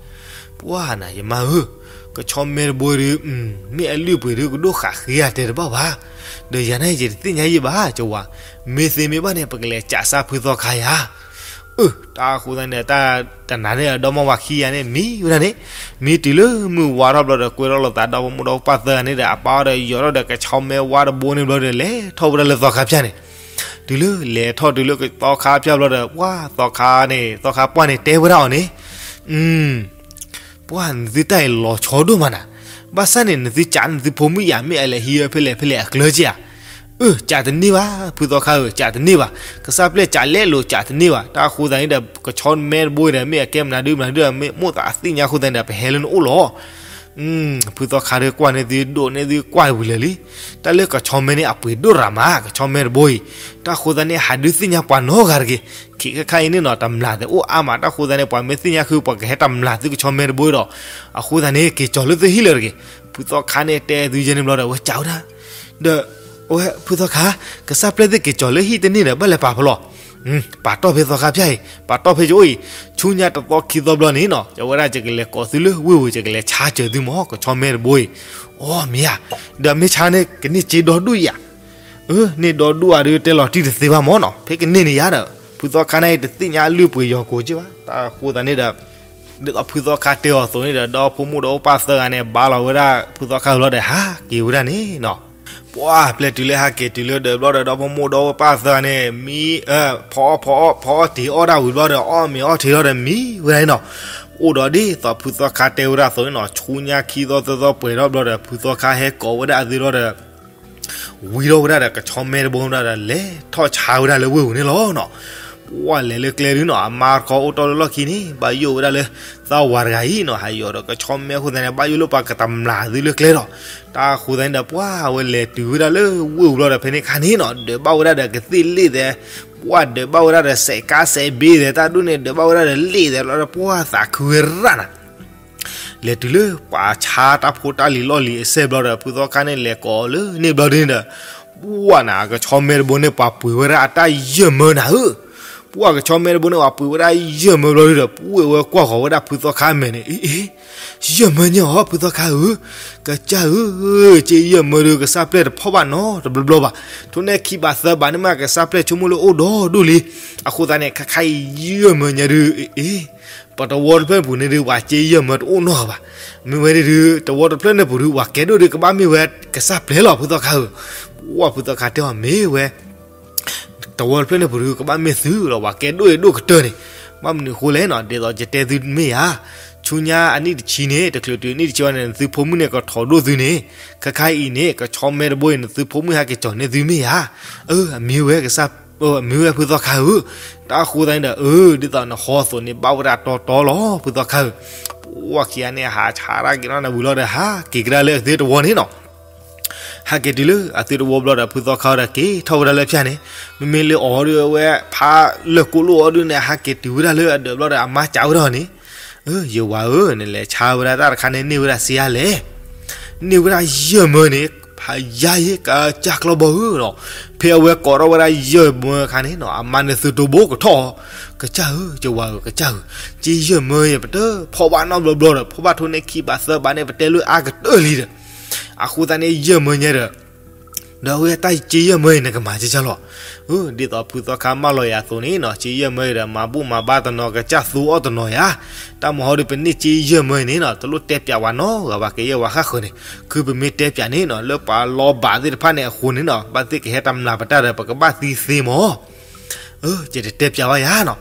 ပှၤနၤယမါဧၢ, ကဆီမဲတဘိဒီး မ့ၢ်အလုၢ်အပှ့ၤဒီး ကဒိၣ်ဃာ်ဃ့ယၤတဲတဘၣ်ဘၣ်, ဒီးယၤန့ၣ် ယတသ့ၣ်ညါယံၣ်ဘၣ် ကဝၤ, မ့ၢ်သ့မ့ၢ်ဘၣ်န့ၣ် ပကလဲၤကးစၢ်ဖုသီခါယၤ. အၢ တၢ်အဃိသတးန့ၣ် တၢ်တနၤန့ၣ် ဒီမါဝၤခံဂၤန့ၣ် မံဝဲဒၣ်န့ၣ်, မံတုၤလၢမုၢ်ဝါထီၣ်ဘျီဒီး ကွဲထီၣ်လိာ်သးဒီဖိမိၢ်ဒီပၢ်သၢဂၤန့ၣ်ဒီး အပၢ်အီၤဒီးယီၤထီၣ်ဒီးကဆီမဲဝါတဘိန့ၣ်ဘျီဒီး လဲၤထီၣ်ဝဲဒၣ်လၢသီခါဖၠၣ်န့ၣ်, တုၤလၢလဲၤထီၣ်တုၤလၢသီခါဖၠၣ်ဘျီဒီး ပှၤသီခါန့ၣ် သီခါပှၢ်န့ၣ် တဲဝဲဒၣ်အီၤန့ၣ်, ပှၤနသုတၢ်အံၤလီၤဆီဒိၣ်မးနၤ, ဘၣ်ဆၣ်န့ၣ် နသုကးနသုဖိမုၣ်ယၤ မ့ၢ်အလဲၤဟံးဝဲဖဲလဲၣ်ဖဲလဲၣ်အကျၢၤက့ဧါ. အၢ ကးတန့ၢ်ဘၣ် ဖုသီခါဧၢ ကးတန့ၢ်ဘၣ်, ကစၢ်ပျဲၢ်ကးလဲလိာ်ကးတန့ၢ်ဘၣ်. တၢ်အဃိသတးန့ၣ်ဒီး ကဆီမဲတဘိဒီး မ့ၢ်အကဲမနုၤဒုမနုၤဒု မ့ၢ်မိၣ်သးအသ့ၣ်ညါအဃိသတးန့ၣ်ဒီး ပဟဲလၢနအိၣ်လီၤ. ဖုသီခါဒီးကွၢ်န့ၢ်သုဒိၣ်န့ၢ်သုကွၢ်ဝံၤလၢာ်လံ, တၢ်လၢကဆီမဲန့ၣ် အပှ့ၤဒိၣ်ရၤမး ကဆီမဲတဘိအံၤ. တၢ်အဃိသတးန့ၣ် ဟးဒုးသ့ၣ်ညါပှၤနီတဂၤတဂ့ၤ, ခဲခါအံၤန့ၣ်နီၤ တမျၢ်သ့ၣ်အိၣ်အါမး တၢ်အဃိသတးန့ၣ် ပှၤမ့ၢ်သ့ၣ်ညါဃု ပှၤကဟဲတမျၢ်သုကဆီမဲတဘိဒီး, အဃိသတးန့ၣ် က့ၤကၠီၤလၢသုဟံၣ်လၢာ်တဂ့ၤ. ဖုသီခါန့ၣ်တဲသုယဲန့ၣ်ဘျီဒီး အဝဲကးဝဲဒၣ်, ဒီး အဝဲဖုသီခါ, ကစၢ်ပျဲၢ်သ့ၣ်က့ၤကၠီၤလၢဟံၣ်တန့ၢ်ဒီး ဘၣ်လဲၤပာ်ဖဲလဲၣ်. ပာ်တီၢ်ဖဲသီခါဖၠၣ်အံၤ, ပာ်တီၢ်ဖဲယအိၣ်အံၤ, ဆူညါတသီခံသီဘျီန့ၣ်နီၤ ယဝဲဒၣ်ယကလဲၤကိးသုလၢဝ့ၢ်ဝဲ ယကလဲၤဆါစၢၤသုမၢ် ကဆီမဲတဘိအံၤ. အိ မ့ၢ်ဧါ, ဒီးမ့ၢ်ဆါန့ၣ် ကန့ၢ်စ့ဒီဒူၣ်ဧါ. အၢ န့ၢ်ဒီဒူၣ်ဧါဒီးတဲလီၤတံၢ်တသ့ဘၣ်မၢ်နီၤ ဖဲကန့ၢ်န့ၣ်ယါဒီး ဖုသီခါန့ၣ် တသ့ၣ်ညါလုၢ်ပှ့ၤယီၤကိာ်က့ဘၣ်. တၢ်အဃိသတးန့ၣ်ဒီး ဒ်သိးဖုသီခါတဲအီၤအသိးန့ၣ်ဒီး ဒီဖိမိၢ်ဒီပၢ်သၢဂၤန့ၣ် ဘါလီၤဝဲဒၣ်ဖုသီခါဝံၤလီၤဒီး ဟးက့ၤဝဲဒၣ်န့ၣ်နီၤ. ပှၤပျဲတုၤလၢဟဲက့ၤတုၤလၢဒီးဘျီဒီး ဒီဖိမိၢ်ဒီပၢ်သၢဂၤန့ၣ် မံ ဖီအီၣ်ဖီအီၣ်ဖီအီၣ်တ့ၤအီၣ်ဒၣ်ဝံၤဘျီဒီး အီၣ်မ့ၤအီထံလီၤဒီးမံဝဲဒၣ်နီၤ. အိၣ်ဒီးဒ်သိးဖုသီခါတဲဝဲဒၣ်အသိးန့ၣ်နီၤ ဆူညါခံသီသၢသီပှဲၤထီၣ်ဘျီဒီး ဖုသီခါဟဲကိးဝဲဒၣ်အသုလီၤဒီး ဝံထီၣ်ဝဲဒၣ်ဒီးကဆီမဲတဘိဒီး လဲၤထီၣ်ဆါဝဲဒၣ်လၢဝ့ၢ်ပူၤန့ၣ်လီၤနီၤ. ပှၤလဲၤလၢကျဲဒုနီၤ အမါတခီအိၣ်တီၢ်လၢလီၢ်ခံန့ၣ် ဘၣ်ယိၣ်ဝဲဒၣ်လၢ သးဝၤတဂၤအံၤနီၤ ဟးယီၤဒီးကဆီမဲအဃိသတးန့ၣ် ဘၣ်ယိၣ်လၢပှၤကတမျၢ်သုလၢကျဲဒီး တၢ်အဃိသတးန့ၣ်ဒီး ပှၤဝဲလဲၤတုၤဝဲဒၣ်လၢဝ့ၢ်ပူၤလီၤဒီး ဖဲန့ၣ်အခါန့ၣ်နီၤ ဒၢးဘၣ်ဝဲဒၣ်ဒီးကသ့ၣ်လ့ၣ်သဲး, ပှၤဒၢးဘၣ်ဝဲဒၣ်ဒီးစဲးကါစဲးဘ့သဲး တၢ်ဒိၣ်န့ၣ် ဒၢးဘၣ်ဝဲဒၣ်ဒီးလ့ၣ်သဲးလီၤဒီး ပှၤသးခုဝဲရၣ်နၤ လဲၤတုၤလၢပှၤဆါတၢ်ဖိတၢ်လံၤလီၢ်လံၤအစဲးဘျီဒီး ဖုသီခါန့ၣ်လဲၤကိးလၢန့ၣ်ဘျီဒ်န့ၣ်ဒီး ပှၤနၤ ကဆီမဲတဘိန့ၣ် ပှၤပှ့ၤဝဲဒၣ်အတၢ်ယဲၢ်မၢနၤဧၢ, ပှၢ်ကဆီမဲတဘိန့ၣ် ပှ့ၤဝဲဒၣ်ယဲၢ်မၢဘျီဒုဒီး ပှ့ၤဝဲကွၢ်ဃီၤဝဲဒၣ်ဖုသီခါအမဲာ်န့ၣ်, အ့ အ့ ယဲၢ်မၢညါအီၤ ဖုသီခါဧၢ, ကစၢ်ဧၢ, က့ယဲၢ်မၢဒု ကစၢ်ပျဲၢ်တဖီၣ်ဘၣ်နီတဘျီဘျီဘၣ်, ထိၣ်န့ၢ်ခံဘးသၢဘးန့ၣ်မး ကစၢ်ပျဲၢ်ဆိကမိၣ်လၢအိၣ်ဒီးဒိၣ်လံ, အဃိသတးန့ၣ် ခါခါအံၤယဲၢ်မၢညါဒု အ့ အ့ ပတဝီတဖျၢၣ်န့ၣ်ပူၤန့ၣ်ဒု ပှၤက့ယဲၢ်မၢတအိၣ်နီတဂၤဘၣ်, မ့ၢ်ဝဲဒု တဝီတဖျၢၣ်န့ၣ်ပူၤဒု ပှၤကဲဒိၣ်ဒု ကဘၣ်မ့ၢ်ဝဲကစၢ်ပျဲၢ်လီၤ ဖုသီခါဧၢ, ပှၢ်ဖုသီခါတဲအီၤမ့ၢ်ဝဲ တဝီတဖျၢၣ်န့ၣ်ပူၤဒု ကဘၣ်မ့ၢ်သုလီၤ ပှၤကဲဒိၣ်အံၤဒိၣ်ကတၢၢ်န့ၣ်, ဘၣ်မနုၤအဃိလဲၣ်နီၤ ဒ်သိးယတဲသုမ့ၢ်ဧါ, ဆူညါအနံၣ်တဆံန့ၣ် တချုးတုၤအနံၣ်တဆံဝဲန့ၣ် နသုဖိမုၣ်န့ၣ် ကထီၣ်ဒိၣ်သုန့ၣ်, ခါခါအံၤန့ၣ် ကဆီမဲတဘိအံၤ နသုဖိမုၣ်ဟဲက့ၤကၠီၤန့ၢ်သုမ့ၢ်ဧါ, အၢ အမ့ၢ်ဝဲကစၢ် အၢ အမ့ၢ်ဝဲဖုသီခါဧၢ, တၢ်အဃိသတးန့ၣ်ဒီး အၢ ဒ်သိးနဟီသိးန့ၣ် ဘၣ်ဝဲဒၣ်တီတီလီၤ ဖုသီခါဧၢ, ပှၢ်ခံဂၤန့ၣ် ဟးဆါတၢ်က့ၤနီၢ်နၤဝံၤလီၤဒီး ဟးက့ၤကဒါလၢအသုတဝီန့ၣ်နီၤ ဟဲက့ၤတုၤလၢအသုတဝီဘျီဒီး ဖုသီခါဒီးက့ၤထီၣ်ဝဲဒၣ်လၢဖၠၣ်န့ၣ်, မ့မ့ၢ်လၢအီၤဒုးဝဲ ဖးလၢၢ်ကိၣ်လိၣ်အီၤဒုးန့ၣ် ဟဲက့ၤတုၤဝဲဒၣ်လၢအဒၢးဘျီဒီး အမါစံးဝဲဒၣ်န့ၣ်, အၢ ယဝၤဧၢ, နလဲၤဆါဝဲဒၣ်တၢ်တခါန့ၣ် န့ၢ်ဝဲဒၣ်စ့ယါလဲၣ်, န့ၢ်ဝဲဒၣ်ယဲၢ်မၢန့ၣ်, ဖးယါယ့ကစၢ်ကျီဘီဧၢနီၤ, ဖဲအဝဲကိးထီၣ်ဝဲဒၣ်ယဲၢ်မၢအခါန့ၣ်နီၤ အမါန့ၣ်သုးတိၤဘိကထီၣ်အီၤ, ကစၢ်ဧၢ ယဝၤဧၢ ကစၢ်ဧၢ, က့ယဲၢ်မၢအံၤ ပတဖီၣ်ဘၣ်နီတဘျီဘျီဒီး ဖီၣ်ဘၣ်ထိၣ်န့ၢ်ခံဘးသၢဘးန့ၣ် ပတဲလၢအါကတၢၢ်လံဒီး အဃိသတးန့ၣ် ယဲၢ်မၢညါဒီး, ဒီးအဝဲတၢ်က့ယဲၢ်မၢအံၤ နကမၤကဲကၢ်လီၤ, အၢ ဒ်သိးဖုသီခါမၢလီၤယၤအသိးန့ၣ်နီၤ က့ယဲၢ်မၢအံၤဒီး မၤဘူၣ်မၤဘါတနီၤ ကစၢ်သူအီၣ်တနီၤယၤ, တၢ်မၤဟီဒီး ပန့ၢ်က့ယဲၢ်မၢအံၤန့ၣ်နီၤ တလိၣ်တဲပၠးဝဲနီတဂၤဘၣ် ကယဲၢ်ဝဲဃၣ်ဃၢၤန့ၣ်, ခုပမ့ၢ်တဲပၠးန့ၣ်နီၤ လၢပှၤလီၤဘးသ့ၣ်တဖၣ်န့ၣ်အဃိန့ၣ်နီၤ ဘၣ်သ့ၣ်ကဟဲတမျးပတၢ်ဒီး ပကဘၣ်သံသ့မၢ် အၢ ယတတဲပၠးဘၣ်ယၤနီၤ,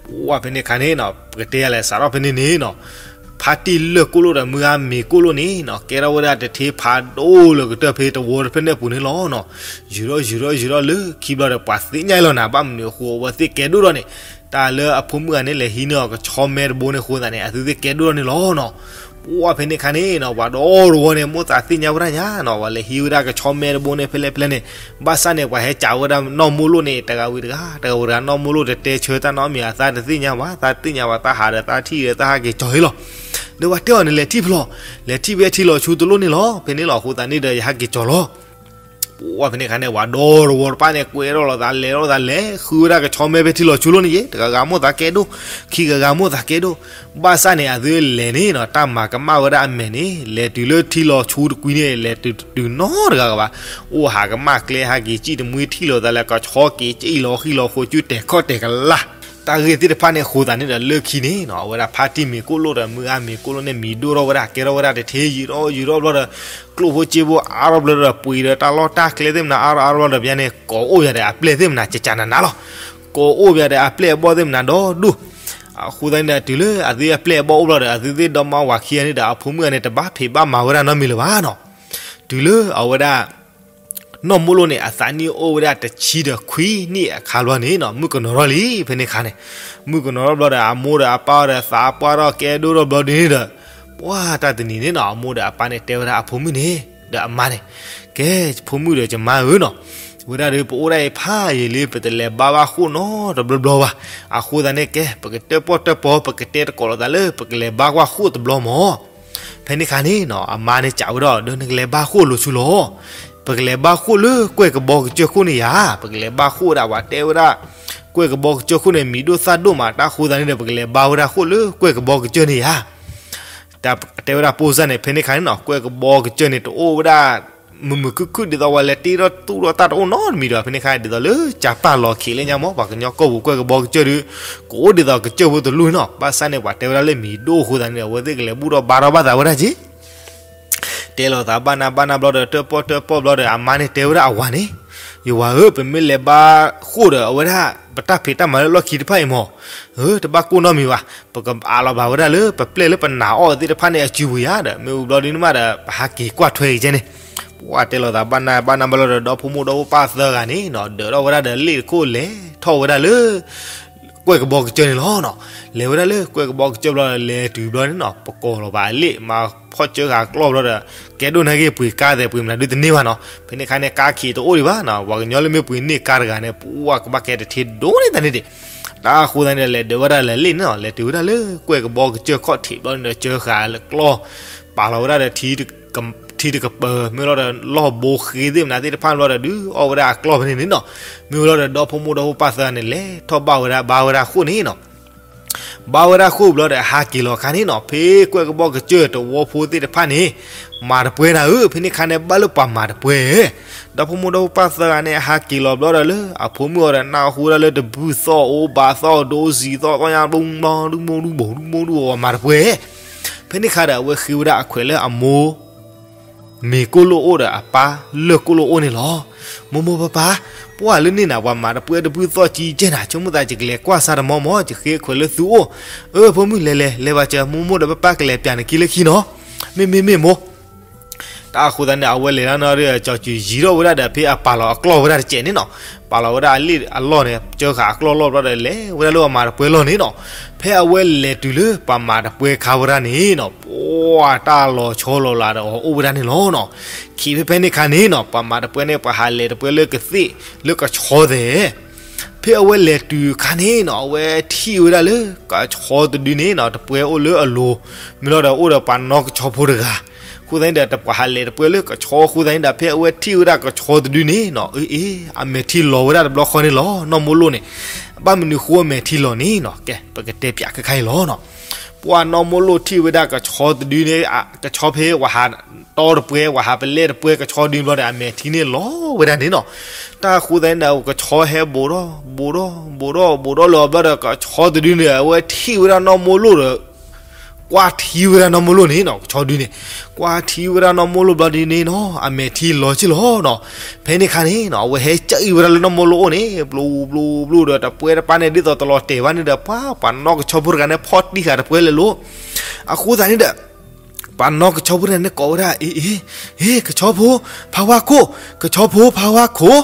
ပှၢ်ဖဲန့ၣ်အခါန့ၣ်နီၤ ပကတဲယၤလဲၣ် စးထီၣ်ဖဲန့ၣ်န့ၣ်နီၤ, ဖါတံၢ်လၢၢ်ကိၣ်လိၣ်ဒီးမုၢ်ဂၢ်မ့ၤကိၣ်လိၣ်န့ၣ်နီၤ ကဲထီၣ်ဝဲဒၣ်တထ့ဖးဒိၣ်လၢကတၢၢ်ဖဲတဝီတဖျၢၣ်န့ၣ်အပူၤန့ၣ်လီၤနီၤ, ယုၤထီၣ်ယုၤထီၣ်ယုၤထီၣ်လၢခံဘျီဒီး ပှၤသ့ၣ်ညါလီၤနၤ ဘၣ်မနုၤအဃိအဝဲသ့ၣ်ကဲဒိၣ်ထီၣ်န့ၣ်, တၢ်လၢအဖိမုၣ်ဂၤန့ၣ် လဲၤဟံးန့ၢ်အီၤကဆီမဲတဘိန့ၣ်အဃိသတးန့ၣ် အသုသ့ၣ်ကဲဒိၣ်ထီၣ်န့ၣ်လီၤနီၤ, ပှၢ်ဖဲန့ၣ်အခါန့ၣ်နီၤ ပှၤဒီတဝီန့ၣ် မိၣ်သးသ့ၣ်ညါဝဲဒၣ်ညါနီၤ ပှၤလဲၤဟံးဝဲဒၣ်ကဆီမဲတဘိန့ၣ် ဖဲလဲၣ်ဖဲလဲၣ်န့ၣ်, ဘၣ်ဆၣ်န့ၣ် ပှၤဟဲကးဝဲဒၣ်နီၢ်မိၢ်လိၣ်န့ၣ် တဂၤဝံၤတဂၤ တဂၤဝံၤတဂၤ နီၢ်မိၢ်လိၣ်တတဲဆၢတၢ်နီတမံၤ အသးတသ့ၣ်ညါဘၣ် သးတသ့ၣ်ညါဘၣ် သးဟးဒီးသးထံၣ်ဒီးသးဟးက့ၤကၠီၤလီၤ, ဒီးပှၤတဲအီၤန့ၣ် လဲၤထံၣ်ဖဲလဲၣ်, လဲၤထံၣ်ဖဲထံလီၤဆူတလိၣ်န့ၣ်လီၤ ဖဲန့ၣ်လီၤ အဃိသတးန့ၣ်ဒီး ယဟးက့ၤကၠီၤလီၤ ပှၢ်ဖဲန့ၣ်အခါန့ၣ် ပှၤဒီတဝီတဖၣ်န့ၣ် ကွဲထီၣ်လိာ်သးလဲၤထီၣ်လိာ်သးလဲၤ ဃုဝဲဒၣ်ကဆီမဲဖဲထံလီၤဆူလိၣ်န့ၣ်ယဲ တဂၤဂၤမိၣ်သးကဲဒိၣ်, ခံဂၤဂၤမိၣ်သးကဲဒိၣ်, ဘၣ်ဆၣ်န့ၣ် အသုလဲၤန့ၣ်နီၤ တၢ်မၤကမၣ်ဝဲဒၣ်အမဲာ်န့ၣ် လဲၤတုၤလၢထံလီၤဆူတကွံန့ၣ် လဲၤတုၤနီတဂၤဂၤဘၣ်, အိၣ်ဟးကမၣ်ကျဲဟးက့ၤစံၣ်တမှံထံၣ်လိာ်သးလၢကဆီက့ၤစံၣ်လီၤဃံလီၤဃိးကုတဲာ်ခီၣ်တဲာ်ကလၢ် တၢ်ဂ့ၢ်သ့ၣ်တဖၣ်န့ၣ်အဃိသတးန့ၣ်ဒီး လၢခံန့ၣ်နီၤ အဝဲဒၣ်ဖါတံၢ်မ့ၤကိၣ်လိၣ်ဒီးမုၢ်ဂၢ်မ့ၤကိၣ်လိၣ်န့ၣ် မံၤဒိၣ်ထီၣ်ဝဲဒၣ် ကဲထီၣ်ဝဲဒၣ်တထ့ ယုၤထီၣ်ယုၤထီၣ်ဘျီဒီး ကျိၣ်ဖိစ့ဖိအါထီၣ်ဘျီဒီး ပှ့ၤဒီးတၢ်လီၢ်တၢ်ကျဲသ့ၣ်မနုၤအါထီၣ်အါထီၣ်ဘျီဒီး ပှၤန့ၣ် ကိးအိၣ်ယၤဒီးအပျဲၢ်သ့ၣ်မနုၤ ကကနနၤလီၤ, ကိးအိၣ်ယၤဒီးအပျဲၢ်အဘီၣ်သ့ၣ်မနုၤဒီဒူၣ်, အဃိသတးန့ၣ်ဒီး တုၤလၢအသုအပျဲၢ်အဘီၣ်အိၣ်ဘျီဒီး အသုသ့ၣ်ဒီမါဝၤခံဂၤန့ၣ်ဒီး အဖိမုၣ်ဂၤန့ၣ် တဘၣ်ဖံးဘၣ်မၤဝဲဒၣ်နီတမံၤလၢၤဘၣ်နီၤ, တုၤလၢအဝဲဒၣ် နီၢ်မိၢ်လိၣ်န့ၣ် အသးနံၣ်အိၣ်ဝဲဒၣ်တဆံဒီးခွံနံၣ်အခါဘျီန့ၣ်နီၤ မုၣ်ကနီၤထီၣ်လံ ဖဲန့ၣ်အခါန့ၣ်, မုၣ်ကနီၤထီၣ်ဘျီဒီး အမိၢ်ဒီးအပၢ်ဒီး သးပှၢ်ထီၣ်ကဲဒိၣ်ထီၣ်ဘျီဒုန့ၣ်ဒီး, ပှၢ်တၢ်တနံၤန့ၣ်နီၤ အမိၢ်ဒီးအပၢ်န့ၣ်တဲဝဲဒၣ်အဖိမုၣ်န့ၣ် ဒီးအမါန့ၣ်, ကဲ ဖိမုၣ်ဒီးယမါဧၢနီၤ, ဝဲဒၣ်ဒီး ပအိၣ်ဒၣ်အံၤဖးယံာ်လံ ပတလဲၤဘါဘၣ်ဃိၣ်နီတဘျီဘျီဘၣ်, အဃိသတးန့ၣ် ကဲ ပကတၢၣ်ပီၣ်တၢၣ်ပီ ပကတဲသကိးလိာ်သးလၢ ပကလဲၤဘါကွၢ်ဃိၣ်တဘျီမၢ် ဖဲန့ၣ်အခါန့ၣ်နီၤ အမါန့ၣ်စံးဝဲဒၣ် ဒီးနကလဲၤဘါဃိၣ်လိာ်ဆူလီၤ, ပကလဲၤဘါဃိၣ်လၢကွဲၢ်ကဘီကစၢၢ်ခိၣ်န့ၣ်ယၤ, ပကလဲၤဘါဃိၣ်ဝဲဒၣ် ပှၤတဲဝဲဒၣ် ကွဲၢ်ကဘီကစၢၢ်ခိၣ်န့ၣ် မံၤဒိၣ်သၣ်ဒိၣ်မး တၢ်ဃိသတးန့ၣ်ဒီး ပကလဲၤဘါဝဲဒၣ်ဃိၣ်လၢကွဲၢ်ကဘီကစၢၢ်န့ၣ်ယၤ, တၢ်တဲဝဲဒၣ်ပိၢ်စၢ်န့ၣ် ဖဲန့ၣ်အခါန့ၣ်နီၤ ကွဲၢ်ကဘီကစၢၢ်န့ၣ် တအိၣ်ဝဲဒၣ် မုာ်မုာ်ခုၣ်ခုၣ် ဒ်သိးဝဲလဲၤတ့ထီၣ်သူၣ်ထီၣ်တၢ်တအိၣ်နီတမံၤဒီး ဖဲန့ၣ်အခါ ဒ်သိးလၢကၢ်ပၢ်လီၤခံးလၢညါမၢ် ပှၤကညီကီၢ်ပူၤကွဲၢ်ကဘီကစၢၢ်ဒီး ကအိၣ်ဒ်သိးကစၢၢ်ဖိတလူၢ်နီၤ, ဘၣ်ဆၣ်န့ၣ် ပှၤတဲဝဲဒၣ်လၢမံၤဒိၣ်အဃိသတးန့ၣ်ဒီး အဝဲသ့ၣ်ကလဲၤဘူၣ်ထီၣ်ဘါထီၣ်ဘၣ်သးဝဲဒၣ်က့ၤ တဲလိာ်သးဘၣ်နၢ်ဘၣ်နၢ်ဘျီဒီး တၢၣ်ပီၣ်တၢၣ်ပီၣ်ဘျီဒီး အမါန့ၣ်တဲဝဲဒၣ်အဝၤန့ၣ်, ယဝၤဧၢ ပမ့ၢ်လဲၤဘါဃိၣ်ဒီး အဝဲဒၣ် ပတၢ်ဖံးတၢ်မၤလၢလီၢ်ခံတဖၣ်အံၤမၢ်, ဧၢ တဘၣ်ကိၢ်နီတမံၤဘၣ်, ပကအးလီၤဘၣ်ဝဲဒၣ်လၢပပျဲၢ်လၢပနာ်အီၤသ့ၣ်တဖၣ်န့ၣ် အစုပူၤယၤဒီး မ့ၢ်ဝံၤဘျီဒုန့ၣ်မးဒီး ပဟးက့ၤကွၢ်ထွဲက့ၤကဲန့ၣ်, ပှၤတဲလိာ်သးဘၣ်နၢ်ဘၣ်နၢ်ဘျီဒီး ဒီဖိမိၢ်ဒီဖိပၢ်သၢဂၤန့ၣ်နီၤ ဒၢးထီၣ်ဝဲဒၣ်ဒီးလ့ၣ်တခိၣ်လဲၤထီၣ်ဝဲဒၣ်လၢ ကွဲၢ်ကဘီကစၢၢ်န့ၣ်လီၤနီၤ, လဲၤဝဲဒၣ်လၢကွဲၢ်ကဘီကစၢၢ်ဘျီဒီး လဲၤတုၤဘျီန့ၣ်နီၤ ပကိးလီၤဘၣ်အလ့ၣ် မၤဖီၣ်စၢဃာ်ကျီၢ်ဘျီဒီး ကဲဒိၣ်နာ်က့ၤပှ့ၤကါသဲး ပှ့ၤမနုၤဒုတန့ၢ်ဘၣ်နီၤ, ဖဲန့ၣ်အခါန့ၣ် ကါခံးတအိၣ်ဒံးဘၣ်နီၤ, ပှၤကညီလၢမ့ၢ်ပှ့ၤန့ၢ်ကါတဂၤန့ၣ် ပှၤကဘၣ်ကဲတထ့ဒိၣ်န့ၢ်တၢ်န့ၣ်ဒံး, တၢ်အဃိသတးန့ၣ်ဒီး လဲၤဒၢးဝဲဒၣ်လၢလ့ၣ်န့ၣ်နီၤ, လဲၤတုၤဝဲဒၣ်လၢကွဲၢ်ကဘီကစၢၢ်ခီၣ်ထံးဘျီန့ၣ်ဒီး စၢဃာ်ကျီၢ် ပာ်လီၤဝဲဒၣ်ဒီးထံ က ထံတကပၤ မ့ၢ်လီၤဒီးလီၢ်ဘိဃ့သ့ၣ်မနုၤသ့ၣ်တဖၣ်မ့ၢ်လီၤဒီး ဒုးအီၣ်ဝဲဒၣ်အကျီၢ်ဖဲန့ၣ်န့ၣ်နီၤ. မ့ၢ်လီၤဒီး ဒီဖိမိၢ်ဒီဖိပၢ်သၢဂၤန့ၣ် လဲၤထီၣ်ဘၣ်ဝဲဒၣ် ဘါဝဲဒၣ်ဃိၣ်န့ၣ်နီၤ. ဘါဝဲဒၣ်ဃိၣ်ဘျီဒီး အဟးက့ၤလီၤအခါန့ၣ်နီၤ, ဖဲကွဲၢ်ကဘီကစၢၢ်တဝီဖိသ့ၣ်တဖၣ်န့ၣ် မၤတပွဲနၤဧၢ, ဖဲန့ၣ်အခါန့ၣ် ဘၣ်လၢပှၤမၤတပွဲ ဒီဖိမိၢ်ဒီဖိပၢ်သၢဂၤန့ၣ် အဟးက့ၤလီၤဘျီဒီးလၢ အဖိမုၣ်အီၤဒီး နၢ်ဟူဝဲဒၣ်လၢတဘုၣ်သီၣ်အိၣ်ဘးသီၣ်ဒိစံးသီၣ်သီၣ်ညါ ဒူမူဒူဘိ ဒူမူဒူဘိ မၤတပွဲ. ဖဲန့ၣ်အခါဒီး အဝဲဃ့ဝဲဒၣ်အခွဲးလၢအမိၢ် မ့ၤကိၣ်လိၣ်အိၣ်ဒီးအပၢ်လၢၢ်ကိၣ်လိၣ်အိၣ်န့ၣ်လီၤ. မိၢ်မိၢ်ပၢ်ပၢ်, ပှၢ်လၢန့ၣ်နၤ ပှၤမၤတပွဲတဘုၣ်သီၣ်ကံကဲနၤ, ဆိကမိၣ်သးယကလဲၤကွၢ်စၢ်တမီမီၢ်, ယဃ့ခွဲးလၢသုအိၣ်. အၢ ဖိမုၣ် လဲၤလဲၤလဲၤဘၣ်စၢၤ, မိၢ်မိၢ်ဒီးပၢ်ပၢ်ကလဲၤပၠးနခံလၢခံနီၤ. မ့ၢ်မ့ၢ်မ့ၢ်မိၢ်. တၢ်အဃိသတးန့ၣ် အဝဲလဲၤတၢ်နီၤဒီး ကၠီၤစူၤယံၤထီၣ်ဝဲဒၣ်ဒီး ဖဲအပာ်လီၤအကျီၢ်ဝဲဒၣ်တစဲးန့ၣ်နီၤ, ပာ်လီၤဝဲဒၣ်အလ့ၣ်အလီၢ်န့ၣ် ကၢဃာ်အကျီၢ်လီၢ်ဘျီဒီး လဲၤဝဲဒၣ်လၢပှၤမၤတပွဲလီၢ်န့ၣ်နီၤ. ဖဲအဝဲလဲၤတုၤလၢပှၤမၤတပွဲခါဝဲဒၣ်န့ၣ်နီၤ, ပှၢ်တၢ်လီၤဆီလီၤလးဒီးအီၤအိၣ်ဝဲဒၣ်န့ၣ်လီၤနီၤ. ခံဖဲဖဲန့ၣ်ခါန့ၣ်နီၤ, ပှၤမၤတပွဲန့ၣ် ပှၤဟးလဲၤတပွဲလၢကသ့ၣ်လၢကဆီသဲး ဖဲအဝဲလဲၤတုၤအခါန့ၣ်နီၤ, အဝဲထံၣ်ဝဲဒၣ်လၢကဆီတဒုန့ၣ်နီၤ, တပွဲအိၣ်လၢအလိၤ, မ့ၢ်လီၤဒီးအိၣ်ဒီးပှၤနီၣ်ကဆီဖိတဂၤ. အဃိသတးန့ၣ်ဒီး ပှၤဟးလဲၤတပွဲလၢကဆီအဃိသတးန့ၣ်ဒီး ဖဲအဝဲထံၣ်ဝဲဒၣ်ကဆီတဒုန့ၣ်နီၤ, အ့ အ့ အမဲာ်ထံလီၤဝဲဒၣ်တဘျီဃီန့ၣ်လီၤ, နီၢ်မိၢ်လိၣ်န့ၣ်. ဘၣ်မနုၤဃိအမဲာ်ထံလီၤန့ၣ်နီၤ, ကဲ ပကတဲပၠးခဲခါအံၤလီၤနီၤ. ပှၢ်နီၢ်မိၢ်လိၣ်ထံၣ်ဝဲဒၣ်ကဆီတဒုန့ၣ်, ကဆီဖဲ ပှၤဟးတီတပွဲ ပှၤဟးပလဲတပွဲ ကဆီဒုန့ၣ်ဘျီဒီး အမဲာ်ထံန့ၣ်လီၤဝဲဒၣ်န့ၣ်နီၤ. တၢ်အဃိသတးန့ၣ်ဒီး ကဆီဟဲဘူးထီၣ်ဘူးထီၣ်ဘူးထီၣ်ဘူးထီၣ်လၢအဘျီဒီး ကဆီတဒုန့ၣ် အဝဲထံၣ်ဝဲဒၣ်နီၢ်မိၢ်လိၣ်ဒီး ကွၢ်ထံဝဲဒၣ်နီၢ်မိၢ်လိၣ်န့ၣ်နီၤ, ကဆီဒုန့ၣ် ကွၢ်ထံဝဲဒၣ်နီၢ်မိၢ်လိၣ်ဘျီဒုန့ၣ်နီၤ, အမဲာ်ထံလီၤက့ၢ်လီၤနီၤ. ဖဲန့ၣ်ခါန့ၣ်နီၤ, အဝဲဟဲကၢအံၤဝဲဒၣ်လၢနီၢ်မိၢ်လိၣ်အိၣ်န့ၣ် ဘျီဘျီဘျီဒီး တပွဲတပၢ်န့ၣ် ဒ်သိးတလီၤတဲာ်ဘၣ်န့ၣ်ဒီး ပှၤ ပှၤနီၣ်ကဆီဖိတဂၤန့ၣ် ဖီၣ်တံၢ်ဃာ်တပွဲလဲၤလိၤ. အဃိသတးန့ၣ်ဒီး ပှၤနီၣ်ကဆီဖိတဂၤန့ၣ်ကိးဝဲဒၣ် အ့ အ့ ဟ့ ကဆီဖိ ဖါဝါခိၣ်, ကဆီဖိ ဖါဝါခိၣ်,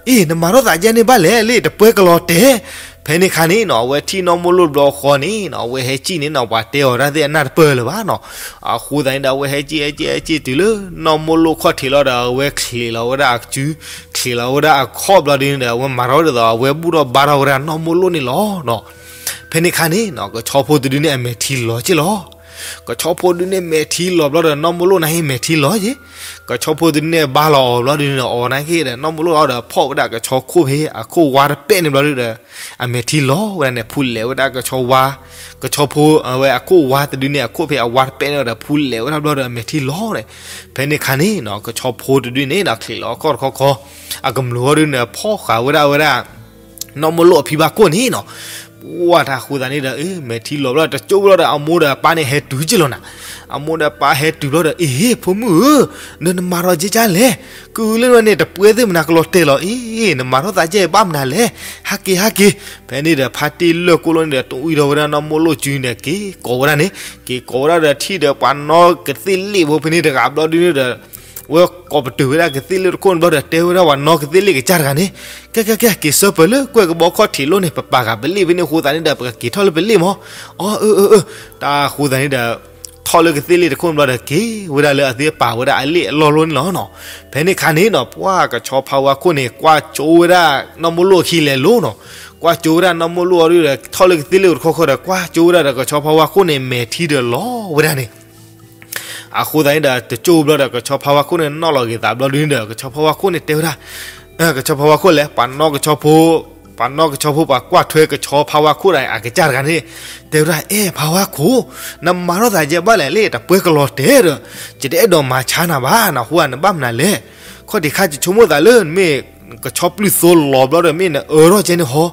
အ့ နမၤထီၣ်သးဒ်န့ၣ်ဘၣ်လဲၣ်, လၢတပွဲကလီၤတဲာ်. ဖဲန့ၣ်ခါန့ၣ်နီၤ, အဝဲထံၣ်နီၢ်မိၢ်လိၣ်တဘျီဃီန့ၣ်နီၤ, အဝဲဟဲကၠံၣ်န့ၣ်နီၤ, ပှၤတဲအီၤတၢ်သ့ၣ်အနၢ်တပၢၢ်လၢၤဘၣ်နီၤ. အဃိသတးန့ၣ်ဒီး အဝဲဟဲကၠံၣ် ဟဲကၠံၣ် ဟဲကၠံၣ်တုၤလၢ နီၢ်မိၢ်လိၣ်ခီၣ်ထံးလီၤဒီး အဝဲချံးလီၤဝဲဒၣ်အစု, ချံးလီၤဝဲဒၣ်အခီၣ်ဘျီဒုန့ၣ်ဒီး အဝဲမၤထီၣ်ဒ်သိး အဝဲဘူၣ်ထီၣ်ဘါထီၣ်ဝဲဒၣ်နီၢ်မိၢ်လိၣ်န့ၣ်လီၤနီၤ. ဖဲန့ၣ်ခါန့ၣ်နီၤ, ကဆီဖိတဒုန့ၣ် အမဲာ်ထံလီၤက့ၢ်လီၤ. ကဆီဖိတဒုန့ၣ် မဲာ်ထံလီၤဘျီဒီး နီၢ်မိၢ်လိၣ်န့ၣ် ဟ့ၣ်မဲာ်ထံလီၤက့ၢ်. ကဆီဖိတဒုန့ၣ် ဘါလီၤအီၤဘျီဒုန့ၣ်ဒီး အီၤနာ်က့ဒီး နီၢ်မိၢ်လိၣ်အီၤဒီး ဖီၣ်ဝဲဒၣ်ကဆီခိၣ်ဖဲအခိၣ်ဝါတပဲၣ်န့ၣ်ဘျီဒုဒီး အမဲာ်ထံလီၤဝဲဒၣ်န့ၣ် ဖူလဲၤဝဲဒၣ်ကဆီဝါ, ကဆီဖိ အဝဲအခိၣ်ဝါတဒုန့ၣ် အခိၣ်ဖဲအဝါတပဲၣ်န့ၣ်ဒီး ဖူလဲၤဝဲဒၣ်ဘျီဒီး အမဲာ်ထံလီၤန့ၣ်. ဖဲန့ၣ်ခါန့ၣ်နီၤ, ကဆီဖိတဒုန့ၣ်ဒီး ချံးလီၤအခီၣ်တခီခီ, အကမျၢၢ်ဝဲဒုန့ၣ် ဖီၣ်ဃာ်ဝဲဒၣ်ဝဲဒၣ် နီၢ်မိၢ်လိၣ်အဖံဘၣ်ခိၣ်န့ၣ်နီၤ. ပှၢ်တၢ်အဃိသတးန့ၣ်ဒီး အ့ မဲာ်ထံလီၤဘျီ တကၠိဘျီဒီး အမိၢ်ဒီးအပၢ်န့ၣ် ဟဲတုၤက့ၢ်လီၤနၤ. အမိၢ်ဒီးအပၢ်ဟဲတုၤဘျီဒီး အ့ ဖိမုၣ်ဧၢ, နနမၤထီၣ်ကဲကၢ်လဲၣ်, ကုလၢန့ၣ် တပွဲသ့ၣ်မနၤကလီၤတဲာ်လီၤ, အ့ နမၤထီၣ်သးကဲဘၣ်မနုၤလဲၣ်, ဟဲက့ၤ ဟဲက့ၤ. ဖဲန့ၣ်ဒီး ဖါတံၢ်လၢၢ်ကိၣ်လိၣ်န့ၣ်ဒီး တအံၤဒီးဝဲဒၣ်နီၢ်မိၢ်လိၣ်စုန့ၣ် က့ၤကိးဝဲဒၣ်န့ၣ်, က့ၤကိးဝဲဒၣ်ဒီး ထံၣ်ဒီးပှၤနီၣ်ကသ့ၣ်လ့ၣ်ဖိဖဲန့ၣ်တဂၤဘျီဒုန့ၣ်ဒီး ဝဲကိးပတုာ်ဝဲဒၣ်ကသ့ၣ်လ့ၣ်တခိၣ်န့ၣ်ဘျီဒီး တဲဝဲဒၣ်ပှၤနီၣ်ကသ့ၣ်လ့ၣ်ကစၢ်တဂၤန့ၣ်, ကဲကဲကဲ က့ၤဆၢပၢၤလၢကွဲၢ်ကဘီခီၣ်ထံးလိၣ်န့ၣ် ပပာ်ဃာ်ပလ့ၣ်ဖဲန့ၣ်အဃိသတးန့ၣ်ဒီး ပကက့ၤထီၣ်လၢပလ့ၣ်မး. အီ အၢ အၢ အၢ. တၢ်အဃိသတးန့ၣ်ဒီး ထီၣ်လၢကသ့ၣ်လ့ၣ်တခိၣ်န့ၣ်ဘျီဒီး က့ၤဝဲဒၣ်လၢအသ့ပာ်ဝဲဒၣ်အလ့ၣ်အလီၢ်လိၣ်န့ၣ်လီၤနီၤ. ဖဲန့ၣ်ခါန့ၣ်နီၤ ပှၢ်ကဆီဖါဝါခိၣ်န့ၣ် ကွၢ်ကၠိဝဲဒၣ်နီၢ်မိၢ်လိၣ်အခံလဲၤလိၤနီၤ. ကွၢ်ကၠိဝဲဒၣ်နီၢ်မိၢ်လိၣ်အီၤဒီး ထီၣ်လၢကသ့ၣ်လ့ၣ်တခီခီဒီး ကွၢ်ကၠိဝဲဒၣ်ဒီးကဆီဖါဝါခိၣ်န့ၣ် မဲာ်ထံဒီးလီၤဝဲဒၣ်န့ၣ် အဃိသတးန့ၣ်ဒီး တကၠိဘျီဒီး ကဆီဖါဝါခိၣ်န့ၣ် နီၣ်လီၤဂ့ၤသးဘျီဒုန့ၣ်ဒီး ကဆီဖါဝါခိၣ်န့ၣ်တဲဝဲဒၣ်, ကဆီဖါဝါခိၣ်လဲၣ် ပှၤနီၣ်ကဆီဖိ, ပှၤနီၣ်ကဆီဖိ ပှၤကွၢ်ထွဲကဆီဖါဝါခိၣ်ဒီးအကစၢ်တဂၤန့ၣ် တဲဝဲဒၣ်, အဲၣ် ဖါဝါခိၣ်, နမၤထီၣ်သးကဲဘၣ်လဲၣ် လၢတပွဲကလီၤတဲာ်ဒီး ယတအဲၣ်ဒိးမၤဆါနၤဘၣ်, နဟူဧါ နဘၣ်မနုၤလဲၣ်. ခီၣ်ထံးခါ ယဆိကမိၣ်သးလၢနမ့ၢ်ကဆီပျုၢ်သိလီၤဘျီဒီး မ့ၢ်နအၢထီၣ်ကဲန့ၣ်ဟီ.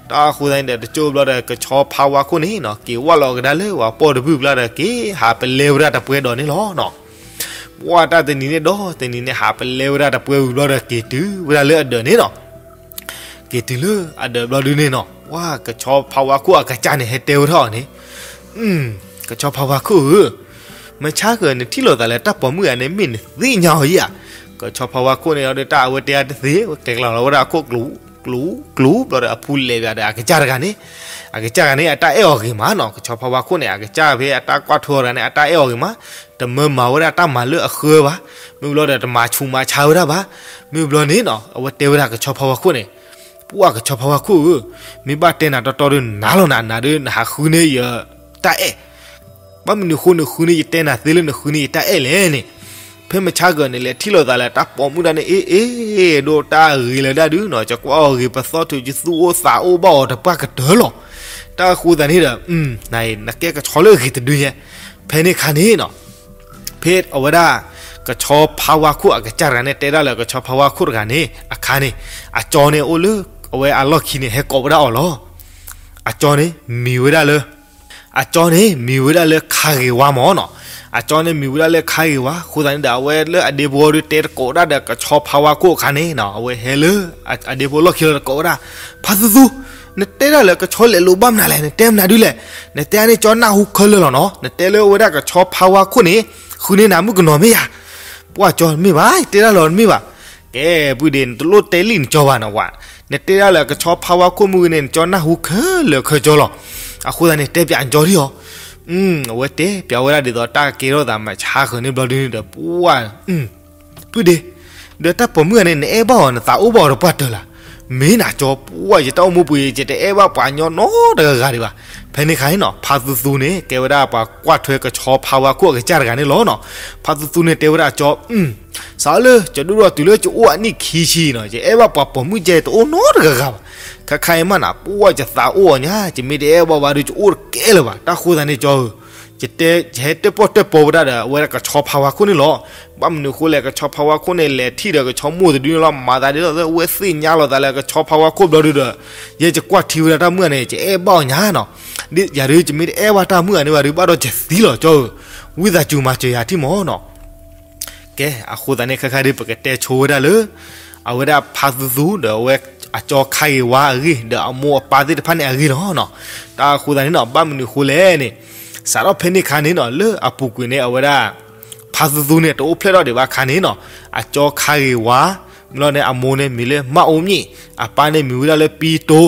တၢ်အဃိသတးန့ၣ်ဒီး တကၠိဘျီဒီး ကဆီဖါဝါခိၣ်န့ၣ်နီၤ က့ၤဝၢ်လီၤကဒါလၢပှၤပိာ်တဘုၣ်ဘျီဒီး က့ၤဟးပလဲဝဲဒၣ်တပွဲဒီးန့ၣ်လီၤနီၤ. ပှၢ်တၢ်တနံၤန့ၣ်ဒီးတနံၤန့ၣ် ဟးပလဲဝဲဒၣ်တပွဲဝံၤဘျီဒီး က့ၤတုၤဝဲဒၣ်လၢအဒၢးန့ၣ်နီၤ. က့ၤတုၤလၢအဒၢးဘျီဒုန့ၣ်နီၤ ပှၢ်ကဆီဖါဝါခိၣ်အကစၢ်န့ၣ် ဟဲတဲဝဲထီၣ်အီၤန့ၣ်, ကဆီဖါဝါခိၣ်ဧၢ, မဆါဃၢၤ နထံၣ်လိာ်သးလၢတၢ်ပိာ်မုၣ်ဂၤန့ၣ် မ့ၢ်နသ့ၣ်ညါအီၤဧါ. ကဆီဖါဝါခိၣ်န့ၣ်ဒီး တၢ်အဝဲတဲတသ့ ကဲကျီၤလီၤဝဲဒၣ်အခိၣ်ကျူၤကျူၤဘျီဒီး အဖူလဲၤဘၣ်ဒီး အကစၢ်တဂၤန့ၣ်, အကစၢ်တဂၤန့ၣ် အတၢ်အဲၣ်အီၤဂ့ၤမးနီၤ. ကဆီဖါဝါခိၣ်န့ၣ် အကစၢ်ဖဲအတၢ်ကွၢ်ထွဲအီၤတဂၤန့ၣ် အတၢ်အဲၣ်အီၤဂ့ၤမး, တမၢမၤဝဲဒၣ်တၢ်မၤလၢအဃၢဘၣ်, မ့ၢ်ဘျီဒီး တမၤဆူးမၤဆါဝဲဒၣ်ဘၣ်. မ့ၢ်ဘျီန့ၣ်နီၤ အဝဲတဲဝဲဒၣ်ကဆီဖါဝါခိၣ်န့ၣ်, ပှၢ်ကဆီဖါဝါခိၣ်ဧၢ, မ့ၢ်ဘၣ်တဲနၤတီတီဒီး နၤလီၤနၤနၤဒီး နဟးဃုန့ၢ်ယတၢ်အဲၣ် ဘၣ်မနုၤဃိနဃုန့ၢ်ယတဲနၤသ့လၢနဃုန့ၢ်ယတၢ်အဲၣ်လဲၣ်န့ၣ်. ဖဲမုၢ်ဆါဂီၤန့ၣ် လဲၤထံၣ်လိာ်သးလၢတၢ်ပိာ်မုၣ်ဒၣ်န့ၣ် အ့ အ့ ဒိၣ်တၢ်ဂ့ၤလၢဒၣ်ဒုနီၤ, ယကွၢ်အီၤဂ့ၤပသီၣ်ထုး ယသူၣ်အိၣ်သးအိၣ်ဘၣ်အီၤတပှၢ်ကတၢၢ်လီၤ. တၢ်အဃိသတးန့ၣ်ဒီး နကဲကဆီလၢအဂ့ၤတဒုညါ. ဖဲန့ၣ်အခါန့ၣ်နီၤ ဖဲအဝဲဒၣ် ကဆီဖါဝါခိၣ်အကစၢ်တဂၤန့ၣ် တဲဒၣ်လၢကဆီဖါဝါခိၣ်တဂၤန့ၣ်အခါန့ၣ်, အကၠီန့ၣ်အိၣ်လၢအဝဲအလီၢ်ခံန့ၣ် ဟဲကိးဝဲဒၣ်အီၤလီၤ. အကၠီန့ၣ်မံၤဝဲဒၣ်လၢ အကၠီန့ၣ်မံၤဝဲဒၣ်လၢခါဂ့ၤဝါမၢ်နီၤ. အကၠီန့ၣ်မံၤဝဲဒၣ်လၢခါဂ့ၤဝါ အဃိသတးန့ၣ်ဒီး အဝဲလၢအဒ့ဖိဒုးတဲတကိးဒၣ်ဒီးကဆီဖါဝါခိၣ်အခါန့ၣ်နီၤ, အဝဲဟဲလၢအဒ့ဖိလီၢ်ခံလီၤတကိးဝဲဒၣ်, ဖါသူသူ, နတဲဒၣ်လၢကဆီလဲၤလိာ်ဘၣ်မနုၤလဲၣ်, နတဲမနုၤဒုလဲၣ်, နတဲန့ၣ်ကၠီနၢ်ဟူခဲလၢာ်လီၤနီၤ, နတဲလၢအဝဲဒၣ်ကဆီဖါဝါခိၣ်န့ၣ် ဃုန့ၢ်နၤမုၣ်ကနီၤမ့ၢ်ဧါ. ပှၢ်ကၠီတမ့ၢ်ဘၣ်, တဲဒၣ်လီၤတမ့ၢ်ဘၣ်. ကဲ ပုၢ်ဒ့ နတလိၣ်တဲလံနကၠီဘၣ်နီၤဝဲ, နတဲဒၣ်လၢကဆီဖါဝါခိၣ်မုၢ်ဂ့ၤန့ၣ် နကၠီနၢ်ဟူခဲလၢာ်ခဲကၠီလီၤ. အဃိသတးန့ၣ် တဲပၠးနကၠီဒံးအီၤ. အဝဲတဲပၠးဝဲဒၣ်ဒ်သိးတၢ်ကဲထီၣ်သးမၤဆါဃၢၤန့ၣ်ဘျီဒုန့ၣ်ဒီး ပှၢ် ပုၢ်ဒ့, ဒီးတၢ်ပိာ်မုၣ်ဂၤန့ၣ် နအဲၣ်ဘၣ်အီၤ နသးအိၣ်ဘၣ်အီၤတပှၢ်တၢၢ်လၢ်, မ့ၢ်နၤကၠီ ပှၢ်ယတၢ်အိၣ်မူပူၤအံၤ ယတအဲၣ်ဘၣ်ပှၤကညီနီတဂၤဂၤဒံးဘၣ်. ဖဲန့ၣ်အခါန့ၣ်နီၤ ဖါသူသူန့ၣ် ကဲဝဲဒၣ်ပှၤကွၢ်ထွဲကဆီဖါဝါခိၣ်အကစၢ်တဂၤန့ၣ်လီၤနီၤ. ဖါသူသူန့ၣ်တဲဝဲဒၣ်ကၠီ စးလၢ ကဒိၣ်ထီၣ်တုၤလၢကအိၣ်အနံၣ်ခံဆံနီၤ ယအဲၣ်ဘၣ်ပှၤပိာ်မုၣ်ကဲတအိၣ်နီတဂၤဂၤဘၣ်. ခဲခါအံၤမးနၤ ပှၢ်ယသးအိၣ်အီၤညါ ယမ့ၢ်တအဲၣ်ဘၣ်ဘၣ်ဒီး ယအိၣ်တကဲလၢၤဘၣ်. တၢ်ဃိသတးန့ၣ်ကၠီဧၢ ယတဲ ယဟဲတၢၣ်ပီၣ်တၢၣ်ပီဝဲဒၣ်ဒီး အဝဲဒၣ်ကဆီဖါဝါခိၣ်န့ၣ်လီၤ. ဘၣ်မနုၤအဃိလဲၣ် ကဆီဖါဝါခိၣ်န့ၣ် လဲၤထံၣ်ဒီးကဆီမိၢ်တဒုန့ၣ်လီၤ. မၤသးဒ်သိး အဝဲသ့ၣ်ညါလီၤသးလၢကဆီဖါဝါခိၣ်ဘျီဒုဒီး ယဲယကွၢ်ထံဝဲဒၣ်တၢ်မုၣ်ဂၤန့ၣ် ယအဲၣ်ဘၣ်အီၤညါနီၤ. ယၤဒုး ယမ့ၢ်တအဲၣ်ဘၣ်တၢ်မုၣ်ဂၤန့ၣ်ဘၣ်ဒုး ဘၣ်ဒီးယသံလီၤကၠီဧၢ. ဝံသးစူၤမၤစၢၤယၤထံၣ်မၢ်နီၤ. ကဲ အဃိသတးန့ၣ် ခဲခါဒုး ပကတဲဆိဝဲဒၣ်လၢ အဝဲဒၣ်ဖါသူသူဒီးအဝဲအကၠီခါဂ့ၤဝါအဂ့ၢ် ဒီးအမိၢ်အပၢ်သ့ၣ်တဖၣ်န့ၣ်အဂ့ၢ်လီၤနီၤ. တၢ်အဃိသတးန့ၣ်နီၤ ဘၣ်မနုၤအဃိလဲၣ်န့ၣ် စးထီၣ်ဖဲန့ၣ်ခါန့ၣ်နီၤ လၢအပူၤကွံာ်န့ၣ် အဝဲဒၣ် ဖါသူသူန့ၣ် တအိၣ်ဖျဲၣ်ထီၣ်ဒံးဘၣ်ခါန့ၣ်နီၤ အကၠီခါဂ့ၤဝါ မ့ၢ်လီၤန့ၣ် အမိၢ်န့ၣ်မံၤလၢမၢ်အိမၠ့ၣ်, အပၢ်န့ၣ်မံၤဝဲဒၣ်လၢပံတိ,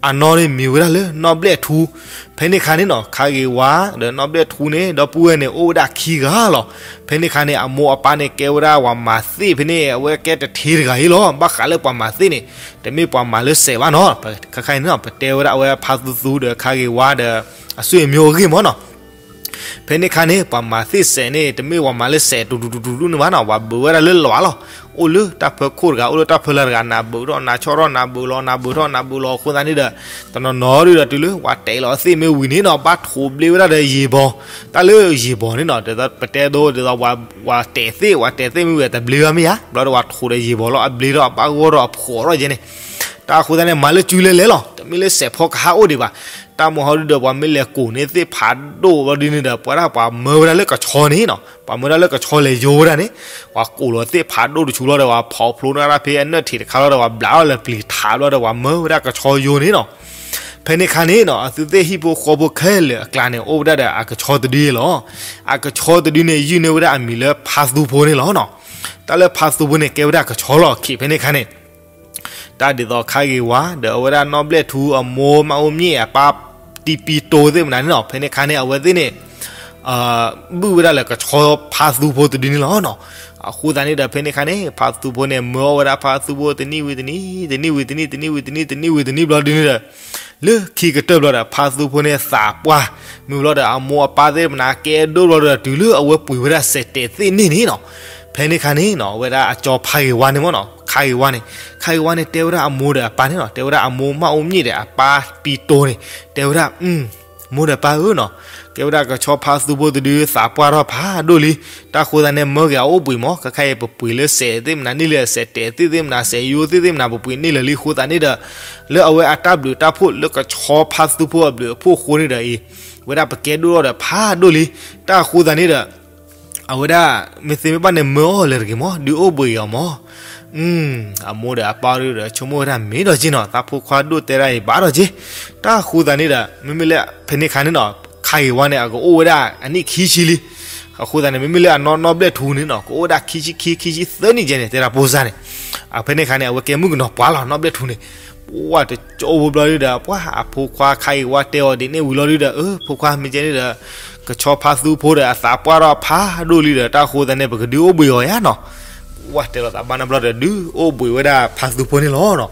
အနီၢ်န့ၣ်မံၤဝဲဒၣ်လၢနီၣ်ဘျဲၣ်ထူ. ဖဲန့ၣ်ခါန့ၣ်နီၤ ခါဂ့ၤဝါ ဒီးနီၣ်ဘျဲၣ်ထူန့ၣ် ဒီပုၢ်ဝဲၢ်န့ၣ် အိၣ်ဝဲဒၣ်ခံဂၤလီၤ. ဖဲန့ၣ်ခါန့ၣ် အမိၢ်အပၢ်န့ၣ် ကဲဝဲဒၣ်ပှၤမၤသ့ၣ်ဖဲန့ၣ် အဝဲကဲတထ့တဂၤအံၤလီၤ. ဘၣ်ဃးလၢပှၤမၤသ့ၣ်န့ၣ် တမ့ၢ်ပှၤမၤလၢစဲးဘၣ်နီၤ. ခဲခါအံၤန့ၣ်နီၤ ပတဲဝဲဒၣ်အဝဲဖါသူသူဒီးခါဂ့ၤဝါဒီး အဆွေမျိုးအဂ့ၢ်မၢ်နီၤ. ဖဲန့ၣ်ခါန့ၣ် ပှၤမၤသ့ၣ်စဲးန့ၣ် တမ့ၢ်ပှၤမၤလၢစဲးတူတူတူတူတူန့ၣ်ဘၣ်နီၤ, ပှၤဘုးဝဲဒၣ်လၢလီၤလီၤ. အိၣ်လၢတၢ်ဖၢခိၣ်တဂၤ အိၣ်လၢတၢ်ဖၢလၢ်တဂၤ နၤဘုးထီၣ်နၤဆီၣ်ထီၣ် နၤဘုးလီၤ နၤဘုးထီၣ်နၤဘုးလီၤ အဃိသတးန့ၣ်ဒီး တနီၤနီၤဒုဒီးတုၤလၢပှၤတဲာ်လီၤသ့ၣ်မ့ၢ်ဝံၤန့ၣ်နီၤ ဘၣ်ထိးဘျ့ဝဲဒၣ်ဒီးယံာ်ဘီၤ, တၢ်လၢယံာ်ဘီၤန့ၣ်နီၤ ဒ်သိးပတဲဒိဒ်သိး ပှၤတဲာ်သ့ၣ် ပှၤတဲာ်သ့ၣ်မ့ၢ်ဝံၤတဘျ့ဘၣ်မ့ၢ်ဧါ, ဘျီဒီးပှၤထိးဒီးယံာ်ဘီၤလီၤ အဘျ့ထီၣ်အဘၣ်ဂီၢ်ထီၣ်အဖှီၣ်ထီၣ်ယဲန့ၣ် တၢ်အဃိသတးန့ၣ် မၤလၢကုလဲၤလဲၤလီၤ, တမ့ၢ်လၢစဲးဖီကဟးအိၣ်ဒံးဘၣ်. တၢ်မုၢ်ဟီဒုဒီး ပှၤမ့ၢ်လဲၤကိးန့ၢ်သ့ၣ်ဖးဒိၣ်ဘျီဒုန့ၣ်ဒီး ပှၤဒၣ်ပှၤမၢဝဲဒၣ်လၢကဆီန့ၣ်နီၤ, ပှၤမၢဝဲဒၣ်လၢကဆီလဲၤယိဝဲဒၣ်န့ၣ်, ပှၤကိးလီၤသ့ၣ်ဖးဒိၣ်တဆူလီၤဒီး ပှၤဖီၣ်ဖျိန့ၢ်ဒၣ်ဖဲအနၢၣ်ထံးတခါလီၤဒီး ပှၤဘျးထီၣ်လၢပျံၤထးဘျီဒီး ပှၤမၢဝဲဒၣ်ကဆီယိန့ၣ်နီၤ. ဖဲန့ၣ်ခါန့ၣ်နီၤ အသုသ့ၣ်ဟံၣ်ဖိဃီဖိခဲလၢာ်အကျါန့ၣ် အိၣ်ဝဲဒၣ်ဒီးအကဆီတဒုလီၤ. အကဆီတဒုန့ၣ် ယုၢ်န့ၢ်ဝဲဒၣ်အမံၤလၢဖါသူဖိန့ၣ်လီၤနီၤ. တၢ်လၢဖါသူဖိန့ၣ် ကဲဝဲဒၣ်ကဆီလီၤခံးဖဲန့ၣ်ခါန့ၣ် တၢ်ဒ်သိးခါဂ့ၤဝါ ဒီးအဝဲဒၣ်နီၣ်ဘျဲၣ်ထူ အမိၢ်မၢ်အိၣ်မၠ့ၣ် အပၢ်တံပံတိသ့ၣ်မနုၤန့ၣ်နီၤ, ဖဲန့ၣ်ခါန့ၣ် အဝဲသ့ၣ်န့ၣ် ဘုၣ်ဝဲဒၣ်လၢကဆီဖါသူဖိတဒုန့ၣ်လီၤနီၤ. အဃိသတးန့ၣ်ဒီး ဖဲန့ၣ်ခါန့ၣ် ဖါသူဖိန့ၣ် မၢအီၣ်ဝဲဒၣ်ဖါသူဖိတနံၣ်ဝံၤတနံၣ် တနံၣ်ဝံၤတနံၣ် တနံၣ်ဝံၤတနံၣ် တနံၣ်ဝံၤတနံၣ်ဘျီဒုန့ၣ်ဒီး လၢခံကတၢၢ်ဘျီဒီး ဖါသူဖိန့ၣ်သးပှၢ် မ့ၢ်ဘျီဒီး အမိၢ်အပၢ်သ့ၣ်မနုၤကဲဒိၣ်ဘျီဒီး တုၤလၢအဝဲပှ့ၤဝဲဒၣ်စဲးတဲာ်သ့ၣ်န့ၣ်န့ၣ်နီၤ. ဖဲန့ၣ်ခါန့ၣ်နီၤ အဝဲဒၣ်အကၠီဖါဂ့ၤဝါန့ၣ်မ့ၢ်နီၤ ခါဂ့ၤဝါန့ၣ် ခါဂ့ၤဝါန့ၣ် တဲဝဲဒၣ်အမိၢ်ဒီးအပၢ်န့ၣ်နီၤ တဲဝဲဒၣ်အမိၢ်မၢ်အိၣ်မၠ့ၣ်ဒီးအပၢ်ပံတိန့ၣ် တဲဝဲဒၣ် မိၢ်ဒီးပၢ်ဧၢနီၤ, ကဲဝဲဒၣ်ကဆီဖါသူဖိတဒုသးပှၢ်ထီၣ်ဖးဒိၣ်လံ, တၢ်ဃိသတးန့ၣ် မၢက့ၤအအိၣ်ဘှံးမး, ခဲခါအံၤပပှ့ၤလၢစဲးသ့ၣ်မနုၤန့ၣ်လၢ စဲးတဲာ်သ့ၣ်သ့ၣ်မနုၤ စဲးယိသ့ၣ်သ့ၣ်မနုၤ ပပှ့ၤန့ၢ်လၢာ်လံအဃိသတးန့ၣ်ဒီး လၢအဝဲအတၢ်ဘျုးတၢ်ဖှိၣ်လၢကဆီဖါသူဖိအဘျုးအဖှိၣ်အဃိန့ၣ်ဒီးအံၤ ဝဲဒၣ်ပကဲဒိၣ်ထီၣ်ဒီးဖးဒိၣ်လံ, တၢ်ဃိသတးန့ၣ်ဒီး အဝဲဒၣ် မ့ၢ်သ့မ့ၢ်ဘၣ်န့ၣ် မၢအီၤလၢတဂ့ၤမး ဒုးအိၣ်ဘှံးအီၤမး. အမိၢ်ဒီးအပၢ်ဒီး ဆိကမိၣ်ဝဲဒၣ်မ့ၢ်ဒီးက့နီၤ သးဖိခွါဒိၣ်တဲဒၣ်အံၤဘၣ်ဒီးက့, တၢ်ဃိသတးန့ၣ်ဒီး မ့မ့ၢ်လၢဖဲန့ၣ်ခါန့ၣ်နီၤ ခါဂ့ၤဝါန့ၣ် အကအိၣ်ဝဲဒၣ်အနံၣ်ခံဆံလံ, အဃိသတးန့ၣ် မ့မ့ၢ်လၢအနီၢ်နီၢ်ဘျဲၣ်ထူန့ၣ်နီၤ ကအိၣ်ဝဲဒၣ်ခံဆံခံ ခံဆံသၢနံၣ်ကဲန့ၣ် တဲဒၣ်ဖိစၢ်န့ၣ်, အဖဲန့ၣ်ခါန့ၣ် အဝဲကဲမုၣ်ကနီၤပှၢ်လီၤ နီၢ်ဘျဲၣ်ထူန့ၣ် ပှၢ်တကၠိဖိဘျီဒုဒီး ပှၢ်အဖိခွါခါဂ့ၤဝါတဲအီၤဒ်န့ၣ်ဝံၤလီၤဒုဒီး အၢ ဖိခွါမ့ၢ်ကဲန့ၣ်ဒီး ကဆီဖါသူဖိဒီးအသးပှၢ်ထီၣ်ဖးဒိၣ်လံဒီး တၢ်ဃိသတးန့ၣ် ပကဒုးအိၣ်ဘှံးအီၤယါနီၤ, ပှၢ်တဲလီၤသးဘၣ်န့ၣ်ဘျီဒီး ဒုးအိၣ်ဘှံးဝဲဒၣ်ဖါသူဖိန့ၣ်လီၤနီၤ.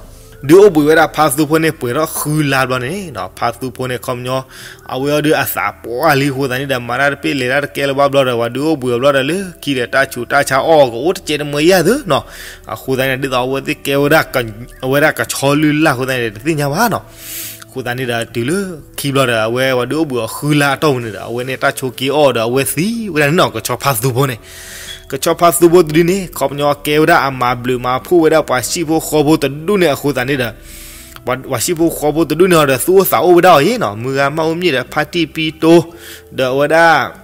ဒုးအိၣ်ဘှံးဝဲဒၣ်ဖါသူဖိန့ၣ်ပှဲၤထီၣ်ဃုလါဘျီန့ၣ်နီၤ, ဖါသူဖိန့ၣ် ခီပညီ အဝဲအီၤဒုးအသးပှၢ်လံအဃိသတးန့ၣ်ဒီး မၤတၢ်တပ့ၢ်လဲၤတၢ်တကဲလၢၤဘၣ်ဘျီဒီး ပှၤဒုးအိၣ်ဘှံးအီၤဘျီဒီးလၢခံဒီးတၢ်ဆူးတၢ်ဆါအီၣ်အီၤကအိၣ်တစဲးတမှဲၤယၤသုနီၤ. အဃိသတးန့ၣ် ဒ်သိးအဝဲသ့ၣ်ကဲဝဲဒၣ် အဝဲဒၣ်ကဆီလုၢ်လၢ်အဃိသတးန့ၣ် တသ့ၣ်ညါဘၣ်နီၤ. အဃိသတးန့ၣ်ဒီးတုၤလၢခံဘျီဒီး အဝဲပှၤဒုးအိၣ်ဘှံးအီၤဃုလါအတီၢ်ပူၤန့ၣ်ဒီး အဝဲန့ၣ်တၢ်ဆိးက့အီၣ်ဒီးအဝဲသံဝဲဒၣ်န့ၣ်နီၤ, ကဆီဖါသူဖိန့ၣ် ကဆီဖါသူဖိတဒုန့ၣ် ခီပညီကဲဝဲဒၣ်အမၤဘျုးမၤဖှိၣ်ဝဲဒၣ်ပှၤဟံၣ်ဖိဃီဖိတဒူၣ်န့ၣ်အဃိသတးန့ၣ်ဒီး ပှၤဟံၣ်ဖိဃီဖိတဒူၣ်န့ၣ်ဒီး သူၣ်အိၣ်သးအိၣ်ဝဲဒၣ်အီၤအံၤနီၤ, မုၢ်ဂၤမၢ်အိၣ်မ့ၢ်ဒီး ဖါတံၢ်ပံတိ ဒီးအဝဲဒၣ်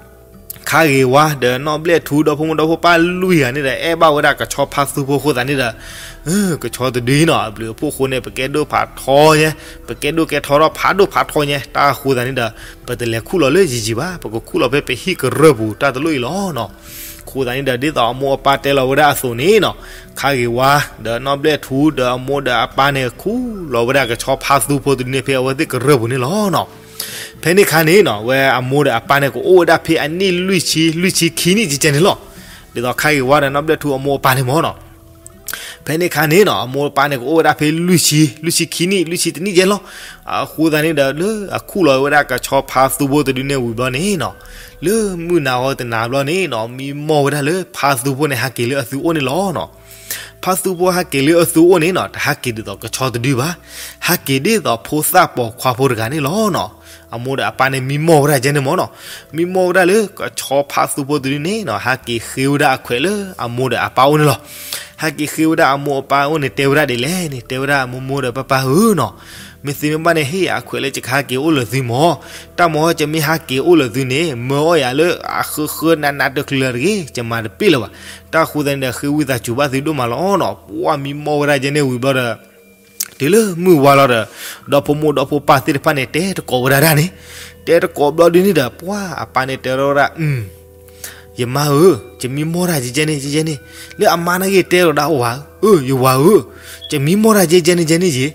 ခါဂ့ၤဝါ ဒီးနီၣ်ဘျဲၣ်ထူ ဒီဖိမိၢ်ဒီဖိပၢ်လွံၢ်ဂၤန့ၣ်ဒီး အဲၣ်ဘၣ်ဝဲဒၣ်ကဆီဖါသူဖိအဃိသတးန့ၣ်ဒီး ကဆီတဒုအံၤနီၤ အဘျုးအဖှိၣ်အဃိန့ၣ် ပကဲဒိၣ်ဖးထီညါ, ပကဲဒိၣ်ကဲထီထီၣ်ဖးဒိၣ်ဖးထီညါ, တၢ်အဃိသတးန့ၣ်ဒီး ပတလဲၤခူၣ်လီၤလၢယံာ်ယံာ်ဘၣ်, ပကခူၣ်လီၤဖဲပဟံၣ်ကရၢၢ်ပူၤတၢ်တလိၣ်အံၤလီၤနီၤ. အဃိသတးန့ၣ်ဒီး ဒ်သိးအမိၢ်အပၢ်တဲလီၤဝဲဒၣ်အသိးန့ၣ်နီၤ, ခါဂ့ၤဝါ ဒီးနီၣ်ဘျဲၣ်ထူ ဒီးအမိၢ်ဒီးအပၢ်န့ၣ် ခူၣ်လီၤဝဲဒၣ်ကဆီဖါသူဖိတဒုန့ၣ် ဖဲအဝဲသ့ၣ်ကရၢၢ်ပူၤန့ၣ်လီၤနီၤ. ဖဲန့ၣ်အခါန့ၣ်နီၤ ဝဲအမိၢ်ဒီးအပၢ်န့ၣ် ကအိၣ်ဝဲဒၣ်ဖဲအနံၣ်လွံၢ်ဆံ လွံၢ်ဆံခံနံၣ်ကဲကဲန့ၣ်လီၤ. ဒ်သိးခါဂ့ၤဝါဒီးနီၣ်ဘျဲၣ်ထူအမိၢ်အပၢ်န့ၣ်မ့ၢ်နီၤ ဖဲန့ၣ်အခါန့ၣ်နီၤ အမိၢ်အပၢ်န့ၣ် ကအိၣ်ဝဲဒၣ်ဖဲလွံၢ်ဆံ လွံၢ်ဆံခံနံၣ် လွံၢ်ဆံတနံၣ်ကဲလီၤ. အဃိသတးန့ၣ်ဒီး လၢအခူၣ်လီၤဝဲဒၣ်ကဆီဖါသူဖိတဒုန့ၣ်ဝံၤဘျီန့ၣ်နီၤ, လၢမုၢ်နၤဂီၤတနၤဘျီန့ၣ်နီၤ မံမီၢ်ဝဲဒၣ်လၢဖါသူဖိန့ၣ် ဟးက့ၤလၢအသုအိၣ်န့ၣ်လီၤနီၤ. ဖါသူဖိဟးက့ၤလၢအသုအိၣ်န့ၣ်နီၤ တဟးက့ၤဒ်သိးကဆီတဒုဘၣ်, ဟးက့ၤဒ်သိးဖိသၣ်ပိာ်ခွါဖိတဂၤန့ၣ်လီၤနီၤ. အမိၢ်ဒီးအပၢ်န့ၣ် မံမီၢ်ဝဲဒၣ်ကဲန့ၣ်မ့ၢ်နီၤ, မံမီၢ်ဝဲဒၣ်လၢကဆီဖါသူဖိတဒုန့ၣ်နီၤ ဟးက့ၤဃ့ဝဲဒၣ်အခွဲးလၢအမိၢ်ဒီးအပၢ်အိၣ်န့ၣ်လီၤ. ဟးက့ၤဃ့ဝဲဒၣ်အမိၢ်အပၢ်အိၣ်န့ၣ် တဲဝဲဒၣ်ဒ်လဲၣ်န့ၣ် တဲဝဲဒၣ်မိၢ်မိၢ်ဒီးပၢ်ပၢ်ဧၢနီၤ, မ့ၢ်သ့မ့ၢ်ဘၣ်န့ၣ် ဟ့ၣ်အခွဲးလၢယကဟးက့ၤအိၣ်လၢသုမ့ၢ်, တၢ်မ့ၢ်ယမ့ၢ်ဟးက့ၤအိၣ်လၢသုန့ၣ် မၢအီၣ်ယၤလၢအဃၢဃၢနးနးတချုးတဂ့ၤ ယမၤတပ့ၢ်လၢၤဘၣ်. တၢ်အဃိသတးန့ၣ်ဒီး ဃ့ဝံသးစူၤဘၣ်သုဒိၣ်မးလီၤနီၤ. ပှၢ်မံမီၢ်ဝဲဒၣ်ကဲန့ၣ်ဝံၤဘျီဒီး တုၤလၢမုၢ်ဝါလီၤဒီး ဒီဖိမိၢ်ဒီဖိပၢ်သ့ၣ်တဖၣ်န့ၣ် တဲတကိးဝဲဒၣ်ဒၣ်န့ၣ်, တဲတကိးဘျီဒုန့ၣ်ဒီး ပှၢ်အပၢ်န့ၣ်တဲထီၣ်ဝဲဒၣ် ယမါဧၢ, ယမံမီၢ်တၢ်ကဲကဲန့ၣ် ကဲကဲန့ၣ်, လၢအမါနာ်က့ၤတဲလီၤဒၣ်အိၣ်ဝၤဧၢ, ယဝၤဧၢ, ယမံမီၢ်တၢ်ကဲကဲန့ၣ် ကဲန့ၣ်ယ့ၢ်,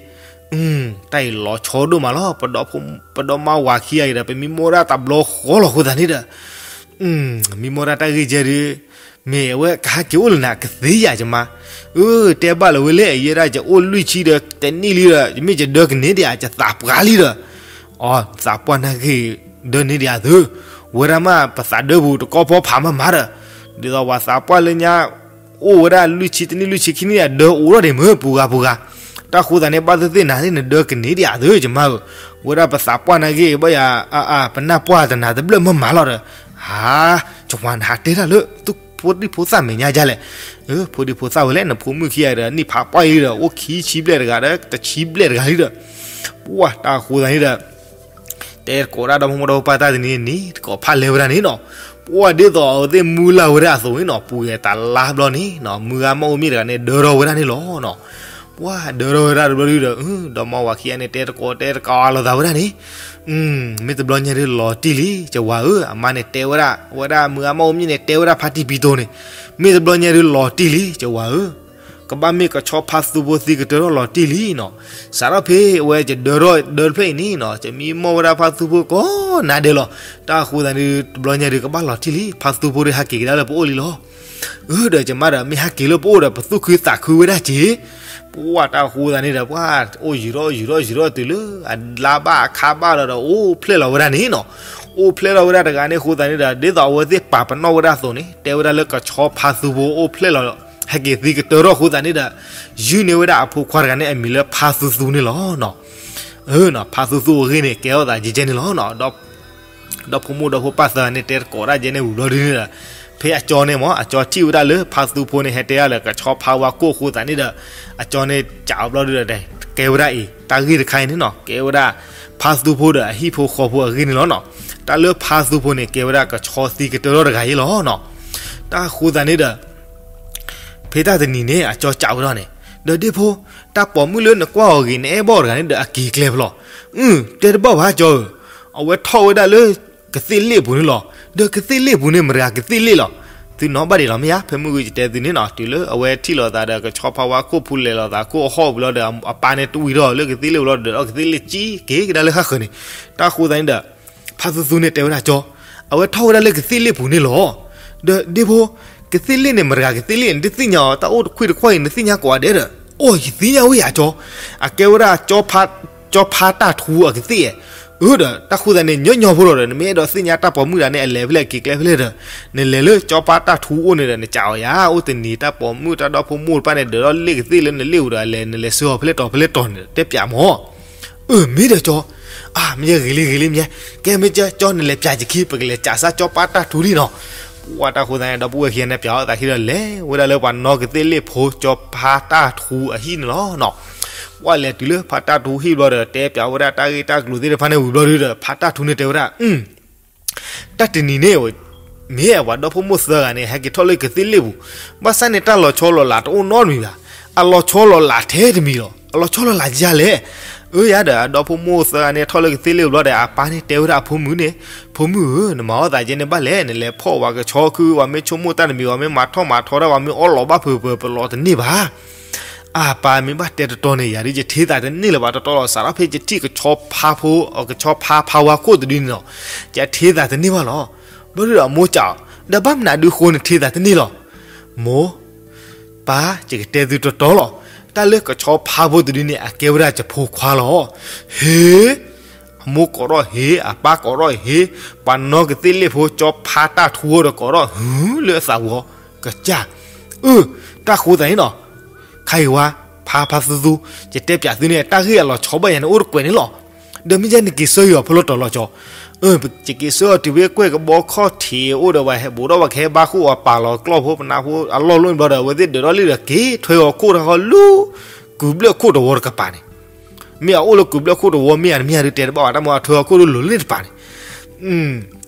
တၢ်အံၤလီၤဆီဒိၣ်မးလီၤ. ပဒီမါဝၤခံဂၤအံၤဒီး ပမံမီၢ်ဒၣ်တဘျီဃီလီၤအဃိသတးန့ၣ်ဒီး မံမီၢ်ဒၣ်တၢ်ဂ့ၢ်ကဲဒီး မ့ၢ်အဝဲကဟဲက့ၤအိၣ်လၢနၤကသ့ယၤယမါ, အၢ တဲဘၣ်လၢၤဝဲလၢအယဲဒၣ် ယအိၣ်လွံၢ်ဆံဒီးတနံၣ်လံဒီး ယမ့ၢ်ယဒၢကန့ၢ်ဒံးဧါ ယသးပှၢ်လံဒီး, အီ သးပှၢ်နာ်က့ၤ ဒၢန့ၢ်ဒံးဧါသု, ဝဲဒၣ်မး ပသးဒၢပူၤတကီၢ်ဖီဖးမးမးဒီး, ဒ်သိးပှၤသးပှၢ်လၢညါ အိၣ်ဝဲဒၣ်လွံၢ်ဆံတနံၣ်လွံၢ်ဆံခံနံၣ် အဒၢအိၣ်ထီၣ်ဒံးမ့ၢ်ပူၤဂၤပူၤဂၤ, တၢ်ဃိသတးန့ၣ် ဘၣ်သ့ၣ်သ့ၣ်နၤန့ၣ် နဒၢကန့ၢ်ဒံးဧါသု ယမါဧၢ, ဝဲဒၣ်ပသးပှၢ်နာ်က့ၤ ဘၣ်ယၤ အါအါ ပနၢ်ပှၢ်တနၤတဘျၢၣ်မးမးလီၤဒီး, ဟါ ယဝၤနဟးတဲတၢ်လၢ သူၣ်ဖိဒံဖိသၣ်မဲာ်ညါဒ်လဲၣ်, ဖိဒံဖိသၣ်ဝဲလဲၣ် နဖိမုၣ်ခံဂၤဒီး နံၣ်ဖးပှၢ်လံဒီး အိၣ်ခံဆံဘျဲၣ်တဂၤဒီး တဆံဘျဲၣ်တဂၤလံဒီး, ပှၢ်တၢ်ဃိသတးန့ၣ်ဒီး တဲတကိးဒၣ်ဒီဖိမိၢ်ဒီဖိပၢ်တၢ်တနံၤနံၤ တကိးဖးလဲဝဲဒၣ်န့ၣ်နီၤ, ပှၢ်ဒ်သိးအဝဲသ့ၣ်မုၢ်လၢ်ဝဲဒၣ်အသိးန့ၣ်နီၤ ပူၤဂဲၤတလါဘျီန့ၣ်နီၤ မုၢ်ဂၤမၢ်အိၣ်မ့ၢ်တဂၤန့ၣ် ဒၢထီၣ်ဝဲဒၣ်န့ၣ်လီၤနီၤ, ပှၢ်ဒၢထီၣ်ဝဲဒၣ်တဘျီဒုဒီး ဒီမါဝၤခံဂၤန့ၣ် တဲတကိးတဲတကိးလိာ်သးဝဲဒၣ်န့ၣ်, မ့ၢ်တဘျီညါဒုလီၤတံၢ်လံ ယဝၤဧၢ, အမါန့ၣ်တဲဝဲဒၣ် ဝဲဒၣ်မုၢ်ဂၤမၢ်အိၣ်မ့ၢ်န့ၣ် တဲဝဲဒၣ်ဖါတံၢ်ပံတိၢ်န့ၣ်, မ့ၢ်တဘျီညါဒုလီၤတံၢ်လံ ယဝၤဧၢ ကဘၣ်မ့ၢ်ကဆီဖါသူဖိသံကတၢၢ်ထီၣ်လီၤတံၢ်လံနီၤ, စးထီၣ်ဖဲအဝဲယဒၢထီၣ်ဒၢတဖျၢၣ်အံၤန့ၣ်နီၤ ယမံမီၢ်ဝဲဒၣ်ဖါသူဖိကိးနၤဒဲးလီၤ, တၢ်အဃိသတးဒု တဘျီညါဒုကဘၣ်လီၤတံၢ်လံ ဖါသူဖိဒုဟဲက့ၤကဒါလၢပအိၣ်လံလီၤ, အၢ ဒီးယမါဒီး မ့ၢ်ဟဲက့ၤလၢပအိၣ်ဒီး ပသူၣ်ခုသးခုဝဲဒၣ်က့ၤ, ပှၢ်တၢ်အဃိသတးန့ၣ်ဒီး ပှၢ်အိၣ်ယူၤထီၣ်ယူၤထီၣ်ယူၤထီၣ်တုၤလၢ အလါဘၣ်အခါဘၣ်လီၤဒီး အိၣ်ဖျဲၣ်လီၤဝဲဒၣ်န့ၣ်နီၤ, အိၣ်ဖျဲၣ်လီၤဝဲဒၣ်တဂၤန့ၣ်အဃိသတးန့ၣ်ဒီး ဒ်သိးအဝဲသ့ၣ်ပာ်ပနီၣ်ဝဲဒၣ်အသိးန့ၣ် တဲဝဲဒၣ်လၢကဆီဖါသူဖိအိၣ်ဖျဲၣ်လီၤ ဟဲက့ၤသံကတၢၢ်ထီၣ်အဃိသတးန့ၣ်ဒီး ယုၢ်န့ၢ်ဝဲဒၣ်အဖိခွါတဂၤန့ၣ်အမံၤလၢဖါသူသူန့ၣ်လီၤနီၤ, ဖါသူသူအဂ့ၢ်န့ၣ် ကဲထီၣ်သးယဲကဲန့ၣ်လီၤနီၤ, ဒီဖိမိၢ်ဒီဖိပၢ်သၢဂၤန့ၣ် တဲတကိးဒၣ်ယဲန့ၣ်ဝံၤဘျီဒုန့ၣ်ဒီး ဖဲအကၠီန့ၣ်မ့ၢ် အကၠီထံၣ်ဝဲဒၣ်လၢဖါသူဖိန့ၣ် ဟဲတဲဒၣ်လၢကဆီဖါဝါခိၣ်အဃိသတးန့ၣ်ဒီး အကၠီန့ၣ် စံးဝဲဘျီဒုဒီး ကဲဝဲဒၣ်အံၤ တၢ်ဂ့ၢ်တခါအံၤန့ၣ်နီၤ ကဲဝဲဒၣ် ဖါသူဖိဒီးအဟံၣ်ဖိဃီဖိအဂ့ၢ်န့ၣ်လီၤနီၤ, တၢ်လၢဖါသူဖိန့ၣ် ကဲဝဲဒၣ်ကဆီသံကတၢၢ်ထီၣ်တဂၤအံၤလီၤနီၤ, တၢ်အဃိသတးန့ၣ်ဒီး ဖဲတၢ်တနံၤန့ၣ် အကၠီစံးဝဲဒၣ်န့ၣ်, ဒီးဒ့ဖိ, တၢ်ပိာ်မုၣ်လၢနကွၢ်အီၤဂ့ၤ နအဲၣ်ဘၣ်အီၤတဂၤန့ၣ်ဒီး အက့ၤကျဲဖဲလဲၣ်, အု တဲတဘၣ်ဘၣ်ကၠီဧၢ, အဝဲထီၣ်ဝဲဒၣ်လၢ ကသ့ၣ်လ့ၣ်ပူၤန့ၣ်လီၤ, ဒီးကသ့ၣ်လ့ၣ်ပူၤန့ၣ် မတၤကသ့ၣ်လ့ၣ်လီၤ, သုနီၣ်ဘၣ်ဒံးလီၤမ့ၢ်ဧါ, ဖဲမုၢ်ဂီၤယတဲသုန့ၣ်နီၤ, တုၤလၢအဝဲထံၣ်လိာ်သးဒီး ကဆီဖါဝါခိၣ်ဖူလဲၤလိာ်သးခိၣ်အဟီၣ်ဝံၤလီၤဒီး အပၢ်န့ၣ်တဝံၤထီၣ်လၢကသ့ၣ်လ့ၣ်ပူၤလီၤဒီး အကသ့ၣ်လ့ၣ်ကံက့ၤကဒါလၢဃၣ်ဃၢၤန့ၣ်, တၢ်အဃိသတးန့ၣ်ဒီး ဖါသူသူန့ၣ်တဲဝဲဒၣ်ကၠီ, အဝဲထီၣ်ဝဲဒၣ်လၢကသ့ၣ်လ့ၣ်ပူၤန့ၣ်လီၤ, ဒီးဒ့ဖိ, ကသ့ၣ်လ့ၣ်န့ၣ် မတၤကသ့ၣ်လ့ၣ်န့ၣ် တသ့ၣ်ညါအီၤ တၢ်အိၣ်တခွ့ၣ်တခွါအံၤ နသ့ၣ်ညါကိးဂၤဒဲးဒီး အိၣ် ယသ့ၣ်ညါဝဲယၤကၠီ, အကဲဝဲဒၣ် ကၠီဖါတၢ်ထူအကသ့ၣ်ဧါ. အၢဒီး တၢ်ဃိသတးန့ၣ် ညီညီဖိလီၤဒီး နမ့ၢ်အဲၣ်ဒိးသ့ၣ်ညါတၢ်ပိာ်မုၣ်တဂၤန့ၣ် အလဲၤဖဲလဲၣ်က့ၤကျဲဖဲလဲၣ်ဒီး နလဲၤလၢကၠီဖါတၢ်ထူအိၣ်န့ၣ်ဒီး နကးအီၤယၤ အိၣ်တနံၤတၢ်ပိာ်မုၣ်တၢ်ဒီဖိမိၢ်တဖၣ်န့ၣ် ဒၢးထီၣ်လ့ၣ်ကသ့ၣ်လၢနလ့ၣ်ပူၤဒီး အလဲၤ နလဲၤဆှၢအီၤဖဲလဲၣ်တီၤဖဲလဲၣ်တီၤန့ၣ် တဲပၠးမၢ်. အၢ မ့ၢ်ဒီးကၠီ, အၢ မ့ၢ်ဂ့ၤလံဂ့ၤလံမ့ၢ်, ကဲမ့ၢ်ကၠီ ကၠီနလဲၤပၠးယခံ ပကလဲၤကးစၢ်ကၠီဖါတၢ်ထူဒံးနီၤ. ပှၢ်တၢ်ဃိသတးန့ၣ် ဒီပုၢ်ဝဲၢ်ခံဂၤန့ၣ် ပၠးအီၤသးခံဒီးလဲၤဝဲဒၣ်လၢပှၤနီၢ်ကသ့ၣ်လ့ၣ်ဖိ ကၠီဖါတၢ်ထူအဟံၣ်န့ၣ်လီၤနီၤ. ပှၢ်လဲၤတုၤလၢဖါတၢ်ထူဟံၣ်ဘျီဒီး တဲပၠးဝဲဒၣ်တၢ်ဂ့ၢ်တၢ်ကျိၤသ့ၣ်တဖၣ်န့ၣ်ဝံၤဘျီဒီး ဖါတၢ်ထူန့ၣ်တဲဝဲဒၣ် တၢ်တနံၤန့ၣ် မ့ၢ်ဝဲပှၤဒီဖိမိၢ်သၢဂၤန့ၣ် ဟဲက့ၤထီၣ်လၢကသ့ၣ်လ့ၣ်ပူၤ, ဘၣ်ဆၣ်န့ၣ် တၢ်လီၤဆီလီၤလးတအိၣ်နီတမံၤဘၣ်. အလီၤဆီလီၤလးထဲတမံၤလီၤ. အလီၤဆီလီၤလးဒ်လဲၣ်. အၢ ယၤဒီး အဒီဖိမိၢ်သၢဂၤန့ၣ် ထီၣ်လၢကသ့ၣ်လ့ၣ်ပူၤဘျီဒီး အပၢ်န့ၣ်တဲဝဲဒၣ်အဖိမုၣ်န့ၣ်, ဖိမုၣ်ဧၢ, နမၤအီၣ်သးကဲန့ၣ်ဘၣ်လဲၣ်, နလဲၤဖီၣ်ဝဲကဆီခု, ဝဲမ့ၢ်ဆိကမိၣ်တၢ်တမံၤ, ဝဲမ့ၢ်မၤထီၣ်မၤထီတၢ်, ဝဲမ့ၢ်အီၣ်လီၤဘၣ်ဖုးဖုး ပလီၤတန့ၢ်ဘၣ်. အပၢ်မ့ၢ်ဘၣ်တဲတတီၤန့ၣ် ယၤဒ်ယထံၣ်သးတန့ၢ်လၢၤဘၣ်တတီၤလီၤ. စးထီၣ်ဖဲယထံၣ်ကဆီဖါဖိ, ကဆီဖါဖါဝါခိၣ်တဒုန့ၣ်လီၤ, ယထံၣ်သးတန့ၢ်ဘၣ်လီၤ. ဘျီဒုဒီးအမိၢ်ကးအီၤ, ဒီးဘၣ်မနုၤဒုဃိနထံၣ်သးတန့ၢ်လီၤ. မိၢ်, ပၢ်, ယကတဲသုတတီၤလီၤ. တၢ်လၢကဆီဖါဖိတဒုန့ၣ် အကဲဝဲဒၣ်ယဖိခွါလီၤ. ဟ့, အမိၢ်ကိးထီၣ်ဟ့, အပၢ်ကိးထီၣ်ဟ့, ပှၤနီၢ်ကသ့ၣ်လ့ၣ်ဖိ ကဆီဖါတၢ်ထူဒီးကိးထီၣ်ဟုလၢအသးပူၤ, ကစၢ်, အၢ, တၢ်ဃိသတးန့ၣ်နီၤ, ခါအံၤဝဲ, ဖါဖါသူသူ, ယတဲပၠးသုန့ၣ် တၢ်ဂ့ၢ်အလီၤဆီဘၣ်ယၤန့ၣ် အိၣ်တကွဲးန့ၣ်လီၤ. ဒီးမ့ၢ်ယဲနက့ၤဆှၢအီၤဖဲလဲၣ်တီၤလီၤကၠီ. အၢ, ယက့ၤဆှၢအီၤတုၤဖဲကွဲၢ်ကဘီခီၣ်ထံးအိၣ်ဒီး ပှၤဟဲဘူးထီၣ် ပှၤကဟဲဘါဃိၣ်အီၤ ပာ်လီၤကျီၢ်ဖိ ပနၢ်ဖိအလီၢ်လီၢ်န့ၣ်ဘျီဒီး အဝဲသ့ၣ်ဒၢးထီၣ်လံဒီး က့ၤထွဲအီၤခိၣ်တခီလၢ ကုၤဘျၢၣ်ခိၣ်တဝီတကပၤန့ၣ်. မ့ၢ်အအိၣ်လၢကုၤဘျၢၣ်ခိၣ်တဝီ မ့ၢ်ဧါတမ့ၢ်ဧါဒုးတဲတဘၣ်ဘၣ်, တၢ်မ့ၢ်အထွဲအီၤခိၣ်ဒုးလိၤလၢန့ၣ်တပၤန့ၣ်.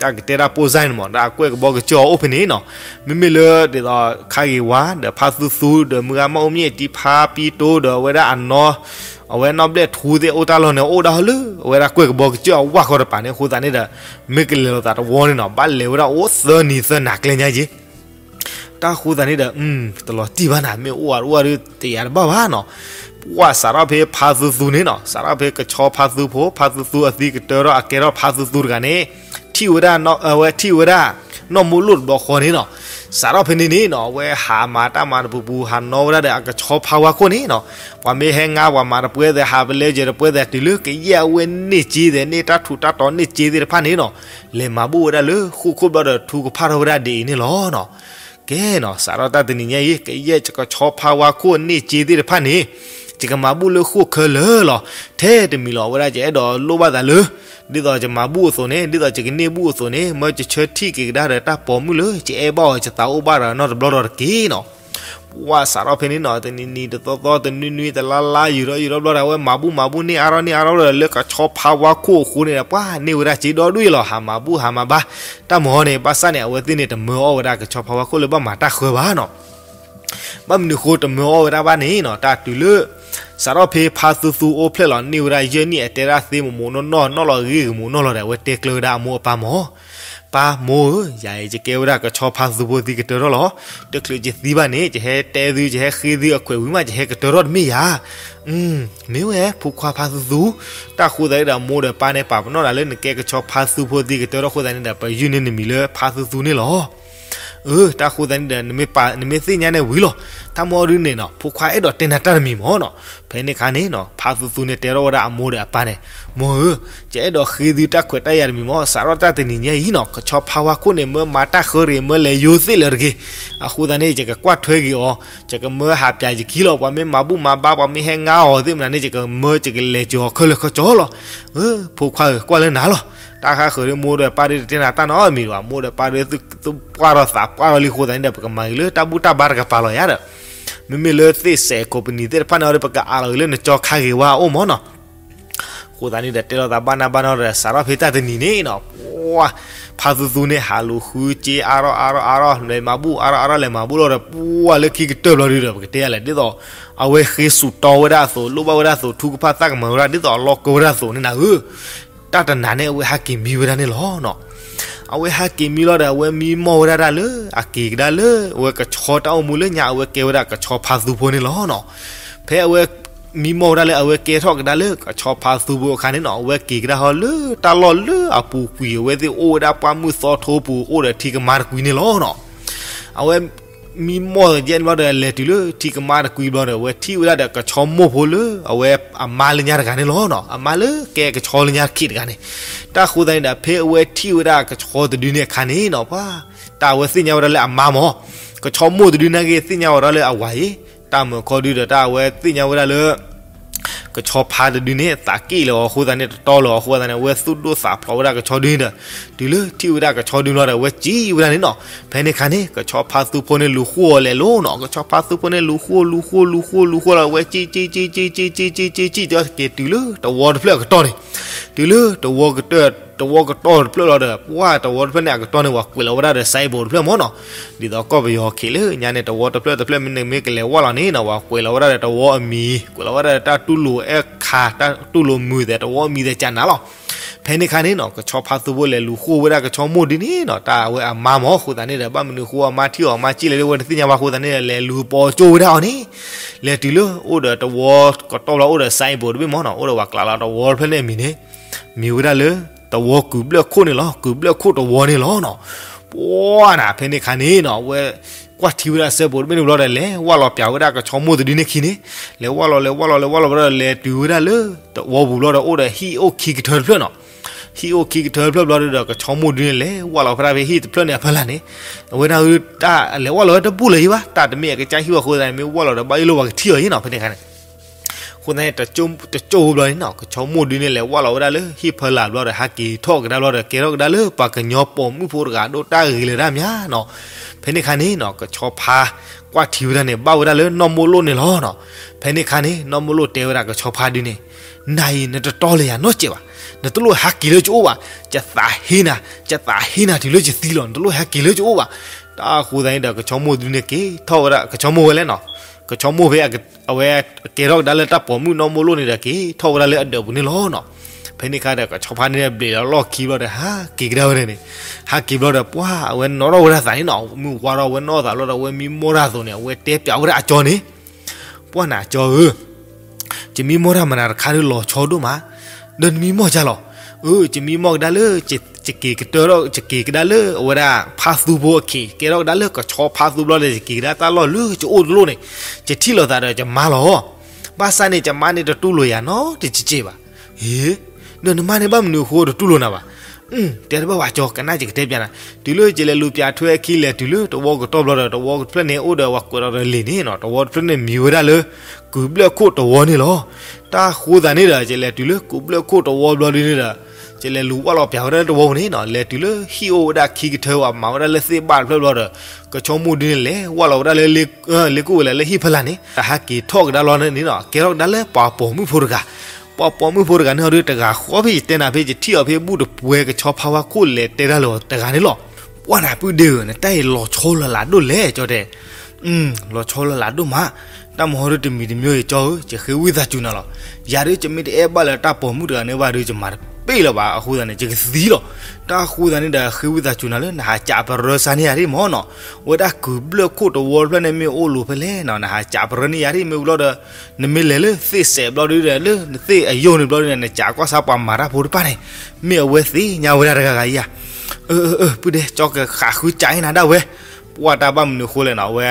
တၢ်ကတဲတၢ်ပိၢ်စၢ်န့ၣ်မး ဒီးအကွဲၢ်ကဘီကစၢၢ်အီၤအိၣ်ဖဲန့ၣ်နီၤ. မ့မ့ၢ်လၢဒ်သိးခါဂ့ၤဝါ ဒီးဖါသူသူ ဒီးမုၢ်ဂၤမၢ်အိၣ်မ့ၢ် တံဖါပံတိ ဒီးအဝဲဒၣ်အနီၢ်, အဝဲနီၢ်ဘျဲၣ်ထူသ့ၣ်အိၣ်တၢ်လီၢ်န့ၣ် အိၣ်ဒၣ်လၢ အဝဲဒၣ်ကွဲၢ်ကဘီကစၢၢ်အဝၢ်ဃီတပၤန့ၣ်. အဃိသတးန့ၣ်ဒီး မ့ၢ်ကလဲၤလိာ်သးတဝီန့ၣ်နီၤ ဘၣ်လဲၤဝဲဒၣ်အိၣ်သၢနံၤသၢနၤကျဲညါက့ၤ တၢ်ဃိသတးန့ၣ်ဒီး တလီၤတံၢ်ဘၣ်နၤ မ့ၢ်အိၣ်အါတအိၣ်အါဒုး တယာ်တဘၣ်ဘၣ်နီၤ. ပှၢ်စးထီၣ်ဖဲဖါသူသူန့ၣ်နီၤ, စးထီၣ်ဖဲကဆီဖါသူဖိ ဖါသူသူအသံကတၢၢ်ထီၣ် အကဲထီၣ်ဖါသူသူတဂၤန့ၣ်, ထံၣ်ဝဲဒၣ်, အဝဲထံၣ်ဝဲဒၣ် နီၢ်မိၢ်လိၣ်တဘျီဃီန့ၣ်နီၤ. စးထီၣ်ဖဲန့ၣ်န့ၣ်နီၤ အဝဲဟးမၤတၢ်မၤတပူၤပူၤ ဟးနီၣ်ဝဲဒၣ်ဒီးအကဆီဖါဝါခိၣ်န့ၣ်နီၤ. ပှၤမ့ၢ်ဟဲငါပှၤမၤတပှဲၤသဲး ဟးပလဲကဲတပှဲၤသဲး တုၤလၢကယဲၢ်အဝဲန့ၢ်က့ၤသဲးန့ၣ် တၢ်ထူးတၢ်တီၤန့ၢ်က့ၤသ့ၣ်တဖၣ်န့ၣ်နီၤ လဲၤမၤဘူၣ်ဝဲဒၣ်လၢဃိၣ်ခိၣ်ဘျီဒီး ထူကဖၣ်ထီၣ်ဝဲဒၣ်ဒ်အံၤန့ၣ်လီၤနီၤ. ကဲနီၤ စးထီၣ်တၢ်တနံၤညါအံၤ ကယဲၢ်ယကဆီဖါဝါခိၣ်န့ၢ်က့ၤသ့ၣ်တဖၣ်န့ၣ် ယကမၤဘူၣ်လၢဃိၣ်ခဲလၢာ်လီၤ. ထဲတမံၤလီၤ အဝဲဒၣ် ယအဲၣ်ဒိးလိၣ်ဘၣ်သးလၢ ဒ်သိးယမၤဘူၣ်အသိးန့ၣ် ဒ်သိးယကန့ၢ်ဘူၣ်အသိးန့ၣ် မၢယဆၢထံၣ်က့ၤကဒါဒီးတၢ်ပိာ်မုၣ်လၢ ယအဲၣ်ဘၣ်အီၤ ယသးအိၣ်ဘၣ်ဒီးနီတဘျီဒီးတက့ၢ်နီၤ. ပှၢ်စးထီၣ်ဖဲန့ၣ်နီၤ တနံၤနံၤတသီသီ တနွံနွံ တလါလါ ယူၤထီၣ်ယူၤထီၣ်ဘျီဒီး အဝဲမၤဘူၣ်မၤဘူၣ်န့ၢ်အါထီၣ်န့ၢ်အါထီၣ်ဒီး လၢကဆီဖါဝါခိၣ်အဃိန့ၣ်ဒီး ပှၤန့ၢ်ဝဲဒၣ်စ့ဒီဒူၣ်အံၤလီၤ. ဟးမၤဘူၣ်ဟးမၤဘါ တၢ်မၤဟီန့ၣ် ဘၣ်ဆၣ်န့ၣ် အဝဲသ့ၣ်န့ၣ် တမၢအီၣ်ဝဲဒၣ်ကဆီဖါဝါခိၣ်လၢဘၣ်မၤတၢ်ဃၢဘၣ်နီၤ. ဘၣ်မနုၤဃိတမၢအီၣ်ဝဲဒၣ်ဘၣ်န့ၣ်နီၤ တၢ်တုၤလၢ စးထီၣ်ဖဲဖါသူသူအိၣ်ဖျဲၣ်လီၤန့ၢ်ဝဲဒၣ်ယဲၢ်နံၣ် အတဲဒၣ်သ့မိၢ်မိၢ်နီၢ်နီၢ် နီၢ်လီၤဂ့ၤဂ့ၤမိၢ်နီၢ်လီၤဒီး အဝဲတဲကျၢၤဝဲဒၣ်အမိၢ်အပၢ်မၢ် ပၢ်မိၢ်ဧၢ, ယၤအံၤ ယကဲဝဲဒၣ်ကဆီဖါသူဖိသံကတၢၢ်ထီၣ်လီၤ. တချုးယသံဘၣ်န့ၣ် ယဟဲတဲသု ယဟဲဃ့သုအခွဲးဝံၤမး ယဟဲကတၢၢ်ထီၣ်တမ့ၢ်ယၤ. မ့ၢ်ဝဲ ဖိခွါဖါသူသူ, တၢ်ဃိသတးန့ၣ်ဒီး မိၢ်ဒီးပၢ်န့ၣ် ပာ်ပနီၣ်နၤလၢနကဲကဆီဖါသူဖိသံကတၢၢ်ထီၣ်အဃိသတးန့ၣ်ဒီး ပယုၢ်န့ၢ်နမံၤလၢဖါသူသူန့ၣ်လီၤ. အၢ တၢ်ဃိသတးန့ၣ်ဒီး နမ့ၢ်သ့ၣ်ညါန့ၣ်ဝံၤလီၤ. တၢ်မၤအီၤဒုးန့ၣ်နီၤ ဖိခွါအဲၣ်ဒိးတဲနၤတၢ်တမံၤမၢ်နီၤ. ဖဲန့ၣ်အခါန့ၣ်နီၤ ဖါသူသူန့ၣ်တဲထီၣ်ဝဲဒၣ်အမိၢ်ဒီးအပၢ်န့ၣ်, မိၢ်ဧၢ, ယအဲၣ်ဒိးဃ့သုတၢ်ခွဲးတၢ်ယာ်တမံၤမၢ်, စးထီၣ်တၢ်တနံၤညါအံၤနီၤ ကဆီဖါဝါခိၣ်န့ၣ် မၢမၤတၢ်ဃၢတဂ့ၤ မၢလဲၤယိၤသ့ၣ်လၢၤတဂ့ၤ. အဃိသတးန့ၣ် ယကကွၢ်ထွဲက့ၤအီၤ, ယကမၢဟးပၠးယခံလီၤ. ပှၤမ့ၢ်မၤဘူၣ်မၤဘါ ပှၤမ့ၢ်ဟဲငါအီၤသ့ၣ်မနုၤန့ၣ် ယကမၢယကလဲၤစၢၤအီၤခဲလၢာ်ခဲဆ့လီၤ. အၢ ဖိခွါဧၢ ကွၢ်လၢနၤလီၤ. တၢ်ဃါဃၢၤဒီး မိၢ်ဒီးပၢ်ဒီးတတဲနၤတၢ်နီတမံၤဘၣ်. မိၢ်ဒီးပၢ်ဒီး သုပှၢ်ထီၣ်သးပှၢ်ထီၣ်လံအဃိသတးန့ၣ်ဒီး ပကမၤဂ့ၤလၢတၢ်ဘူၣ်တၢ်ဘါတကပၤလီၤယၤဒီး မ့မ့ၢ်လၢသ့ၣ်စဲးကိးပနံၤသ့ၣ်တဖၣ်န့ၣ်ဒီး ပကအးလီၤဂ့ၤလၢနကၠီခါဂ့ၤဝါအအိၣ်မၢ်နီၤ. အဃိသတးန့ၣ်ဒီး တဲလိာ်သးဘၣ်နၢ်ဘၣ်နီၤဒီး စးထီၣ်ဖဲတၢ်တနံၤန့ၣ်နီၤ ပှၢ် ဖါသူသူန့ၣ် ဟးလူၤဃုစ့အါထီၣ်အါထီၣ်အါထီၣ် လဲၤမၤဘူၣ်အါထီၣ်အါထီၣ် လဲၤမၤဘူၣ်လီၤဒီး ပှၢ်လၢခံကတၢၢ်ဘျီဒုဒီး ပကတဲလဲၣ် ဒ်သိး အဝဲဃ့စူးတီဝဲဒၣ်အသိး လိၣ်ဘၣ်ဝဲဒၣ်အသိး ထူကဖၣ်သၣ်ကမၤဝဲဒၣ် ဒ်သိးအလီၢ်ကၢဝဲဒၣ်အသိးန့ၣ်နၤဧၢ တၢ်တနၤန့ၣ် အဝဲဟးက့ၤမံဝဲဒၣ်န့ၣ်လီၤနီၤ. အဝဲဟးက့ၤမံလီၤဒီး အဝဲမံမီၢ်ဝဲဒၣ်တၢ်လၢ အက့ၤကဒါလၢ အဝဲကဆီတၢ်အိၣ်မူလၢညါ အဝဲကဲဝဲဒၣ်ကဆီဖါသူဖိန့ၣ်လီၤနီၤ. ဖဲအဝဲ မံမီၢ်ဝဲဒၣ်လၢ အဝဲကဲထီၣ်ကဒါလၢ ကဆီဖါသူဖိအခါန့ၣ်နီၤ အဝဲက့ၤကဒါဟီလၢတၢ်လီၢ်လၢအပူၤကွံာ် အဝဲသ့ၣ်အိၣ်ဝဲဒၣ်ပှၢ်မုၢ်သီထိပူၤ အိၣ်ဒီးထံကမါတကွံန့ၣ်လီၤနီၤ. အဝဲ မံမီၢ်ယဲၢ်န့ၣ်ဘျီဒီး လဲၤတုၤလၢထံကမါတကွံဘျီဒီး အဝဲထံၣ်ဝဲဒၣ်ဒီးကဆီမိၢ်ဖိလၢ အဝဲအမါလၢညါတဂၤန့ၣ်လီၤနီၤ. အမါလၢကဲကဆီလၢညါခံတဂၤန့ၣ်. တၢ်ဃိသတးန့ၣ်ဒီး ဖဲအဝဲထံၣ်ဝဲဒၣ်ကဆီတဒုန့ၣ်အခါန့ၣ်နီၤ, ပှၤ တၢ်အဝဲသ့ၣ်ညါဝဲဒၣ်လၢအမါမၢ်, ကဆီမိၢ်တဒုနာ်က့သ့ၣ်ညါဝဲဒၣ်လၢအဝၤအံၤ, တၢ်မုၢ်ခီဒုဒီး တၢ်အဝဲသ့ၣ်ညါဝဲဒၣ်လၢ ကဆီဖါတဒုန့ၣ် သးက့ၣ်လၢၤအီၤအဃိသတးန့ၣ် တတီလၢၤအီၤအဃိသတးန့ၣ် အဝဲသူၣ်ဒိၣ်သးဖျိးဝဲဒၣ်ကဆီဒုန့ၣ်ဒီး တုၤလၢထံၣ်ဝဲဒၣ်ကဆီဒုလီၤဒီး အဝဲစံးဝဲဒၣ်န့ၣ်နီၤ. ဖဲန့ၣ်အခါန့ၣ် ကဆီဖါသူဖိန့ၣ်လူၤဃိၣ်အီၤလဲၤလိၤနီၤ. ကဆီဖါသူဖိန့ၣ်လူၤဃိၣ် လူၤဃိၣ် လူၤဃိၣ် လူၤဃိၣ်လီၤ အဝဲစံး စံး စံး စံး စံး စံး စံး စံး စံး က့ၤတုၤလၢတဝီတဖျၢၣ်အကတီၢ်န့ၣ်, တုၤလၢတဝီကတၢၢ် တဝီကတီၢ်တဖျၢၣ်လီၤဒီး ပှၤတဝီတဖျၢၣ်န့ၣ်အကတီၢ်န့ၣ် ပှၤကွဲးလီၤဝဲဒၣ်ဒီး signboard တဖျၢၣ်မၢ်နီၤ. ဒ်သိးကီၢ်ပယီၤခံးလၢညါန့ၣ် တဝီတဖျၢၣ်တဖျၢၣ်မ့ၢ်န့ၣ်မ့ၢ်ကလဲၤဝဲလီၤန့ၣ်နီၤ ပှၤကွဲးလီၤဝဲဒၣ်ဒီးတဝီအမံၤ ကွဲးလီၤဝဲဒၣ်ဒီးတၢ်တူၢ်လိာ်အဲၣ်ခါ တၢ်တူၢ်လိာ်မုာ်သဲး တဝီအမံၤသဲးကနၤလီၤ. ဖဲန့ၣ်အခါန့ၣ်နီၤ ကဆီဖါသူဖိလဲၤလူၤဃိၣ်ဝဲဒၣ်ကဆီမိၢ်ဒုန့ၣ်နီၤ တၢ်အဝဲအမါမၢ်အဃိသတးန့ၣ်ဒီး ဘၣ်မနုၤဃိအမါထံၣ်အီၤ အမါစံးလဲၤလၢဝဲတသ့ၣ်ညါဘၣ်အဃိသတးန့ၣ်ဒီး လဲၤလူၤပိာ်ကၠိဝဲဒၣ်အီၤန့ၣ်, လဲၤတုၤလၢအိၣ်ဒီးတဝီကတီၢ်လီၤ အိၣ်ဒီး signboard တဘ့ၣ်မၢ်နီၤ အိၣ်ဒီးပှၤကျးလီၤတဝီတဖျၢၣ်န့ၣ်အမံၤန့ၣ် မံၤဝဲဒၣ်လၢ တဝီကုၢ်ဘျၢၣ်ခိၣ်န့ၣ်လီၤ ကုၢ်ဘျၢၣ်ခိၣ်တဝီန့ၣ်လီၤနီၤ. ပှၤနၤ ဖဲန့ၣ်အခါန့ၣ်နီၤ အဝဲကွၢ်ထံဝဲဒၣ် signboard တဘ့ၣ်န့ၣ်ဘျီဒီး လဲၤဝၢ်လီၤပၠးဝဲဒၣ်ကဆီမိၢ်တဒုန့ၣ်ခံန့ၣ်, လဲၤဝၢ်လီၤ လဲၤဝၢ်လီၤ လဲၤဝၢ်လီၤဘျီဒီး လဲၤတုၤဝဲဒၣ်လၢတဝီပူၤဘျီဒီး အိၣ်ဒီးဟံၣ်အိၣ်ခံကထၢတဖျၢၣ်နီၤ. ဟံၣ်အိၣ်ခံကထၢတဖျၢၣ်ဘျီဒီး ကဆီမိၢ်ဒုန့ၣ် လဲၤဝၢ်လီၤဖဲဒၣ်ဖဲဟံၣ်တဖျၢၣ်န့ၣ်အဖီလာ်န့ၣ်, အဝဲဒၣ် တၢ်လဲၤဝၢ်လီၤဝဲတဘူၣ်လၢၤယံၤဘၣ် တၢ်တမ့ၢ်အကစၢ်ဟံၣ်ဝဲအဃိသတးန့ၣ် မ့ၢ်ဝၢ်လီၤဒီးဘၣ်ယိၣ်လၢပှၤကထံၣ်အီၤယံၤနီၤ ဖဲန့ၣ်အခါန့ၣ် အဃိသတးန့ၣ် တကၠိၢ်ဖိဘျီန့ၣ်နီၤ ကဆီမိၢ်ဒုန့ၣ် လဲၤဝၢ်လီၤဝဲဒၣ်လၢဟံၣ်ဖီလာ်ဘျီဒီး ဟးက့ၤထီၣ်ကဒါဘျီဒီး ကဲထီၣ်ကဒါလၢပှၤကညီပိာ်မုၣ်ဖိတဂၤ ဒိၣ်တၢ်ဂ့ၤလၢၤတၢ်မးနီၤ. ဖဲန့ၣ်အခါန့ၣ်နီၤ ကဆီဖါကွၢ်ထံဝဲဒၣ်န့ၣ် ဘၣ်ဝဲဒၣ်လၢနီၢ်မိၢ်လိၣ်န့ၣ်လီၤနီၤ. ဖဲန့ၣ်အခါန့ၣ် နီၢ်မိၢ်လိၣ်တဲဝဲဒၣ်ကဆီဖါဒုန့ၣ်, နၤအံၤ နတတီလၢၤယၤနီတစဲးဘၣ်, နတလိၣ်ဟးက့ၤလၢယအိၣ်ဘၣ်, ယသးဟ့နၤ, ယသးဟ့နၤတုၤလၢယသံလီၤ, နတလိၣ်ဟဲက့ၤလၢယအိၣ်ဘၣ်. တၢ်အဃိသတးန့ၣ်ဒီး ကဆီမိၢ်ဒုန့ၣ်က့ၤထီၣ်ဝဲဒၣ် ကဆီမိၢ်ဝဲလဲၣ်နီၤ, ကဆီမိၢ်ဖဲ အဝဲကဲထီၣ်ကဒါလၢတၢ်ပိာ်မုၣ်နီၢ်မိၢ်လိၣ်န့ၣ်ဒီး က့ၤထီၣ်ဝဲဒၣ်လၢအဒၢးပူၤန့ၣ်လီၤနီၤ. ဖဲန့ၣ်အခါဒီး ကဆီဖါန့ၣ်ဘျဲးလီၤလီၢ်ခံဘျီဒီး ဟးက့ၤကဒါဝဲဒၣ်န့ၣ်, ဟးက့ၤဘျီဒီး ပှၤအဝဲနီၣ်ထီၣ်ဝဲဒၣ်သးန့ၣ်နီၤ, မုၢ်ဝါထီၣ်ဝဲနီၣ်သးလီၤဒီး အဝဲမံမီၢ်တၢ်အသိးန့ၣ် အဝဲတဲပၠးဝဲဒၣ်အကၠီန့ၣ်, ပှၤနၤကၠီဧၢ ယမံမီၢ်တၢ်မနုၤတခါဒီးလီၤဆီဒိၣ်မး, ဒီးနမံမီၢ်ကၢ်လီၤ. အၢ ယမံမီၢ်ကဒါလၢ ယက့ၤကတၢၢ်ထီၣ် ယက့ၤကဒါလၢအဝဲဒၣ်ဖါသူဖိအခံး ကဲထီၣ်ကဒါလၢကဆီဖါသူဘျီဒီး ယက့ၤကဒါတၢ်လီၢ်လၢယအိၣ်တလိၣ်န့ၣ်, ယထံၣ်လိာ်သးဒီးယမါလီၤ. ဘၣ်ဆၣ်န့ၣ် ယမါန့ၣ်တတူၢ်လိာ်ယၤနီတစဲးဘၣ်. ဟ့ ဒီးနမါန့ၣ်ဘၣ်မနုၤအဃိတတူၢ်လိာ်နၤဘၣ်. အၢ တဲတဘၣ်ဘၣ်ကၠီ ကနၣ်ယကတဲပၠးနၤ, တုၤလၢယလဲၤလူၤပၠးထွဲအခံလဲၤတုၤလၢတဝီကတီၢ်ဘျီဒီး တဝီတဖျၢၣ်န့ၣ် အိၣ်ဒီးပှၤကွဲးထီၣ်ဒီးလံာ်န့ၣ်နီၤ, တဝီတဖျၢၣ်န့ၣ်မံၤဝဲဒၣ်လၢ ကုၢ်ဘျၢၣ်ခိၣ်တဝီန့ၣ်လီၤ. တၢ်ဃိသတးန့ၣ်ဒီး ယလဲၤတုၤလၢကုၢ်ဘျၢၣ်ခိၣ်တဝီဘျီဒုန့ၣ်ဒီး ယလဲၤလူၤဝၢ်လီၤပၠးဝဲဒၣ်လၢတဝီပူၤန့ၣ်နီၤ, လဲၤတုၤလၢဟံၣ်အိၣ်ဝဲဒၣ်ခံကထၢ ပှၤမၤဝဲဒၣ်လၢသ့ၣ်ဘၣ်တဖျၢၣ်ဘျီဒီး ကဆီမိၢ်ဒုန့ၣ် လဲၤဝၢ်လီၤဝဲဒၣ်လၢ လ့ကူၣ်ဝဲလဲၣ်လၢဟံၣ်ဖီလာ်န့ၣ်, တဟးက့ၤထီၣ်ကဒါလီၤန့ၣ်နီၤ, ကဲထီၣ်ကဒါလၢပှၤပိာ်မုၣ်ဖိတဂၤ, ပှၤပိာ်မုၣ်ဖိတဂၤန့ၣ်ဟီဒု တဂၤဃီဖဲယတဲနၤဖဲ ယထံၣ်အီၤဖဲဘူၣ်တပှဲၤ ကဆီဖါဝါခိၣ်လဲၤတဲတၢ်လၢတဂၤန့ၣ်လီၤ. ပှၤနၤပုၢ်ဒ့ဧၢ, နတၢ်အံၤလီၤဆီလၢ်လၢ်ဒိၣ်လဲၣ် ကၠီတဲ လီၤဆီလၢ်လၢ်ဒိၣ်မး, တၢ်မဟီဒုတမံၤတမံၤအံၤကၠီဧၢ, ယဃ့ဝံသးစူၤနၤလီၤ. ယၤဒု ယမ့ၢ်တအဲၣ်ဘၣ်လၢတၢ်ပိာ်မုၣ်တဂၤန့ၣ်ဘၣ်ဒု ယမၤတပ့ၢ်လၢၤဘၣ်အဃိသတးန့ၣ် ယကသံလီၤ. တၢ်အဃိသတးန့ၣ်ဒီး ဃ့ဝံသးစူၤနၤလၢ နဟးကးပရၢစါန့ၢ်ယၤဒ်မ့ၢ်နီၤ, ဝဲဒၣ်ကုၢ်ဘျၢၣ်ခိၣ်တဝီတဖျၢၣ်န့ၣ် မ့ၢ်အိၣ်လိၤဖဲလဲၣ်နီၤ, နဟးကးပရၢန့ၢ်ယၤဒ်မ့ၢ်ဝံၤလီၤဒီး နမ့ၢ်လဲၤလၢသ့ၣ်စဲးဘျီဒုဒီး လၢနသ့ၣ်အယိာ်န့ၣ်ဘျီဒုန့ၣ် နကးကွၢ်စါပှၤမၤတၢ်ဖိတဖၣ်န့ၣ် မ့ၢ်အဝဲသ့ၣ်ညါဝဲဒၣ်တဂၤဂၤဧါ. အၢ အၢ ပုၢ်ဒ့ ကၠီကဃးဃုကးအံၤနၤဒၣ်ဝဲ, ပှၤတၢ်ဘၣ်မနုၤအဃိလဲၣ်နီၤ, အဝဲ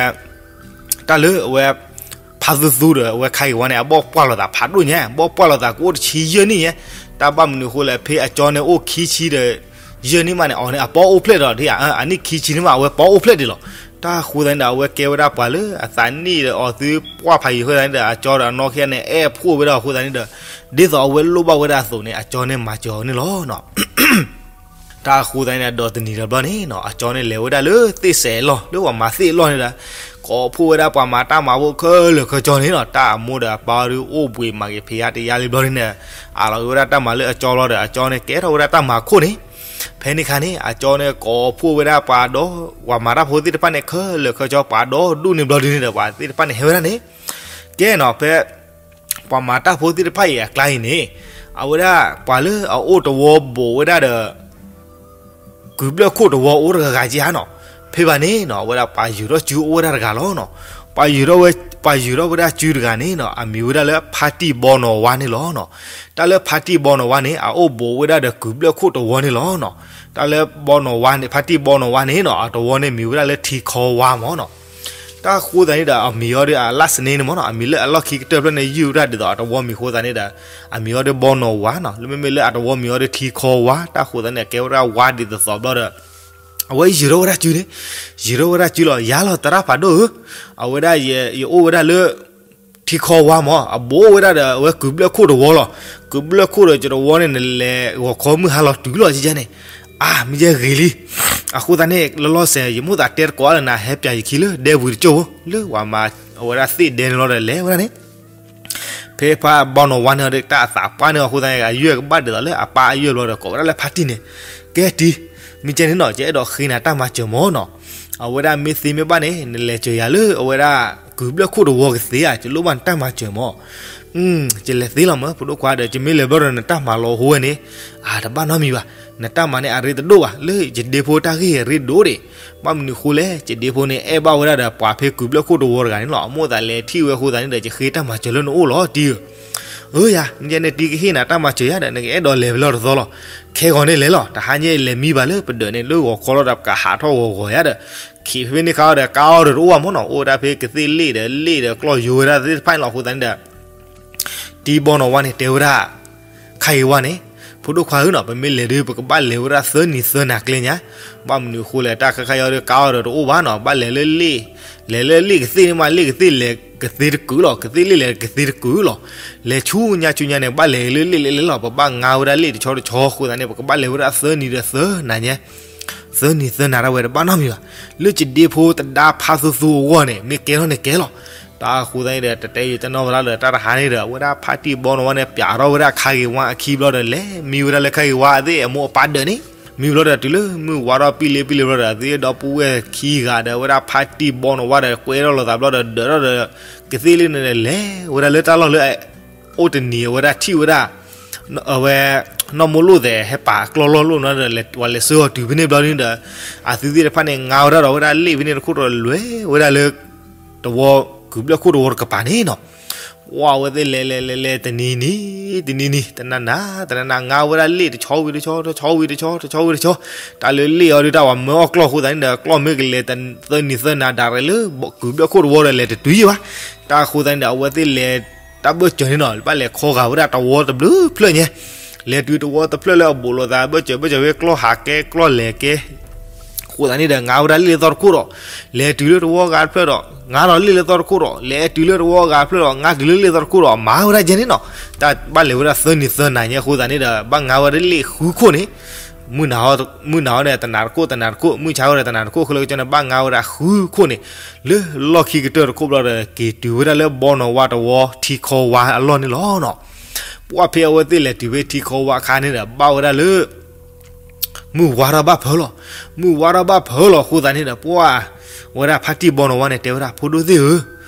တၢ်လၢအဝဲ ဖါသူသူဒီး အဝဲခါအံၤဝဲန့ၣ် အဘီၣ်ပှၢ်လိာ်သးဖးဒိၣ်ညါ, ဘီၣ်ပှၢ်လိာ်သးကအိၣ်တဆံယဲၢ်နံၣ်ညါ, တၢ်ဘၣ်မနုၤအဃိလဲၣ် ဖဲအကၠီန့ၣ်အိၣ်ခံဆံဒီး ယဲၢ်နံၣ်မးန့ၣ် အီၤန့ၣ် အပီအိၣ်ဖျဲၣ်ဒီး အနံၣ်ခံဆံန့ၣ်မး အဝဲပီအိၣ်ဖျဲၣ်ဒံးလီၤ. တၢ်အဃိသတးန့ၣ်ဒီး အဝဲကဲဝဲဒၣ်ပှၤလၢအသးနံၣ်ဒီးအီၤသုပှၢ်ဖးယံၤအဃိသတးန့ၣ်ဒီး အကၠီဒီးအနီၢ်ခံဂၤန့ၣ် အဲၣ်ဖှိၣ်ဝဲဒၣ်အဃိသတးန့ၣ်ဒီး ဒ်သိးအဝဲလိၣ်ဘၣ်ဝဲဒၣ်အသိးန့ၣ် အကၠီန့ၣ်မၤစၢၤအီၤန့ၣ်လီၤ. တၢ်အဃိသတးန့ၣ်ဒီး တနံၤဒီးဘျီန့ၣ်နီၤ အကၠီန့ၣ်လဲၤဝဲဒၣ်လၢသ့ၣ်စဲးအလီၢ် လၢပှၤမၤသ့ၣ်အလီၢ်န့ၣ်ဒီး ကိးဖှိၣ်ဝဲဒၣ်ပှၤမၤတၢ်မၤဖိခဲလၢာ်ခဲဆ့န့ၣ်နီၤ တၢ်အမိၢ်ဒီးအပၢ်ဒီးအိၣ်ဘှံးမၤက့ၤဖံးယါတယါလံဘျီန့ၣ် အးလီၤက့ၤဝဲဒၣ်တၢ်မၤလၢအကၠီလီၤဒီး အကၠီန့ၣ်ကဲထီၣ်ဝဲဒၣ်တၢ်မၤခိၣ်န့ၣ် ဖဲန့ၣ်အခါန့ၣ် အကၠီန့ၣ်ကိးဖှိၣ်ဝဲဒၣ်ပှၤဒီး ပှၤမၤတၢ်ဖိသ့ၣ်တဖၣ်န့ၣ် ခဲလၢာ်ခဲဆ့ ပှၤဒီဒူၣ်န့ၣ်ဘျီဒုန့ၣ်ဒီး ပှၤသ့ၣ်တဖၣ်န့ၣ်ဟဲဝဲဒၣ်န့ၣ် ကဲနီၤ ဖဲ ပှၤမၤတၢ်ဖိသ့ၣ်တဖၣ်အံၤအကျါအံၤန့ၣ် အဝဲဒၣ်ပှၤလၢအအိၣ်တဝီဘိးဝဲဒၣ်ဒီး ကုၢ်ဘျၢၣ်ခိၣ်တဝီအိၣ်တဂၤဂၤက့ၤဧါနီၤ ဖဲဘၣ်န့ၣ်နီၤ အဝဲဒၣ်ပှၤယုာ်ထီၣ်စုအိၣ်ဝဲဒၣ်တဂၤလီၤနီၤ ပှၤယုာ်ထီၣ်ဝဲ ပှၤယုာ်ထီၣ်ဝဲဒၣ်စုတဂၤန့ၣ်နီၤ အမံၤဝဲဒၣ်လၢဖါတံၢ်ဘီနီၢ်ဝါန့ၣ်လီၤနီၤ တၢ်လၢဖါတံၢ်ဘီနီၢ်ဝါန့ၣ် အအိၣ်ဘိးဝဲဒၣ်ဒီးကုၢ်ဘျၢၣ်ခိၣ်တဝီန့ၣ်လီၤနီၤ တၢ်လၢဘီနီၢ်ဝါန့ၣ် ဖါတံၢ်ဘီနီၢ်ဝါန့ၣ်နီၤ အတဝီန့ၣ်မံၤဝဲဒၣ်လၢထံခီဝါမၢ်နီၤ တၢ်ဃိသတးန့ၣ်ဒီး အမံၤအီၤဒီးအလၢ်စန့န့ၣ်မ့ၢ်နီၤ, အမံၤလၢအလီၢ်ခံကတၢၢ်ဖျၢၣ်န့ၣ် ယုၢ်ဝဲဒၣ်ဒ်သိးအတဝီမံၤအဃိသတးန့ၣ်ဒီး အမံၤအီၤဒီးဘီနီၣ်ဝါနီၤ, လၢမ့မ့ၢ်လၢအတဝီမံၤအီၤဒီးထံခီဝါ, တၢ်ဃိသတးန့ၣ် အကဲဝဲဒၣ်ဝါဒ်သိးသိးဘျီဒီး အဝဲယံာ်ထီၣ်ဝဲဒၣ်စုန့ၣ်, ယံာ်ထီၣ်ဝဲဒၣ်စုလီၤ, ယၤလီၤသရၣ်ဖးဒိၣ်ဧၢ, အဝဲဒၣ်ယအိၣ်ဝဲဒၣ်လၢ ထံခီဝါမ့ၢ် အဘူးဝဲဒၣ်ဒီးအဝဲကုၢ်ဘျၢၣ်ခိၣ်တဝီလီၤ. ကုၢ်ဘျၢၣ်ခိၣ်ဒီးကတဝီန့ၣ် နလဲၤဂီၤခီမုၢ်ဟါလီၤတုၤလီၤကန့ၣ်, အါ မ့ၢ်ယဲဂ့ၤလံ. အဃိသတးန့ၣ် လီၤလီၤဆဲး ယမိၣ်သးတဲတကိးအါလၢနၤ ဟဲပၠးယခံလၢဒဲပူၤတကၠိၢ်ဖိ လၢပှၤမၤအဝဲဒၣ်သ့ၣ်ဒဲန့ၣ်လီၤဒီးလဲၤဝဲဒၣ်န့ၣ် ဖဲဖါဘီနီၣ်ဝါန့ၣ်ဒီး တၢ်အသးပှၢ်န့ၢ်အဃိသတးန့ၣ် အယုၢ်ကဘၣ်ဒ်သိးလၢအပၢ်အယုၢ်ဘျီဒီး ကိးဝဲဒၣ်လၢဖါတံၢ်န့ၣ်, ကဲတံၢ်, မ့ၢ်ကဲန့ၣ်နီၤ ယအဲၣ်ဒိးဃ့နၤတၢ်မၤစၢၤမ့ၢ်နီၤ. အဝဲဒၣ်မ့ၢ်သ့မ့ၢ်ဘၣ်န့ၣ် နလဲၤစၢၤယၤလၢအဝဲဒၣ် ကုၢ်ဘျၢၣ်ခိၣ်တဝီကသ့ဧါ, ယလိၣ်ဘၣ်နတၢ်မၤစၢၤမ့ၢ်. ယလဲၤသ့လီၤမ့ၢ် ဖိဒိၣ်ခွါဒီး ယမ့ၢ်လဲၤဘျီဒီးနတၢ်မၤလီၤဟိဝဲန့ၣ်, အါ တဘၣ်နီတမံၤဘၣ်. နတၢ်မၤန့ၣ်အရ့တဒိၣ်ဘၣ်, လၢယဒ့ဖိတၢ်ဂ့ၢ်အရ့ဒိၣ်ဒံး. ဘၣ်မနုၤဃိလဲၣ်, ယဒ့ဖိန့ၣ် အဲၣ်ဘၣ်ဝဲဒၣ်ဒီးပှၤဖဲကုၢ်ဘျၢၣ်ခိၣ်တဝီတဂၤန့ၣ်လီၤ. အမိၣ်သးလဲၤထံၣ်ဝဲအဃိသတးန့ၣ်ဒီး ယဃ့တၢ်မၤစၢၤလၢနအိၣ်လီၤတံၢ်ဧၢ. ဧၢယၤ, မ့ၢ်ကဲန့ၣ်တံၢ်ကဟ့ၣ်နၤတၢ်မၤစၢၤယၤဒီး နကအဲၣ်ဒိးလဲၤဖဲလဲၣ်တသီလီၤ. ခဲဂီၤန့ၣ်လဲၤလီၤ, တဟါညါလဲၤမံဘၣ်လၢပဒၢးန့ၣ် လၢဂီၤခီလီၤဒီး ပကဟးထီၣ်ဂီၤဂီၤယၤဒီး ခံဖဲန့ၣ်ခါဒီး ကါအီၤဒီးတအိၣ်ဘၣ်မ့ၢ်နီၤ, အိၣ်ဝဲဒၣ်ဖဲကသ့ၣ်လ့ၣ်ဒီးလ့ၣ်ဒီးကျီၢ်ယိၤဝဲဒၣ်သ့ၣ်တဖၣ်န့ၣ်လီၤ. အဃိသတးန့ၣ်ဒီး တံၢ်ဘီနီၣ်ဝါန့ၣ်တဲဝဲဒၣ် ခါဂ့ၤဝါန့ၣ်, ဖိဒိၣ်ခွါဧၢနီၤ, ပမ့ၢ်လဲၤဒီး ပကဘၣ်လဲၤဝဲဒၣ်သၢနံၤသၢနၤကျဲညါ. ဘၣ်မနုၤအဃိလဲၣ်, တၢ်ခါခါအံၤဒီး ကါအီၤဒီးတအိၣ်ဘၣ်နီၤ, ဘၣ်လဲၤလၢလ့ၣ်, လဲၤလၢလ့ၣ်ကသ့ၣ်န့ၣ်မး, လ့ၣ်ကသ့ၣ်လဲၤကသ့တကုာ်လီၤ, ကသ့ၣ်လ့ၣ်လဲၤကသ့တကုာ်လီၤ. လဲၤဆူညါဆူညါန့ၣ် ဘၣ်လဲၤလၢလ့ၣ်လဲၤလဲၤလီၤ, ပဘၣ်ငါဝဲဒၣ်လ့ၣ်တဆီတဆီအဃိသတးန့ၣ် ပကဘၣ်လဲၤဝဲဒၣ်သၢနံၤဒီးသၢနၤညါ သၢနံၤသၢနၤဒၣ်ဝဲတဘၣ်နီတမံၤဘၣ်. လၢယဒ့ဖိတဒါဖါသူသူအဂီၢ်န့ၣ် မ့ၢ်ကဲထီၣ်န့ၣ်ကဲလီၤ. တၢ်အဃိသတးန့ၣ်ဒီး တတဲယတဲနီၢ်ဝဲဒၣ်လၢတၢ်တဟါန့ၣ်ဒီး အဝဲဒၣ်ဖါတံၢ်ဘီနီၣ်ဝါန့ၣ် ပၠးထီၣ်ဝဲဒၣ်ခါဂ့ၤဝါအခံဘျီဒီး လဲၤမံဝဲဒၣ်လၢခါဂ့ၤဝါအသ့ၣ်အမိၢ်အပၢ်ဒၢးန့ၣ်, မံဘျီဒီးတုၤလၢမုၢ်ဝါထီၣ်ပံၣ်လ့ပံၣ်လ့ဘျီဒီး အသ့ၣ်ဒီပုၢ်ဝဲၢ်ခံဂၤဒီး အဝဲဒၣ်ဖါတံၢ်ဘီနီၣ်ဝါဒီး ကွဲထီၣ်လိာ်သးဘျီဒီး ဒၢးထီၣ်ဒီး ကသ့ၣ်လ့ၣ်န့ၣ်ဒီး လဲၤဝဲဒၣ်လၢတၢ်လီၢ်လၢ အိၣ်တနံၤအဝဲဒၣ်ထံၣ်ဝဲဒၣ် အဝဲ နီၢ်မိၢ်လိၣ်သဲးဟဲပာ်ကျီၢ်လီၢ်လိၣ်နီၤဒီး ပှၤလဲၤဆှၢအီၤတုၤဖဲန့ၣ်ဘျီန့ၣ်ဒီး အသုသ့ၣ်တဖၣ်န့ၣ် ငါဝဲဒၣ်ဒီးဝဲဒၣ်လ့ၣ်ဖဲန့ၣ်တခိၣ်ဒီး လဲၤဝဲဒၣ်လၢ တဝီ ကုၢ်ဘျၢၣ်ခိၣ်တဝီတကပၤန့ၣ်နီၤ. ပှၤအဝဲသ့ၣ်လဲၤလဲၤလဲၤလဲၤ တနံၤနံၤ တနံၤနံၤ တနံၤနံၤ ငါဝဲဒၣ်လ့ၣ်တဆီဝံၤတဆီ တဆီဝံၤတဆီ တဆီဝံၤတဆီ, တၢ်လၢလ့ၣ်အီၤဒုး တၢ်ဝဲမၢအီၣ်ကျီၢ်အဃိသတးန့ၣ်ဒီး ကျီၢ်မ့ၢ်ကလဲၤသၢနံၤသၢနၤဒၣ်ရဲၣ်လၢ ကုၢ်ဘျၢၣ်ခိၣ်တဝီဒီး လဲၤတတုၤယံၤဘၣ်. တၢ်အဃိသတးန့ၣ်ဒီး အဝဲသ့ၣ်လဲၤ တၢ်ဘၢၣ်စၢၤန့ၣ်နီၤ ဘၣ်လဲၤခီဂာ်ဝဲဒၣ်တဝီတဘျုးဖျၢၣ်ညါ, လဲၤတုၤတဝီတဖျၢၣ်လၢအဘူးလိာ်သး ဘၢၣ်စၢၤဘၢၣ်စၢၤဝဲ ကျီၢ်ဟးကဲကျီၢ်လဲၤကဲ အဃိသတးန့ၣ်ဒီး ငါဝဲဒၣ်လ့ၣ်လၢသီတခိၣ်ဒီး လဲၤတုၤလၢတဝီဂၤတဖျၢၣ်ဒီး ငါဒီးလ့ၣ်လၢသီတခိၣ်ဒီး လဲၤတုၤလၢတဝီဂၤတဖျၢၣ်ဒီး ငါတုၤလၢလ့ၣ်သီတခိၣ်ဒီး မၤဝဲဒၣ်ယဲန့ၣ်နီၤ. တၢ်ဘၣ်လဲၤဝဲဒၣ်သၢနံၤသၢနၤညါအဃိသတးန့ၣ်ဒီး ဘၣ်ငါဝဲဒၣ်လ့ၣ်ဃုခိၣ်န့ၣ် မုၢ်နၤဟီန့ၣ် တနၤတခိၣ် တနၤတခိၣ် မုၢ်ဆါဟီန့ၣ် တနၤတခိၣ် ခဲလၢာ်ကကန့ၣ် ဘၣ်ငါဝဲဒၣ်ဃုခိၣ်န့ၣ် လၢလီၢ်ခံကတၢၢ်တခိၣ်ဘျီဒီး က့ၤတုၤဝဲဒၣ်လၢဘီနီၣ်ဝါတဝီ ထံခီဝါအလီၢ်န့ၣ်လီၤနီၤ. ပှၢ်ဖဲအဝဲသ့ၣ်လဲၤတုၤဖဲထံခီဝါအခါန့ၣ်ဒီး ဘၣ်ဝဲဒၣ်လၢ မုၢ်ဝါထီၣ်ဘၣ်ဖၢလီၤ. မုၢ်ဝါထီၣ်ဘၣ်ဖၢလီၤအဃိသတးန့ၣ်ဒီး ပှၢ်ဝဲဒၣ်ဖါတံၢ်ဘီနီၣ်ဝါန့ၣ် တဲဝဲဒၣ် ဖိဒိၣ်သ့ၣ်ဧၢ,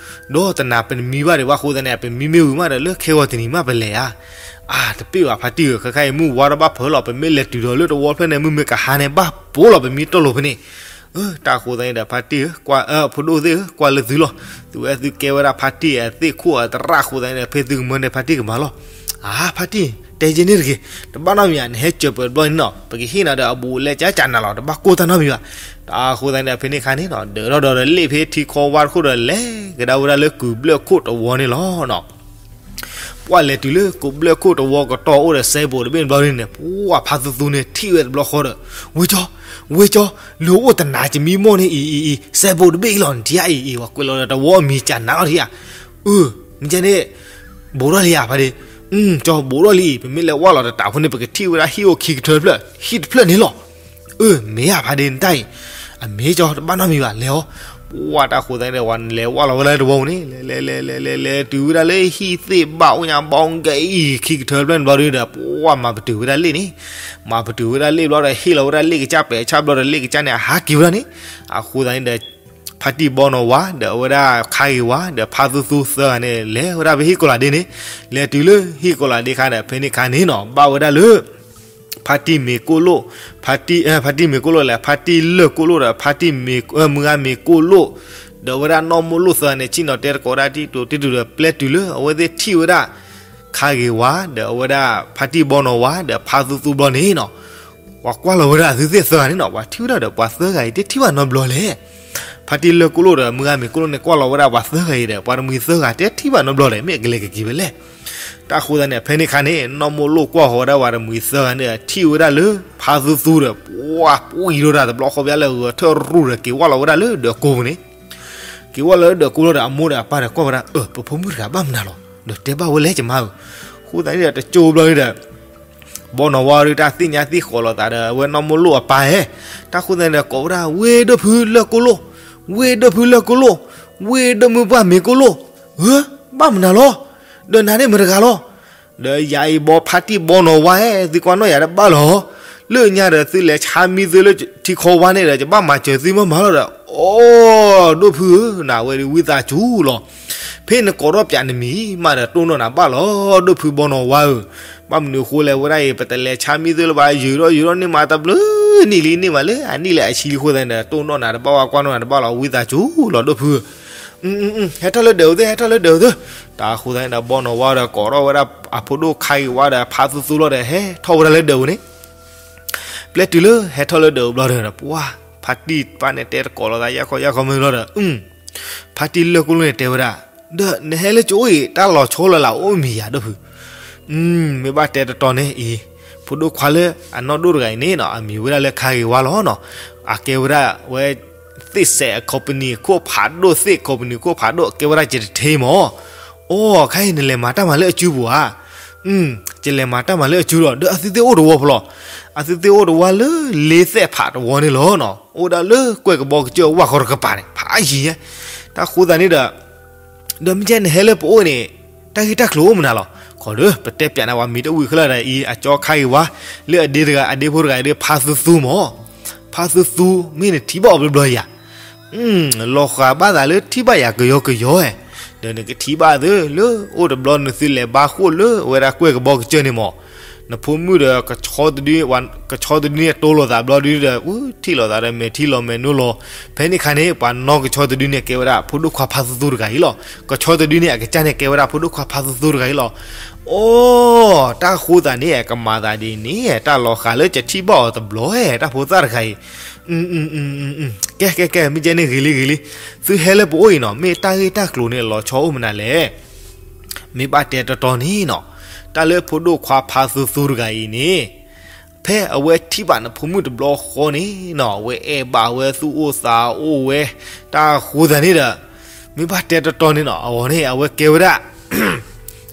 ဒီးတနၤပနမံဘၣ်ဒံးဘၣ်အဃိသတးန့ၣ် ပမံမ့ၢ်ဝံၤမးဒီး လၢခဲဂီၤတနံၤမးပလဲၤဧါ. အါ တပ့ၢ်ဘၣ်ဖါတံၢ်ဧၢ, ခဲခါအံၤမုၢ်ဝါထီၣ်ဘၣ်ဖၢလီၤ, ပမ့ၢ်လဲၤတုၤဒီးလၢတဝီဖျၢၣ်န့ၣ် မုၢ်မ့ၢ်ကဟါန့ၣ် ဘၣ်ပိာ်လီၤ ပမံတီၢ်လိာ်ဖဲန့ၣ်. တၢ်အဃိသတးန့ၣ်ဒီး ဖါတံၢ်ဧၢ, ဖိဒိၣ်သ့ၣ်ဧၢ, ကွၢ်လၢသုလီၤ. သုဝဲသုကဲဝဲဒၣ်ဖါတံၢ်အသ့ၣ်ခိၣ်အသရၣ်အဃိသတးန့ၣ်ဒီး ဖဲသုကမၢန့ၣ် ဖါတံၢ်ကမၤလီၤ. အါ ဖါတံၢ် တဲယဲန့ၣ်တဂ့ၤ, တဘၣ်နီတမံၤဧါ, နဟဲစၢၤပၢၤတဘျီန့ၣ်နီၤ ပကဟ့ၣ်နၤဒီးအဘူးအလဲကၠးကၠးနၤလီၤ, တဘၣ်ကိၢ်တၢ်နီတမံၤဘၣ်. တၢ်အဃိသတးန့ၣ်ဒီး ဖဲန့ၣ်အခါန့ၣ်နီၤ ဒၢးထီၣ်ဒီးလ့ၣ်ဖဲထံခီဝါတခိၣ်ဒီး လဲၤကဒါဝဲဒၣ်လၢကုၢ်ဘျၢၣ်ခိၣ်တဝီန့ၣ်လီၤနီၤ. ပှၢ်လဲၤတုၤလၢကုၢ်ဘျၢၣ်ခိၣ်တဝီကတီၢ်အိၣ်ဒီး စဲဘိးတဘ့ၣ်တဘျီန့ၣ် ပှၢ်ဖါသူသူန့ၣ် ထံၣ်ဝဲတဘျီဃီဒီး ဝ့ၤကၠီ, ဝ့ၤကၠီ, လၢအိၣ်တနၤကမံမီၢ်န့ၣ်အံၤအံၤအံၤ စဲဘိးတဘ့ၣ်အံၤလီၤနထံၣ်ဧါအံၤအံၤ ပှၤကွဲးလီၤဒီးတဝီအမံၤကၠးနၤလီၤထံၣ်ဧါ. အၢ မ့ၢ်ကဲန့ၣ် ဘူးထီၣ်လံဧါဖါဒ့, ကၠီဘူးထီၣ်လံအံၤ ပမ့ၢ်လဲၤဝၢ်လီၤတတးဖိန့ၣ် ပကထံၣ်ဝဲဒၣ်ဟံၣ်အိၣ်ခံကထၢတဖျၢၣ် ဟံၣ်တဖျၢၣ်န့ၣ်လီၤ. အၢ မ့ၢ်ဧါဖါဒ့နတၢ်အံၤ, အမ့ၢ်ကၠီတဘၣ်နီတမံၤဘၣ် လဲၤအီၤ. ပှၢ်တၢ်ဃိသတးန့ၣ်ဒီး ပှၤလဲၤဝၢ်လီၤဝဲလၢတဝီပူၤန့ၣ် လဲၤလဲၤလဲၤလဲၤလဲၤလဲၤတုၤဝဲဒၣ်လၢဟံၣ်သ့ၣ်ဘၣ်အိၣ်ညါ ဘီကဲအံၤ ခံကထၢတဖျၢၣ်န့ၣ်ဘျီဒီး ပှၢ်မၤပတုာ်ဝဲဒၣ်လ့ၣ်န့ၣ်, မၤပတုာ်ဝဲဒၣ်လ့ၣ်ဘျီဒီး ဟ့ၣ်လီၤဝဲဒၣ်လ့ၣ်ကစၢ်ပဲာ်ဆၣ်ဘျီဒီး လ့ၣ်ကစၢ်န့ၣ် အဟးက့ၤဝဲဒၣ်န့ၣ်. အဃိသတးန့ၣ်ဒီး ဖါတံၢ်ဘီနီၣ်ဝါ ဒီးအဝဲဒၣ်ခါဂ့ၤဝါ ဒီးဖါသူသူသၢဂၤန့ၣ် လဲၤဝဲဒၣ်ဖဲဟံၣ်ကိးလးဒ့န့ၣ်, လဲၤတုၤလၢဟံၣ်ကိးလးဒ့ခါဒီး ဖဲန့ၣ်ခါန့ၣ်နီၤ ဘၣ်ဝဲဒၣ်လၢ ဖါတံၢ်မ့ၤကိၣ်လိၣ်, ဖါတံၢ် ဖါတံၢ်မ့ၤကိၣ်လိၣ်လဲၣ်, ဖါတံၢ်လၢၢ်ကိၣ်လိၣ်ဒီး ဖါတံၢ်မုၢ်ဂၤမ့ၤကိၣ်လိၣ်, ဒီးအဝဲဒၣ်နီၢ်မိၢ်လိၣ်သၢဂၤန့ၣ် ဆ့ၣ်နီၤတဲတကိးဒၣ်တံၢ်တူာ်တံၢ်တူာ်ဒီး ပျဲတုၤလၢအဝဲသ့ၣ်ထံၣ်ဝဲဒၣ် ခါဂ့ၤဝါ ဒီးအဝဲဒၣ်ဖါတံၢ်ဘီနီၣ်ဝါ ဒီးဖါသူသူဘျီန့ၣ်နီၤ, ပှၤကွၢ်လီၤဝဲဒၣ်အသုသ့ၣ်သၢဂၤန့ၣ်နီၤ ပှၤထံၣ်ဝဲဒၣ်ဒီးပှၤသၢဂၤအံၤ တထံၣ်ဘၣ်နီတဘျီလဲၣ်. ဖါတံၢ်လၢၢ်ကိၣ်လိၣ်ဒီး မုၢ်ဂၤမ့ၤကိၣ်လိၣ်န့ၣ် ကွၢ်လီၤဝဲဒၣ်ပှၤသၢဂၤအံၤဒီး ပှၤတမှံၤသၢဂၤ တဲထံၣ်ဘၣ်နီတဘျီဒီး မ့ၢ်အကလဲၤကက့ၤဖဲလဲၣ်. တၢ်ဃိသတးန့ၣ် ဖဲန့ၣ်အခါန့ၣ် နီၢ်မိၢ်လိၣ်ကွၢ်ဃီၤဝဲဒၣ်ပှၤတမှံၤသၢဂၤန့ၣ် ထံၣ်ဝဲဒၣ်လၢ ဖါသူသူဒီး ပှၤပှံၤထီၣ်တၢ်တဘျီဃီ ပျါလၢဂီၤထၢၣ်ရူၢ်ဒီး က့ၤဝဲလီၤဝဲဒၣ်လၢဒၢးကိပူၤန့ၣ် က့ၤဝဲလီၤလၢဒၢးကိပူၤလီၤဒီး အမိၢ်ဒီးအပၢ်ဒီးကွၢ်ဝဲဒၣ် အၢ ပဖိမုၣ်တဂၤဘၣ်မနုၤလီၤ ဒီးတဲဘၣ်ဝဲလဲၣ်ကမါဧၢ. ဃိသတးန့ၣ်ဒီး တကၠိဘျီဒီး ဘီနီၢ်ဝါဒုး တၢ်သ့ၣ်ညါသ့ၣ်ဃီးလိာ်သးဒီး အဝဲနီၢ်မိၢ်လိၣ်အပၢ်ဧၢ, တၢ်ဃိသတးန့ၣ်ဒီး ကိးဝဲဒၣ် ဝ့ၢ်ဒိၣ်ဖုလၢၢ်ကိၣ်လိၣ်, ဝ့ၢ်ဒိၣ်ဖုလၢၢ်ကိၣ်လိၣ်, ဝ့ၢ်ဒိၣ်မုၢ်ပှၢ်မ့ၤကိၣ်လိၣ်, ဧၢ, ဘၣ်မနုၤလီၤ, ဒီးနၤန့ၣ်မတဂၤလီၤ. ဒီးယၤအံၤဘီဖါတံၢ်ဘီနီၢ်ဝါဧၢ, သုကွၢ်နီၣ်ယၤတဘၣ်လီၤ. လၢညါဒီးသုလဲၤဆါမံသုလၢထံခီဝါန့ၣ်ဒီး ယဘၣ်မၤစၢၤသုမ့ၢ်မၤလီၤဒီး, အိ, ဒိၣ်ဖုဧၢ, နဝဲဒုးဝံသးစူၤလီၤ. ဖဲနကိးထီၣ်ပၠးနမံၤမးဒီး တိၢ်နီၣ်နၤဘၣ်လီၤ ဒိၣ်ဖုဘီနီၢ်ဝါဧၢ. ဘၣ်မနုၤဃိလဲၣ် ဝဲဒၣ်အံၤ ပတလဲၤဆါမံသုလၢၤဘၣ် ယုာ်ထီၣ်ယုာ်ထီၣ်န့ၢ်မးတဘျုးနံၣ်လံ န့ၢ်မးလၢအနံၣ်လၢအဆံလံအဃိသတးန့ၣ်ဒီး တိၢ်နီၣ်နၤတဘၣ်ဝဲ ကွၢ်နီၣ်နၤတဘၣ်လီၤ ဝံသးစူၤလီၤ ဒိၣ်ဖုဧၢ. ဟဲထီၣ်လၢဒၢးပူၤသ့ ဟဲထီၣ်လၢဒၢးပူၤသ့. တၢ်ဃိသတးန့ၣ်ဒီး ဘီနီၢ်ဝါဒီး ကိးထီၣ်ဝဲဒၣ်အဖိဒိၣ်ခါဂ့ၤဝါဒီး ဖါသူသူလီၤဒီး ဟဲထီၣ်ဝဲဒၣ်လၢဒၢးပူၤန့ၣ် ပျဲတုၤလၢဟဲထီၣ်လၢဒၢးပူၤဘျီဒီး ပှၤဖါတံၢ်တဖၣ်န့ၣ် တဲတကိးလိာ်သး ယၢ်ခီယၢ်ခီမ့ၢ်ဘျီဒီး ဖါတံၢ်လၢၢ်ကိၣ်လိၣ်န့ၣ်တဲဝဲဒၣ်, ဒီးနဟဲလၢကၠိအံၤ တၢ်လီၤဆီလၢ်လၢ်အိၣ်မံၤယၤ ဒိၣ်ဖု. မ့ၢ်ဘၣ်တဲတတီၤန့ၣ်အံၤ, ဖိဒိၣ်ခွါလၢအနီၢ်ဒိၣ်တဂၤအံၤန့ၣ်နီၤ အမံၤဝဲဒၣ်လၢခါဂ့ၤဝါလီၤနီၤ. အကဲဝဲဒၣ်ဝဲ သ့ၣ်စဲးအ company ခိၣ်ဖးဒိၣ် သ့ၣ် company ခိၣ်ဖးဒိၣ် ကဲဝဲဒၣ်ကတထ့မး. အိ, ခါအံၤနလဲၤမၤတၢ်မၤလၢအစုပူၤဧါ. ယလဲၤမၤတၢ်မၤလၢအစုဒီး ဒီးအသုသ့ၣ်အိၣ်တဝီဖိလီၤ. အသုသ့ၣ်အိၣ်တဝီလၢလ့သဲၣ်ဖးတဝီန့ၣ်လီၤနီၤ. အိၣ်ဒၣ်လၢကွဲၢ်ကဘီကစၢၢ်ဝၢ်ဃီတကပၤန့ၣ် ဖးယံၤညါ. တၢ်ဃိသတးန့ၣ်ဒီး ဒီးမ့ၢ်ကဲနဟဲလၢပအိၣ်န့ၣ် တၢ်ဂ့ၢ်တၢ်ကျိၤအိၣ်မနုၤလီၤ. ခိးဒီး ပတဲပၠးနၤဝဲမံၤတဝံၤခဲလၢာ်ဒီးအံၤ အကၠီခါဂ့ၤဝါ လၢအဒ့တဂၤ အဒ့ဖိတဂၤအံၤဒီး ဖါသူသူမး. ဖါသူသူ မ့ၢ်နထံၣ်ဘၣ်အီၤဘျီဘျီယၤ လီၤဃာ်ဘၣ်သးလၢထံၣ်ဘၣ်ယၤကယီကယီဧဲ, ဒီးနကထံၣ်ဘၣ်သုလၢအိၣ်တဘျီနသုလဲၤဘါဃိၣ်လၢဝဲဒၣ်ကွဲၢ်ကဘီကစၢၢ်န့ၣ်မး, နဖိမုၣ်ဒီး ကဆီတဒုန့ၣ် တိၢ်လိာ်သးဘျီဒုဒီး ထံၣ်လိာ်သးဒီးမဲာ်ထံလီၤမဲာ်နိလီၤ. ဖဲန့ၣ်အခါန့ၣ် ပှၤနီၢ်ကဆီတဒုန့ၣ် ကဲဝဲဒၣ်ဖိဒိၣ်ခွါဖါသူသူတဂၤအံၤလီၤ. ကဆီတဒုန့ၣ် အကစၢ်န့ၣ် ကဲဝဲဒၣ်ဖိဒိၣ်ခွါဖါသူသူတဂၤအံၤလီၤ. အိ, တၢ်ဃိသတးန့ၣ် ကမၤသးဒ်န့ၣ် တၢ်လီၤဃာ်လၢကထံၣ်ဘၣ်အီၤတဘျီဧဲ တၢ်ဖိသၣ်တဂၤအံၤ ကဲ ကဲ ကဲ မ့ၢ်ကဲန့ၣ်ဂ့ၤလံဂ့ၤလံ, သုဟဲလၢပအိၣ်အံၤနီၤ မ့ၢ်တၢ်ဂ့ၢ်တၢ်ကျိၤန့ၣ် လီၤဆီအိၣ်မနုၤလဲၣ်. မ့ၢ်ဘၣ်တဲတတီၤန့ၣ်နီၤ, တၢ်လၢဖိဒိၣ်ခွါဖါသူသူတဂၤအံၤန့ၣ်, ဖဲအဝဲထံၣ်ဘၣ်နဖိမုၣ်တဘျီဃီန့ၣ်နီၤ အဝဲအဲၣ်ဘၣ်ဝဲသူၣ်အိၣ်သးအိၣ်ဝဲ, တၢ်ဃိသတးန့ၣ်ဒီး, မ့ၢ်ဘၣ်တဲတတီၤန့ၣ်နီၤ အဂီၢ်န့ၣ် အဝဲကဲဝဲဒၣ်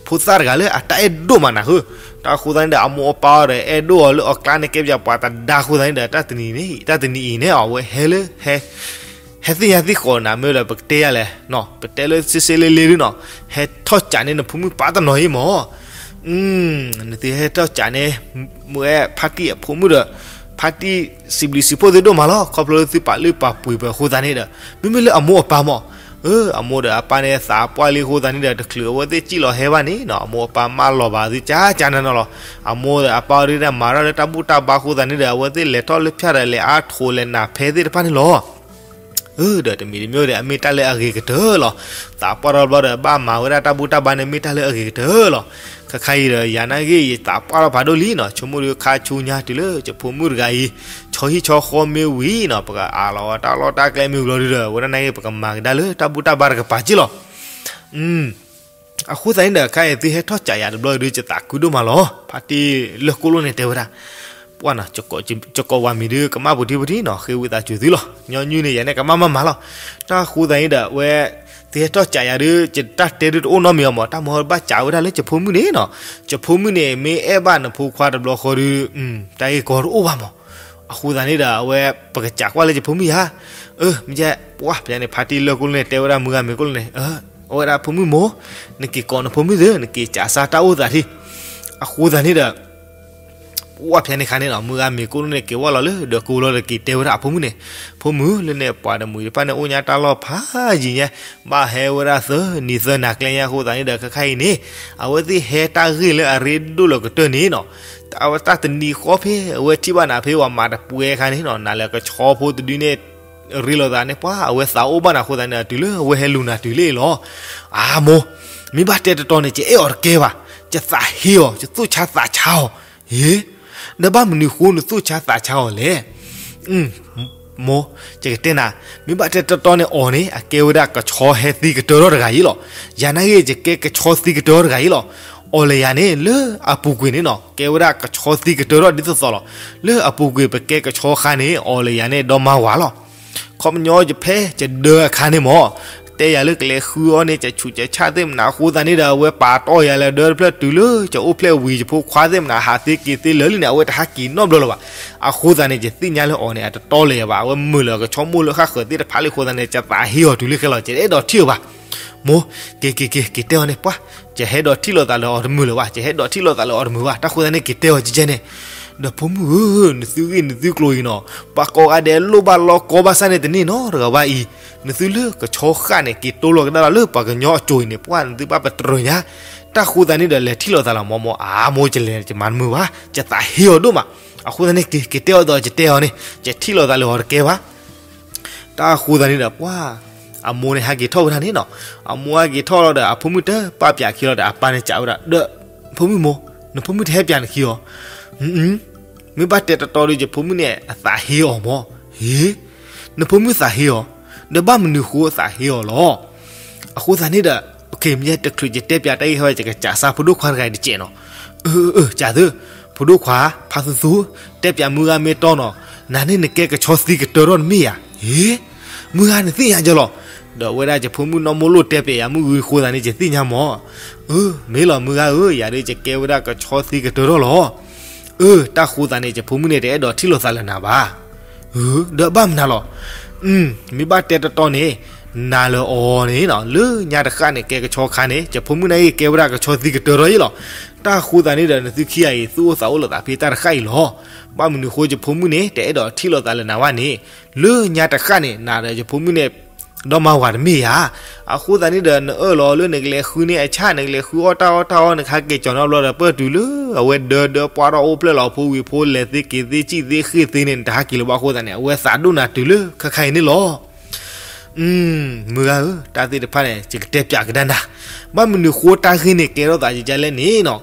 ဖိသၣ်တဂၤလၢအတၢ်အဲၣ်ဒိၣ်မးနၤဃိ, တၢ်ဃိသတးန့ၣ်ဒီး အမိၢ်အပၢ်အီၤဒီး အဲၣ်ဒိၣ်အီၤလၢအကျါန့ၣ် ကဲပယၤပှၤတဒါဃိသတးန့ၣ်ဒီး တၢ်တနံၤအံၤန့ၣ် တၢ်တနံၤအံၤန့ၣ် အဝဲဟဲလၢ ဟဲသ့ၣ်ညါသ့ၣ်ဃီးနၤမ့ၢ်ဒီး ပကတဲယၤလဲၣ်, ပတဲလၢစ့စ့လ့လ့ဒုနီၤ, ဟဲထီၣ်ကးန့ၢ်နဖိမုၣ်ပာ်တနီၤအံၤမး, နသုဟဲထီၣ်ကးန့ၢ်, မ့ၢ်ဖါတံၢ်အဖိမုၣ်ဒီး, ဖါတံၢ်စံးဘျုးစံးဖှိၣ်သ့ၣ်ဒိၣ်မးလီၤ ခီဖျိလၢသုပာ်လုၢ်ပာ်ပှ့ၤပှၤအဃိသတးန့ၣ်ဒီး, မ့မ့ၢ်လၢအမိၢ်အပၢ်မး, အမိၢ်ဒီးအပၢ်န့ၣ်သးပှၢ်လံအဃိသတးန့ၣ်ဒီး တချုးအဝဲသ့ၣ်စံၣ်လီၤဟဲဘၣ်န့ၣ်နီၤ အမိၢ်အပၢ်မၢလီၤဘၣ်သုကၠးကၠးနၤနီၤလီၤ, အမိၢ်ဒီးအပၢ်အီၤဒုန့ၣ် မၤထီၣ်လၢတၢ်ဘူၣ်တၢ်ဘါအဃိသတးန့ၣ်ဒီး အဝဲသ့ၣ်လဲၤထီၣ်လၢဖၠၣ်ဒီးလဲၤအါထိးလဲၤနၢ်ဖဲသ့ၣ်တဖၣ်န့ၣ်လီၤ. ဒီးတမံၤတမံၤဒီး အမ့ၢ်တၢ်လၢအဂ့ၤကတၢၢ်လီၤ. သးပှၢ်ထီၣ်ဘျီဒီး ဘၣ်မၤဝဲဒၣ်တၢ်ဘူၣ်တၢ်ဘါန့ၣ် မ့ၢ်တၢ်လၢအဂ့ၤကတၢၢ်လီၤ. ခဲခါအံၤဒီး ယၤနာ်က့ ယသးပှၢ်ထီၣ်ဖးဒိၣ်လံနီၤ, ဆိကမိၣ်ဒုးခါဆူညါတုၤလၢ ယဖိမုၣ်တဂၤအံၤ ဆီဟံၣ်ဆီဃီမ့ၢ်ဝံၤနီၤ ပကအးလီၤဝဲတၢ်လီၢ်တၢ်ကျဲမ့ၢ်ဝံၤလီၤဒုဒီး အဝဲဒၣ်နာ်က့ ပကမၤကဒါလၢတၢ်ဘူၣ်တၢ်ဘါတကပၤက့လီၤ. အဃိသတးန့ၣ်ဒီး ခဲအံၤသုဟဲထီၣ်ကးယၤတဘျီဒုး ယသးခုဒိၣ်မးလီၤ. ဖါတံၢ်လၢၢ်ကိၣ်လိၣ်န့ၣ်တဲဝဲဒၣ်, ပှၢ်နီၤ, ကကိးဝၤမံၤဒုး ကမၣ်ပူၤထံပူၤထံနီၤ, ဃ့ဝံသးစူၤသုလီၤ. ညီနုၢ်န့ၣ် ယၤန့ၣ်ကမၣ်မးမးလီၤ. တၢ်ဃိသတးန့ၣ်ဒီး အဝဲ သုဟဲထီၣ်ကးယၤဒုး ယတၢ်တဲဒုးတအိၣ်နီတမံၤအီၤမး, တၢ်မၤဘၣ်စးဝဲဒၣ်လၢယဖိမုၣ်န့ၣ်နီၤ. ယဖိမုၣ်န့ၣ် မ့ၢ်အဲၣ်ဘၣ်နဖိခွါတဘျီဃီဒုး တၢ်ဂ့ၢ်ကီတအိၣ်ဘၣ်မး. အဃိသတးန့ၣ်ဒီး အဝဲ ပကစးကွၢ်လၢယဖိမုၣ်ယၤ, မ့ၢ်ကဲ ပှၢ်ဖဲန့ၣ် ဖါတံၢ်လၢၢ်ကိၣ်လိၣ်န့ၣ် တဲဝဲဒၣ်မုၢ်ဂၤမ့ၤကိၣ်လိၣ်န့ၣ်, အဝဲဒၣ်ဖိမုၣ်မိၢ်, နက့ၤကိးနဖိမုၣ်သု နက့ၤစးစၢ်တၢ်အိၣ်သးထံ. အဃိသတးန့ၣ်ဒီး ပှၢ်ဖဲန့ၣ်ခါန့ၣ်နီၤ မုၢ်ဂၤမ့ၤကိၣ်လိၣ်န့ၣ် က့ၤဝဲလီၤလၢဒၢးကိပူၤလီၤဒီး က့ၤတဲဝဲဒၣ်အဖိမုၣ်န့ၣ်, ဖိမုၣ် လၢန့ၣ်ပှၤတမှံၤတဖၣ်န့ၣ် အိၣ်ညါတၢ်လီၢ်ဖးယံၤညါ, ဘၣ်ဟဲဝဲဒၣ်သၢနံၤသၢနၤကျဲညါအဃိသတးန့ၣ်ဒီး ခဲခါအံၤန့ၣ် အဝဲသ့ၣ်ဟဲတၢ်ဂ့ၢ်လၢအရ့ဒိၣ်လၢကတၢၢ်န့ၣ်နီၤ. အဝဲတၢ်တနံၤဃီဖဲ အဝဲထံၣ်ဘၣ်နၤဖဲပှၤမၤတပှဲၤအခါန့ၣ်နီၤ နၤလၢကဆီဖိတဒုန့ၣ် ရ့လိာ်သးန့ၣ် ပှၤအဝဲသးအိၣ်ဘၣ်နၤအဃိသတးန့ၣ် တုၤလၢအဝဲဟဲလူၤနၤတုၤလံလီၤ. အမိၢ်, မ့ၢ်ဘၣ်တဲတတီၤန့ၣ် ယအဲၣ်အီၤတကဲဘၣ်, ယသးဟ့အီၤ, ယသူၣ်ဆါသးဆါအီၤ. ဟ့, ဒီးဘၣ်မနုၤဃိနသူၣ်ဆါသးဆါအီၤလဲၣ်. မိၢ်, ယကတဲနၤ, မ့ၢ်ဘၣ်တဲတီတီန့ၣ်အီၤန့ၣ် အကဲဝဲဒၣ်ကဆီဟဲသံကတၢၢ်ထီၣ်တဂၤအံၤလီၤ. ယၤနာ်ဂ့ၤ ယကဲကဆီသံကတၢၢ်ထီၣ်တဂၤအံၤလီၤ. အီၤလၢယၤန့ၣ်လၢအပူၤကွံာ်န့ၣ်နီၤ ကဲဝဲဒၣ်ကဆီသံကတၢၢ်ထီၣ်ဒ်သိးသိးလီၤ. လၢအပူၤကွံာ်ပကဲကဆီခါန့ၣ် အီၤလၢယၤန့ၣ်ဒီမါဝၤလီၤ. ခီပညီယဖဲယဒၢအခါန့ၣ်မၢ်, တဲယၤလၢကလဲၤဃုအီၤန့ၣ် ယဆူးယဆါသ့ၣ်မနၤအဃိသတးန့ၣ်ဒီး အဝဲပာ်တီၢ်ယၤလၢဒၢတဖျၢၣ်တုၤလၢယအိၣ်ဖျဲၣ်ဝံၤ ယဖိခွါသ့ၣ်မနၤဟးသ့က့ၤသ့လၢာ်လံန့ၣ် အဝဲတဟးက့ၤနီတဘျီလၢၤဘၣ်. အဃိသတးန့ၣ် ယသ့ၣ်ညါလၢအီၤန့ၣ် အတတီလၢၤယၤဘၣ်. အဝဲမုာ်လၢကဆီမိၢ်လၢဃၣ်ဃၢၤသ့ၣ်တဖၣ်လံအဃိသတးန့ၣ် ယသးဟ့အီၤတုၤလၢခဲလီၤ ယတအဲၣ်ဒိးထံၣ်အီၤဘၣ်. မိၢ်, က့ၤက့ၤက့ၤ က့ၤတဲအီၤန့ၣ်ပှၢ်, ယဟဲဒိးထံၣ်လိာ်သးလၢအီၤတမုာ်လၢၤဘၣ်, ယဟဲဒိးထံၣ်လိာ်သးလၢအီၤတမုာ်ဘၣ် တၢ်ဃိသတးန့ၣ် က့ၤတဲအီၤကဲကဲန့ၣ်. ဒီးဖိမုၣ်ဧၢ, နသုဂ့ၢ်နသုကျိၤအံၤနီၤ, ပှၤကိးဂၤဒဲးလိၣ်ဘၣ်လီၤကီဘၣ်ဆၣ်န့ၣ်တန့ၢ်နီတဂၤဘၣ်အံၤ, နသုလၢကဆီဃၣ်န့ၣ် က့ၤတိလိာ်ကဒါလၢပှၤကညီအစိၤအံၤန့ၣ် ပှၢ်နသုဘၣ်ပတြၢၤညါ. တၢ်ဃိသတးန့ၣ်ဒီး လဲၤထံၣ်လိာ်သးလီၤ မိၢ်မိၢ်. အါမိၢ် ယလဲၤယမၤတမုာ်ဘၣ်, ယသးဟ့အီၤဒိၣ်မး. အဃိသတးန့ၣ် က့ၤက့ၤတဲအီၤဒီး ယတဲအီၤန့ၣ် ယထံၣ်လိာ်သးလၢအီၤတကဲဘၣ်. တၢ်ဃိသတးန့ၣ်ဒီး ပှၢ် အမိၢ်န့ၣ်ဟးက့ၤထီၣ်ဝဲဒၣ်န့ၣ်နီၤ. အမိၢ်ဟဲက့ၤထီၣ်လီၤဒီး အဖိမုၣ်တပာ်ပၠးခံလီၤဒီး အပၢ်န့ၣ်စံးဝဲဒၣ်ဒီး ဖိမုၣ်မိၢ်, နဖိမုၣ်တဟဲပၠးနခံအီၤ. မ့ၢ်ဘၣ်တဲတီတီဒီး ယဖိမုၣ်န့ၣ်အသးဟ့အီၤမၢ်. ဟ့, နဖိမုၣ်သးဟ့အီၤ, ဒီးဘၣ်မနုၤဃိအသးဟ့အီၤလီၤ. အဃိသတးန့ၣ်ဒီး မ့ၢ်တချုးယတဲပၠးတၢ်ဂ့ၢ်ဟဲဝဲ ယကစံးစၢ်ဖိဒိၣ်ခွါတဂၤအံၤတစဲးနီၤ. အၢ အၢ စံးသု, ဖိဒိၣ်ခွါ, ဖါသူသူ, တဲပၠးမုၢ်ဂၤမ့ၢ်တီနီၤ, နၤန့ၣ်နကဲကဆီသံကတၢၢ်ထီၣ်တမ့ၢ်ဧါ. ဟ့, မုၢ်ဂၤနသ့ၣ်ညါယလီၤ. ဒီးဝဲဒၣ်ယဖိမုၣ်နီၢ်မိၢ်လိၣ်တဲပၠးယၤမုၢ်ဂၤအဃိသတးန့ၣ် ယသ့ၣ်ညါမၢ်. အၢ မ့ၢ်လီၤမုၢ်ဂၤဧၢ, ယၤဒီးယကဲဝဲဒၣ်ကဆီသံကတၢၢ်ထီၣ်လီၤ. အၢ တၢ်ဃိသတးန့ၣ် ယဖိမုၣ်န့ၣ်တအဲၣ်ဒိးထံၣ်လိာ်သးလၢနၤဘၣ်. အၢ ဒီးဘၣ်မနုၤလီၤ. မ့ၢ်ဘၣ်တဲတီတီန့ၣ် နၤလၢအီၤန့ၣ်နီၤ လၢညါတဃၣ်န့ၣ် ကဲကဆီခါန့ၣ် ယဖိမုၣ်န့ၣ်ဂ့ၤကဲဝဲဒၣ်ကဆီသံကတၢၢ်ထီၣ်အံၤလီၤ. တၢ်ဃိသတးန့ၣ်ဒီး နသုခံဂၤအံၤ သူၣ်အိၣ်သးအိၣ်လိာ်သးဖဲတၢ်တဃၣ်အံၤလီၤ. ဘၣ်မနုၤဃိယဖိမုၣ်န့ၣ် တအဲၣ်ဒိးထံၣ်လိာ်သးလၢနၤဘၣ်န့ၣ်, လၢညါတဃၣ်န့ၣ် နၤဒီးယဖိမုၣ်န့ၣ် ဒီမါဝၤတမ့ၢ်ဧါ. အဃိသတးန့ၣ်ဒီး နအၢၣ်လီၤလၢနကလဲၤဃုန့ၢ်အဆၣ် နကလဲၤဃုအီၣ်တၢ်အီၣ်တၢ်အီ နကဟဲက့ၤကၠီၤန့ၢ်ဘျီဒီး ပၢၢ်တုၤလၢအဝဲဒၢဒၢပှၢ်ထီၣ်အိၣ်ဖျဲၣ်လီၤဖိဝံၤဖိ လဲၤသ့က့ၤသ့ စံၣ်သ့ဃ့ၢ်သ့န့ၣ် နတဟးက့ၤလၢၤဘၣ်အဃိသတးန့ၣ် အဝဲသးဒိၣ်နၤတုၤလၢခဲခါအံၤန့ၣ်လီၤ. မုၢ်ဂၤဧၢ, တၢ်သ့ၣ်တဖၣ်န့ၣ် ယကတဲပၠးကဒါနၤ, ဘၣ်မနုၤဃိတၢ်ဂ့ၢ်န့ၣ်ကဲထီၣ်သးယကလဲၣ်န့ၣ်နီၤ.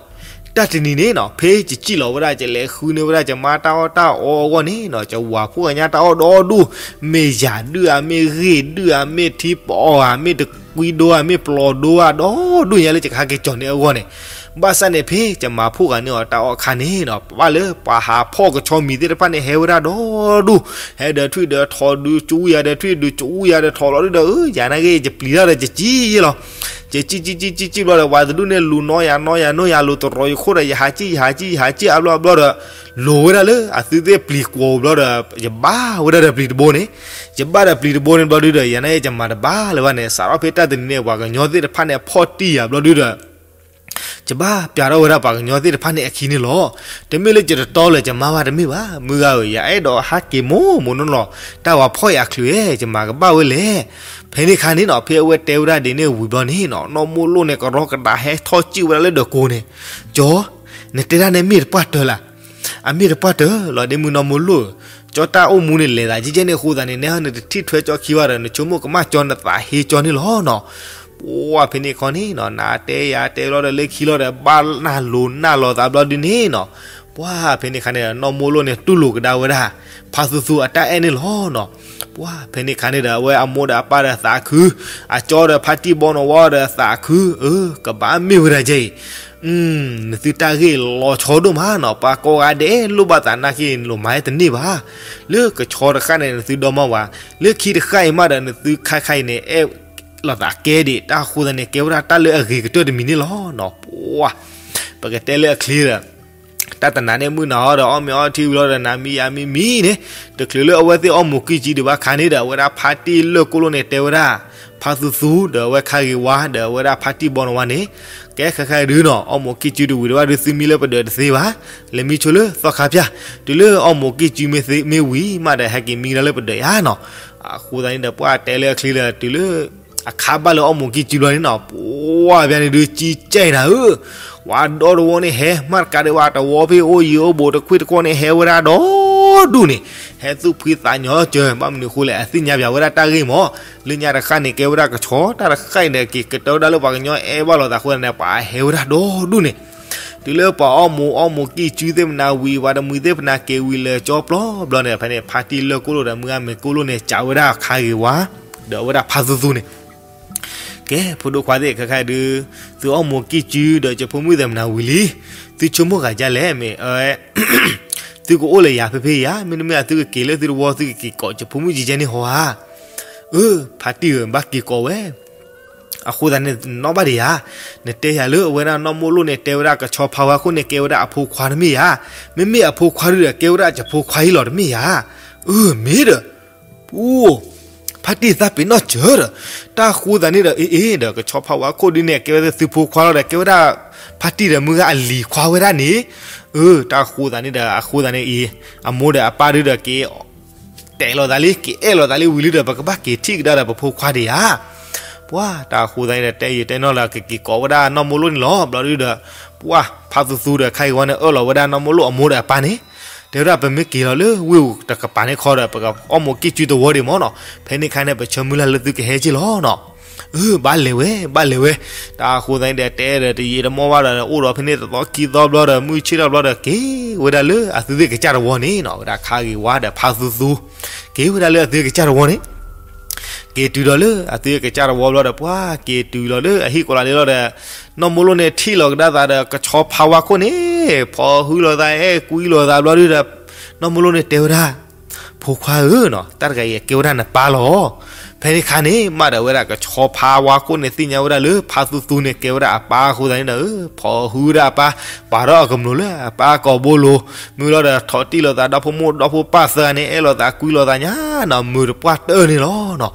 တၢ်တနံၤန့ၣ်နီၤ ဖဲယစံၣ်လီၤဝဲဒၣ် ယလဲၤဃုန့ၢ်ဝဲဒၣ် ယမါတၢ်အီၣ်တၢ်အီအဂီၢ်န့ၣ်နီၤ ယဝၤဖှိၣ်ဂၤညါတၢ်အီၣ်ဒီဒူၣ်, မ့ၢ်ယၤဒုၣ်ဧါ, မ့ၢ်ဂ့ၢ်ဒုၣ်ဧါ, မ့ၢ်ထံပီအီၤဧါ, မ့ၢ်တကွံဒိဧါ, မ့ၢ်ပျီဒိဧါ, ဒီဒူၣ်ညါလၢယကဟဲက့ၤကၠီၤန့ၢ်အဂီၢ်န့ၣ်, ဘၣ်ဆၣ်န့ၣ် ဖဲယမၤဖှိၣ်ဂၤန့ၢ်အီၤတၢ်အီၣ်အခါန့ၣ်နီၤ ပဘၣ်လၢပှၤဟးဖီၣ်ကဆီမံၤသ့ၣ်တဖၣ်န့ၣ် ဟဲဝဲဒၣ်ဒီဒူၣ်, ဟဲဒီးထွံၣ်ဒီးထိးဒုးကၠူယၤဒီးထွံၣ်ဒုးကၠူယၤဒီးထိးလီၤဒုဒီး ယၤနာ်ဂ့ၤ ယပျံၤတၢ်ဒီးယစံၣ်ယဲလီၤ. ယစံၣ်စံၣ်စံၣ်စံၣ်စံၣ်ဘျီဒီး ပှၤတဒူၣ်န့ၣ်လူၤနီၢ်ယၤနီၢ်ယၤနီၢ်ယၤ လူၤတရီၤယခိၣ်ဒီး ယဟးစံၣ်ယဟးစံၣ်ယဟးစံၣ်အါဘျီဘျီဒီး လိၤဝဲဒၣ်လၢအသုသ့ၣ်ပျံၤကွီၤဘျီဒီး ယဘၣ်ဝဲဒၣ်ဒီးပျံၤတဘိန့ၣ်, ယဘၣ်ဒီးပျံၤတဘိန့ၣ်ဘျီဒုဒီး ယၤနာ်ဂ့ၤ ယမၤတဘၣ်လၢၤဘၣ်န့ၣ် စးထီၣ်ဖဲတၢ်တနံၤန့ၣ် ပှၤကညီသ့ၣ်တဖၣ်န့ၣ် ဖီၣ်တံၢ်ယၤဘျီဒုဒီး ယဘၣ်ပျးထီၣ်ဝဲဒၣ်ပှၤကညီသ့ၣ်တဖၣ်န့ၣ်အခံန့ၣ်လီၤ. တမ့ၢ်လၢယတတီလၢၤ ယမါဝၤတမ့ၢ်ဘၣ်, မုၢ်ဂၤဧၢ, ယအဲၣ်ဒိးဟးက့ၤမိၢ်မိၢ်နီၢ်နီၢ်လီၤ. တၢ်ဝၤဖီၣ်ယၤချုးဧဲ ယမၤကဘၣ်ဝဲလဲၣ်. ဖဲန့ၣ်ခါန့ၣ်နီၤ ဖဲအဝဲတဲဝဲဒၣ်ဒ်န့ၣ်ဝံၤဘျီန့ၣ်နီၤ နီၢ်မိၢ်လိၣ်န့ၣ် ကရီကဒါဟဲထီၣ်စံၣ်ဝဲဒၣ်လၢဒၢးကိးန့ၣ်, ကၠီ, နတဲဒၣ်န့ၣ်မ့ၢ်တပှၢ်တၢၢ်လၢ အမ့ၢ်တပှၢ်တၢၢ်လီၤ ဒ့မုၢ်နီၢ်မိၢ်လိၣ်ဧၢ, ကၠီတၢ်အိၣ်မူန့ၣ်လဲၤသးကဲကဲန့ၣ်အဃိသတးန့ၣ် နဲနတထံၣ်ထွဲကၠီခံဘၣ်ဒီး နဆိကမိၣ်ကမၣ်ကၠီ နသးဟ့ကၠီန့ၣ်လီၤနီၤ. ပှၢ်ဖဲန့ၣ်ခီန့ၣ်နီၤ နတဲယၤတဲဘျီဒီးလၢခံလီၤဒီး ဘၣ်နၢ်လိၤနၢ်လီၤသးဘျီဒုန့ၣ်နီၤ. ပှၢ်ဖဲန့ၣ်ခါန့ၣ်ဒီး နီၢ်မိၢ်လိၣ်န့ၣ်တူၢ်လိာ်ကဒါဝဲဒၣ် ဖါသူသူအတၢ်အဲၣ်န့ၣ်လီၤနီၤ. ပှၢ်ဖဲန့ၣ်ခါန့ၣ်ဒီး အဝဲအမိၢ်ဒီးအပၢ်ဒီးသးခု, အကၠီဒီးဖါတံၢ်ဘီနီၢ်ဝါဒီးသးခု, အၢ ကဘၣ်မ့ၢ်ဝဲဒၣ်ကဲအံၤ နသုတၢ်ဂ့ၢ်လီၤဆီဒိၣ်မးနီၤ, ပှၤကိးဂၤဒဲးလိၣ်ဘၣ်သးနာ်က့ၤ နလိၣ်မၤဟဲတန့ၢ်ဘၣ်. လၢကဆီတဃၣ်န့ၣ် နသုဒီမါဝၤ, လၢခံတဃၣ်အံၤမးဒီး နသုခါခါအံၤန့ၣ် အဲၣ်လိာ်သးကဲဒံး တၢ်ဃိသတးန့ၣ် ကဲဝဲဒၣ်တၢ်လၢအဂ့ၤကတၢၢ်တမံၤန့ၣ်လီၤနီၤ. ပှၢ် ပကတဲလၢအချ့ဒီး တၢ်တနၤန့ၣ်မုၢ်နၤဟီဒီး အီၣ်မ့ၤအီထံဝံၤလီၤဒီး နၤမံယၤမံမံန့ၣ်, တချုးလၢအဝဲသ့ၣ်အီၣ်မူးကံၢ်ကၠံဒံးဘၣ်ခါန့ၣ်ဒီး အဝဲဒၣ်ဖါတံၢ်လၢၢ်ကိၣ်လိၣ်န့ၣ်တဲဝဲဒၣ် ဖါသူသူ ဒီးအဝဲခါဂ့ၤဝါ ဒီးအဝဲဒၣ်ဖါတံၢ်ဘီနီၢ်ဝါန့ၣ်, ကဲခဲခါဒုနီၤ အီၣ်မူးကံၢ်ကၠံတဝံၤဒံးဘၣ်ဒု သုမံလၢပဒၢးတသ့ဘၣ်, လဲၤမံဆိလၢသီခါပၠၣ်, တုၤလၢအီၣ်မူးကံၢ်ကၠံမ့ၢ်ဝံၤမးဒီး ဟဲက့ၤမံကဒါလၢပဒၢးယါနီၤ. အဃိသတးန့ၣ်ဒီး ပှၢ်တဲလၢအချ့လၢ တုၤလၢ အခါဘၣ်လၢအီၣ်မူးကံၢ်ကၠံဘျီန့ၣ်နီၤ, ပှၢ်ပၠၣ်န့ၣ်ဒု ကံကၠဲနၤဧၢ, ဝဲဒီတဝီန့ၣ်ဟဲ မ့ၢ်တကးဒံးဘၣ် တဝီဖဲအိၣ်ယံၤအိၣ်ဘူးတခွ့ၣ်တခီၣ်န့ၣ် ဟဲဝဲဒၣ်ဒီဒူၣ်န့ၣ်, ဟဲသူၣ်ဖှံသးညီကၢၤ, ဘၣ်မနုၤဃိလဲၣ် အသ့ၣ်ညါပၠးဝဲဒၣ်တၢ်ဂ့ၢ်မး, လၢညါတဃၣ်န့ၣ် ကဲဝဲဒၣ်ကဆီ တၢ်တဃၣ်အံၤဒီး က့ၤကတၢၢ်ဝဲဒၣ်လၢပှၤကညီအဲၣ်ဘၣ်လိာ်သးအဃိသတးန့ၣ် ပှၤဟဲဝဲဒၣ်ဒီဒူၣ်န့ၣ် တုၤလၢပှၤအီၣ်မူးအီၣ်မူးကံၣ်ကၠူသ့ၣ်မနၤဝံၤ ပှၤတမှံၤသ့ၣ်မနၤက့ၤဝံၤလၢာ်ကၠီပျီဘျီန့ၣ် ဖဲန့ၣ် ဖါတံၢ်လၢၢ်ကိၣ်လိာ်ဒီးမုၢ်ဂၤမဲာ်ကိၣ်လိာ်န့ၣ် စံးဝဲဒၣ်ခါဂ့ၤဝါ ဒီးအဝဲဒၣ်ဖါသူသူန့ၣ် ကဲ ဖိဒိၣ်ခွါသ့ၣ် ခဲခါဒုး သုအီၣ်မူးကံၣ်ကၠူဒီးကၠိဖိမုၣ်သ့ၣ်မနၤဝံၤလံ, သုဆိကမိၣ်ဂၤဒ်လဲၣ် မ့ၢ် သုကအိၣ်လၢယၤဖဲဖဲယၤ မ့တမ့ၢ်သုကက့ၤလၢသုတဝီ သုကက့ၤကိးကၠိဖိမုၣ်ကဲကဲန့ၣ်ဟီဧါ. အၢ ဖါတံၢ်ဧၢ ဘၣ်က့ၤကိးဝဲ အဃိသတးန့ၣ် နီၣ်ဘၣ်ဒံးဧါ, နတဲယၤလၢအဝဲဒၣ်နီၢ်မိၢ်လိၣ်န့ၣ် တဲဝဲဒၣ်ကဆီဖါဝါခိၣ်န့ၣ် ကဲဝဲဒၣ်အဖိခွါတမ့ၢ်ဧါ, မ့မ့ၢ်အဖိခွါဒုဒီး ကဲဝဲဒၣ်ကၠိဖိခွါအံၤလီၤတမ့ၢ်ဧါ. အၢ မ့ၢ်ဒီး ပူ ဖါတံၢ်သးပ့ၤနီၣ်စၢၤဒီး တၢ်ဃိသတးန့ၣ်ဒီး အ့ အ့ ဒီးကဆီဖါဝါခိၣ်ဒုန့ၣ် ကဲဝဲဒၣ်သုဖိခွါလီၤဒီး ကဲဝဲဒၣ် ဖါတံၢ်ဒီးမုၢ်ဂၤအလံၤခွါဝဲဒၣ်န့ၣ်, အၢ တၢ်ဃိသတးန့ၣ်ဒီး အဃိသတးန့ၣ်အံၤ အမိၢ်ဒီးအပၢ်ဒုဒီးက့ၤ တဲလိာ်သးလံ က့ၤအဲၣ်လိာ်သးလံဝံၤလံဒီး ပကဘၣ်က့ၤထံၣ်ကဒါဒီးပဖိခွါဒံးဧါ. ပှၤ တၢ်ဃိသတးန့ၣ်ဒီး တဲယံာ်တဲနီၢ်လၢကက့ၤကိးဝဲဒၣ်နီၢ်မိၢ်လိၣ်န့ၣ်လီၤ. ဘျီဒုဒီး ပှၤ ဖါသူသူဒီးခါဂ့ၤဝါန့ၣ် အၢၣ်လီၤဝဲဒၣ်နီၢ်မိၢ်လိၣ်အမိၢ်ဒီးအပၢ်န့ၣ်, တဲဝဲဒၣ်ပမ့ၢ်က့ၤလီၤလၢဝ့ၢ်တကပၤန့ၣ်ခီဒီး ပကအီၣ်မူးကံၣ်ကၠူတဝီဒံးမ့ၢ်နီၤ, ဖဲန့ၣ်ခါန့ၣ် ပဆၢမုၢ်လၢ်လၢသုကဟဲက့ၢ်လီၤနီၤ. အၢ ဘၣ်လဲၤဝဲ ဘၣ်လဲၤဝဲ, တၢ်ဃိသတးန့ၣ်ဒီး တဲဒီးတယံာ်တမီၢ်ဘၣ်ဒီး အိၣ်ဒီးဖဲန့ၣ်တသီခံသီဘျီဒီး မုၢ်ဆ့ၣ်ထီၣ်ဘျီဒီး က့ၤဝဲဒၣ်လၢအသုသ့ၣ်ကစၢ်တဝီန့ၣ်နီၤ, ဝဲဒၣ်ခါဂ့ၤဝါဒီးဖါသူသူ က့ၤဝဲဒၣ်လၢအသုကစၢ်တဝီန့ၣ် က့ၤတုၤဒီးလၢအသုကစၢ်တဝီဘျီဒီး ပှၤက့ၤတုၤလီၤလၢအဟံၣ်ကိးလးလ့လီၤဒီး နီၢ်မိၢ်လိၣ်န့ၣ်ထံၣ်လီၤကဒါသးဒီး ကဆီဖါဝါခိၣ်န့ၣ် ဖီၣ်ဟုလိာ်သး အဲၣ်ကွံလိာ်သးဘျီဒုဒီး နီၢ်မိၢ်လိၣ်န့ၣ်တဲဝဲဒၣ် ဖိခွါဧၢနီၤ, တၢ်တဂၤအံၤကဲဝဲဒၣ်နပၢ်လီၤ. ဖဲန့ၣ်ခါန့ၣ် မ့ၢ်ဒီးဝဲဒၣ်ကဆီဖါဝါခိၣ်န့ၣ် သ့ၣ်ညါဝဲဒၣ်လၢဖါသူသူန့ၣ် ကဲဝဲဒၣ်အပၢ်အဃိသတးန့ၣ်ဒီး ဖီၣ်ဟုဝဲဒၣ်အပၢ် ပာ်ထီၣ်အကမျိးလၢအပၢ်ကိာ်ဘိလိၤ, မ့ၢ်လီၤဒီး ထိးတံၢ်လိာ်သး ဒီဖိမိၢ်ဒီဖိပၢ်သၢဂၤန့ၣ် အဲၣ်လိာ်သးကွံလိာ်သးညါနီၤ မုာ်တပှၢ်တၢၢ်န့ၣ်လီၤနီၤ.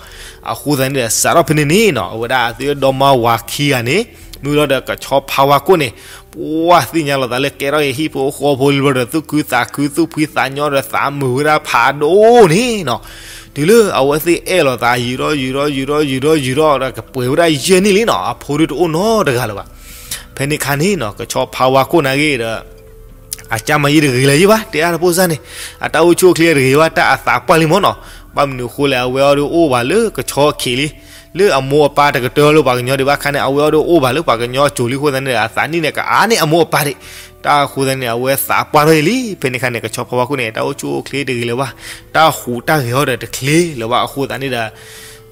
အဃိသတးန့ၣ်ဒီး စးထီၣ်ဖဲန့ၣ်န့ၣ်နီၤ အဝဲဒၣ်အသုဒီမါဝၤခံဂၤန့ၣ် မ့ၢ်လီၤဒီးကဆီဖါဝါခိၣ်န့ၣ် ပှၤသ့ၣ်ညါလိာ်သးလၢကဲထီၣ်က့ၤဟံၣ်ဖိဃီဖိလံဘျီဒီး သူၣ်ခုသးခု သူၣ်ဖှံသးညီဒီး သးမုာ်ဝဲဒၣ်ဖးဒိၣ်န့ၣ်နီၤ. တုၤလၢအဝဲသ့ၣ်အဲၣ်လိာ်သး ယူၤထီၣ်ယူၤထီၣ်ယူၤထီၣ်ယူၤထီၣ်ယူၤထီၣ်ဒီး ကပှဲၤဝဲဒၣ်ယဲၢ်နံၣ်လံနီၤ အဖိဒုတအိၣ်နီတဂၤလၢၤဘၣ်. ဖဲန့ၣ်ခါန့ၣ်နီၤ ကဆီဖါဝါခိၣ်နာ်က့ဒီး အကၢ်မၤယံၤတဂ့ၤလၢၤယံၤဘၣ် တဲအါတဖိစၢ်န့ၣ် အတၢ်အိၣ်ဆူၣ်အိၣ်ချ့တဂ့ၤဘၣ် တၢ်အသးပှၢ်လံမ့ၢ်နီၤ. ဘၣ်မနုၤအဃိလဲၣ် အဝဲအီၤဒုအိၣ်ဘၣ်လၢကဆီအခံးလံ လၢအမိၢ်အပၢ်တကတၢၢ်လၢပှၤကညီဒံးဘၣ်ခါန့ၣ် အဝဲအီၤဒုအိၣ်ဘၣ်လၢပှၤကညီအစိၤလံအဃိသတးန့ၣ် အသးနံၣ်န့ၣ်ကအါန့ၢ်အမိၢ်အပၢ်ဒံး တၢ်အဃိသတးန့ၣ် အဝဲသးပှၢ်ထီၣ်အံၤလံ. ဖဲန့ၣ်ခါန့ၣ် ကဆီဖါဝါခိၣ်န့ၣ် တၢ်အိၣ်ဆူၣ်အိၣ်ချ့တဂ့ၤလၢၤဘၣ် တၢ်ဟူးတၢ်ဂဲၤအီၤဒီးတချ့လၢၤဘၣ်အဃိသတးန့ၣ်ဒီး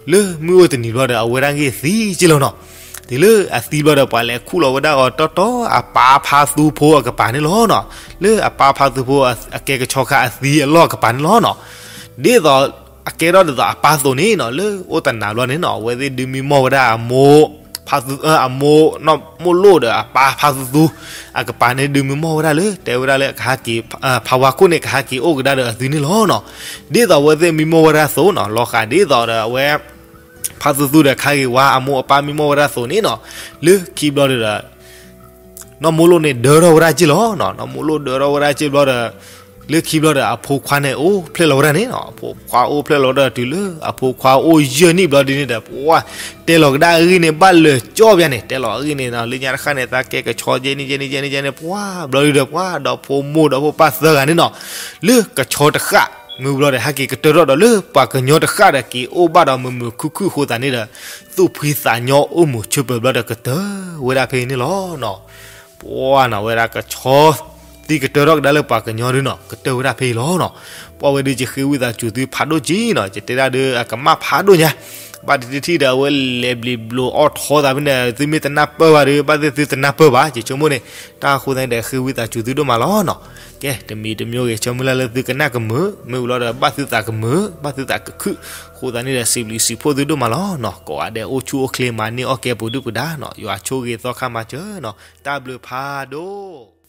လၢမုၢ်အိၣ်တနံၤဘျီဒီး အဝဲဒၣ်ဂ့ၢ်သံက့လီၤနီၤ. တုၤလၢအသံဘျီဒီး ပှၤလဲၤခူၣ်လီၤဝဲဒၣ်အီၤတီတီ အပၢ်ဖါသူဖိအကပၤန့ၣ်လီၤနီၤ. လၢအပၢ်ဖါသူဖိ အကဲကဆီခါအသံအလီၢ်အကပၤန့ၣ်လီၤနီၤ. ဒ်သိး အကဲထီၣ်ဒ်သိးအပၢ်အသိးန့ၣ်နီၤ လၢအိၣ်တနၤဘျီန့ၣ်နီၤ အဝဲသ့ၣ်ဒုးမံမီၢ်ဝဲဒၣ်အမိၢ် ဖါသူ အမိၢ်နီၢ်မိၢ်လိၣ်ဒီးအပၢ်ဖါသူသူ အကပၤန့ၣ်ဒုးမံမီၢ်ဝဲဒၣ်လၢ တဲဝဲဒၣ်လၢကဟဲက့ၤ ဖါဝါခိၣ်န့ၣ် ကဟဲက့ၤအိၣ်ကဒါဒီးအသုန့ၣ်လီၤနီၤ. ဒ်သိးအဝဲသ့ၣ်မံမီၢ်ဝဲဒၣ်အသိးနီၤ လီၤဃာ်ဒ်သိးဒီးအဝဲ ဖါသူသူဒီးခါဂ့ၤဝါအမိၢ်အပၢ်မံမီၢ်ဝဲဒၣ်အသိးန့ၣ်နီၤ လၢခံဘျီဒီး နီၢ်မိၢ်လိၣ်န့ၣ်ဒၢထီၣ်ဝဲဒၣ်က့လီၤနီၤ. နီၢ်မိၢ်လိၣ်ဒၢထီၣ်ဝဲဒၣ်က့ဘျီဒီး လၢခံဘျီဒီး အဖိခွါန့ၣ်အိၣ်ဖျဲၣ်လီၤဝဲဒၣ်န့ၣ်နီၤ. အဖိခွါအိၣ်ဖျဲၣ်လီၤဝဲဒၣ်တုၤလၢအဖိခွါအိၣ်ယဲၢ်နံၣ်ဘျီဒ်န့ၣ်ဒီး ပှၤ တဲလီၤကဒါအဂ့ၢ်န့ၣ် ဘၣ်လၢာ်ကၠီဘၣ်န့ၣ် တဲလီၤအဂ့ၢ်န့ၣ်နီၤ လၢညါတဃၣ်န့ၣ် သးကဲကဆီယဲၢ်နံၣ်ယဲၢ်နံၣ်ယဲၢ်နံၣ် ပှၤဘျီဒုဒီး ပှၤဒီဖိမိၢ်ဒီဖိပၢ်သၢဂၤန့ၣ်နီၤ လၢကဆီတဃၣ် မ့ၢ်ဘျီဒီး ဟဲက့ၤကတၢၢ်ထီၣ်ဒီးလၢပှၤကညီတဃၣ်ဒီး က့ၤအိၣ်ဘၣ်ဒီးမုာ်မုာ်ခုၣ်ခုၣ်အဃိသတးန့ၣ်ဒီး သူၣ်ဖှံသးညီအိၣ်မုာ်ဆိးပၢၤဘျီဒီး ကတၢၢ်ဝဲဒၣ်ဖဲအံၤန့ၣ်လီၤနီၤ. ပှၤနီၤ ဝဲဒၣ်ကဆီ သံကတၢၢ်ထီၣ်ကဒါလၢပှၤကညီဒုနီၤ ကတၢၢ်ဝဲဒၣ်ဖဲအံၤလီၤနီၤ. ပှၤဝဲဒု ယဃ့ဝံသးစူၤသုဖးဒိၣ်က့နီၤ ယတဲဒၣ်ဒု အကမၣ်ဖးဒိၣ်ညါ ဘၣ်တထံၣ်ထံၣ်ဒီး အဝဲလဲၤဘျံးဘျိးအီၣ်ထီသးဖဲန့ၣ် သုမ့ၢ်တနၢ်ပၢၢ်ဘၣ်ဒီး ဘၣ်သ့ၣ်သုတနၢ်ပၢၢ်ဘၣ် ယဆိကမိၣ်န့ၣ် တၢ်အဃိသတးန့ၣ်ဒီး ဃ့ဝံသးစူၤသုဒိၣ်မးလီၤနီၤ. ကဲ တမံၤတမံၤဂ့ၤ ဆၢမုၢ်လၢ်လၢသုကနၣ်ကမုာ် မ့ၢ်ဝံၤလီၤဒီး ဘၣ်သုသးကမုာ် ဘၣ်သုသးကခုၣ် အဃိသတးန့ၣ်ဒီး စံးဘျုးစံးဖှိၣ်သုဒိၣ်မးလီၤနီၤ. ကိးဂၤဒဲးအိၣ်ဆူၣ်အိၣ်ချ့မၤန့ၢ်အီၣ်ကဲပူၤဒုၣ်ပူၤဒါနီၤ ယွၤဆိၣ်ဂ့ၤသီခါမၤစၢၤနီၤ တၢ်ဘျုးဖးဒိၣ်